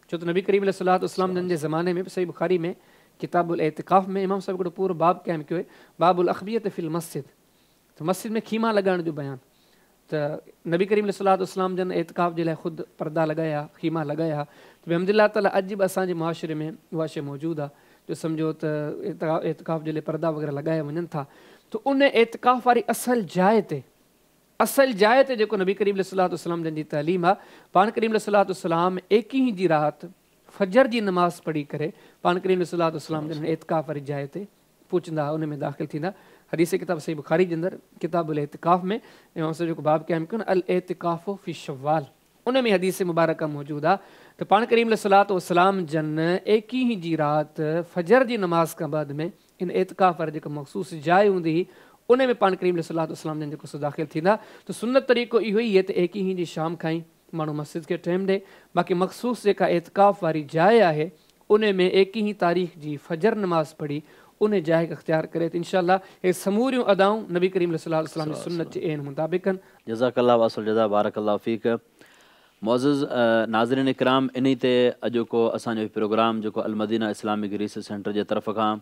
छो त नबी करीम सल्लल्लाहु अलैहि वसल्लम जन जे ज़माने में सही बुखारी में किताबुल एतिकाफ़ में इमाम साहिब हिकिड़ो पूरो बाब क़ाइमु कयो आहे, बाबुल अख़बियत फ़िल मस्जिद, त मस्जिद में खीमा लॻाइण जो बयानु। त नबी करीम सल्लल्लाहु अलैहि वसल्लम जन एतिकाफ़ जे लाइ ख़ुदि पर्दा लॻाया, खीमा लॻाया। त अलहम्दुलिल्लाह ताला अॼु बि असांजे मुआशिरे में उहा शइ मौजूदु आहे जो सम्झो त एतिकाफ़ जे लाइ पर्दा वग़ैरह लॻाया वञनि था। त उन एतिकाफ़ वारी असल जाइ ते, असल जाइ ते जेको नबी करीम सल्लल्लाहु अलैहि वसल्लम जन जी तालीम आहे, पाण करीम सल्लल्लाहु अलैहि वसल्लम 21 जी राति फजर जी नमाज़ पढ़ी करे पाण करीम सल्लल्लाहु अलैहि वसल्लम जन एतिकाफ़ वारी जाइ ते पहुचंदा, उन में दाख़िल थींदा। हदीस किताब सही बुखारी जे अंदरि किताबुल एतिकाफ़ में इमाम साहिब जेको बाब क़ाइमु कयो अल एतिकाफ़ फ़ी शव्वाल, उन में हदीस मुबारक मौजूदु आहे त पाण करीम सल्लल्लाहु अलैहि वसल्लम जन 21 जी राति फजर जी नमाज़ खां बाद में इन एतिकाफ़ वारी जेका मख़सूस जाइ हूंदी हुई उन में पाण करीम सल्लल्लाहु अलैहि वसल्लम जन जेको सो दाख़िल थींदा। त सुन्नत तरीक़ो इहो ई आहे त 21 जी शाम खां ई माण्हू मस्जिद खे टाइम ॾे, बाक़ी मख़सूस जेका एतिकाफ़ वारी जाइ आहे उन में 21 तारीख़ जी फजर नमाज़ पढ़ी उन जाइ खे इख़्तियार करे त इनशा अल्लाह इहे समूरियूं अदाऊं नबी करीम सल्लल्लाहु अलैहि वसल्लम जी सुन्नत जे ऐन मुताबिक़ आहिनि। जज़ाकल्लाह वासल जज़ा, बारकल्लाह फ़ीक। मुअज़्ज़िज़ नाज़रीन इकराम, इन ते अॼोको असांजो प्रोग्राम जेको अलमदीना इस्लामिक रिसर्च सेंटर जे तरफ़ खां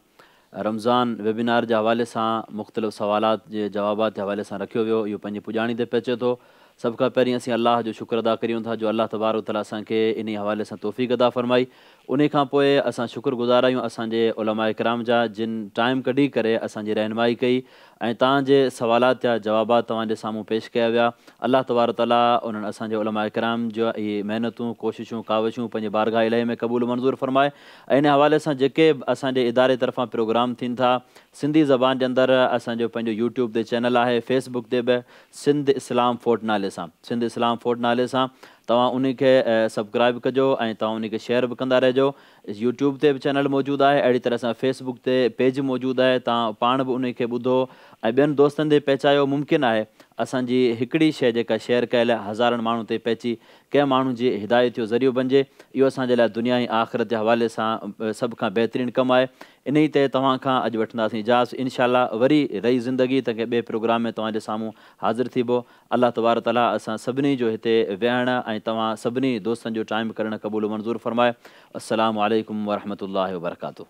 रमज़ान वेबिनार जे हवाले सां मुख़्तलिफ़ सवालात जे जवाबात जे हवाले सां रखियो वियो, इहो पंहिंजी पुॼाणी ते पहुचे थो। सभ खां पहिरीं असीं अलाह जो शुक्र अदा करियूं था जो अलाह तबारक तआला असांखे इन हवाले सां तौफ़ीक़ अदा फ़रमाई। उन खां पोइ असां शुक्रगुज़ार आहियूं असांजे उलमा इकराम जा जिन टाइम कढी करे असांजी रहनुमाई कई ऐं तव्हांजे सवालात जा जवाबात तव्हांजे साम्हूं पेश कया विया। अलाह तबारक तआला उन्हनि असांजे उलमा इकराम जो इहे महिनतूं, कोशिशूं, काविशूं पंहिंजे बारगाह इलाही में क़बूल मंज़ूर फ़रमाए। ऐं इन हवाले सां जेके असांजे इदारे तरफ़ां प्रोग्राम थियनि था सिंधी ज़बान जे अंदरि, असांजो पंहिंजो यूट्यूब ते चैनल आहे, फेसबुक ते बि सिंध इस्लाम फोर्ट नाले सां, सिंध इस्लाम फोर्ट नाले सां तव्हां उन खे सब्सक्राइब कजो ऐं तव्हां उन खे शेयर बि कंदा रहिजो। यूट्यूब ते बि चैनल मौजूदु आहे, अहिड़ी तरह सां फेसबुक ते पेज मौजूदु आहे, तव्हां पाण बि उन खे ॿुधो ऐं ॿियनि दोस्तनि ते पहुचायो। मुमकिन आहे असांजी हिकिड़ी शइ जेका शेयर कयल आहे हज़ारनि माण्हुनि ते पहुची कंहिं माण्हू जी हिदायत जो ज़रियो बणिजे, इहो असांजे लाइ दुनिया ऐं आख़िरत जे हवाले सां सभ खां बहितरीनु कमु आहे। इन ई ते तव्हां खां अॼु वठंदासीं इजाज़त। इनशा वरी रही ज़िंदगी त कंहिं ॿिए प्रोग्राम में तव्हांजे साम्हूं हाज़िर थिबो। अलाह तबारक तआला असां सभिनी जो हिते वेहण ऐं तव्हां सभिनी दोस्तनि जो टाइम करणु क़बूल मंज़ूर फ़रमाए। अस्सलामु अलैकुम वरहमतुल्लाहि वबरकातुहू।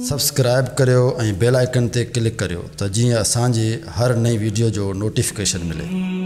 सब्सक्राइब करियो ऐं बेल आइकन ते क्लिक करियो त जीअं असांजी हर नई वीडियो जो नोटिफिकेशन मिले।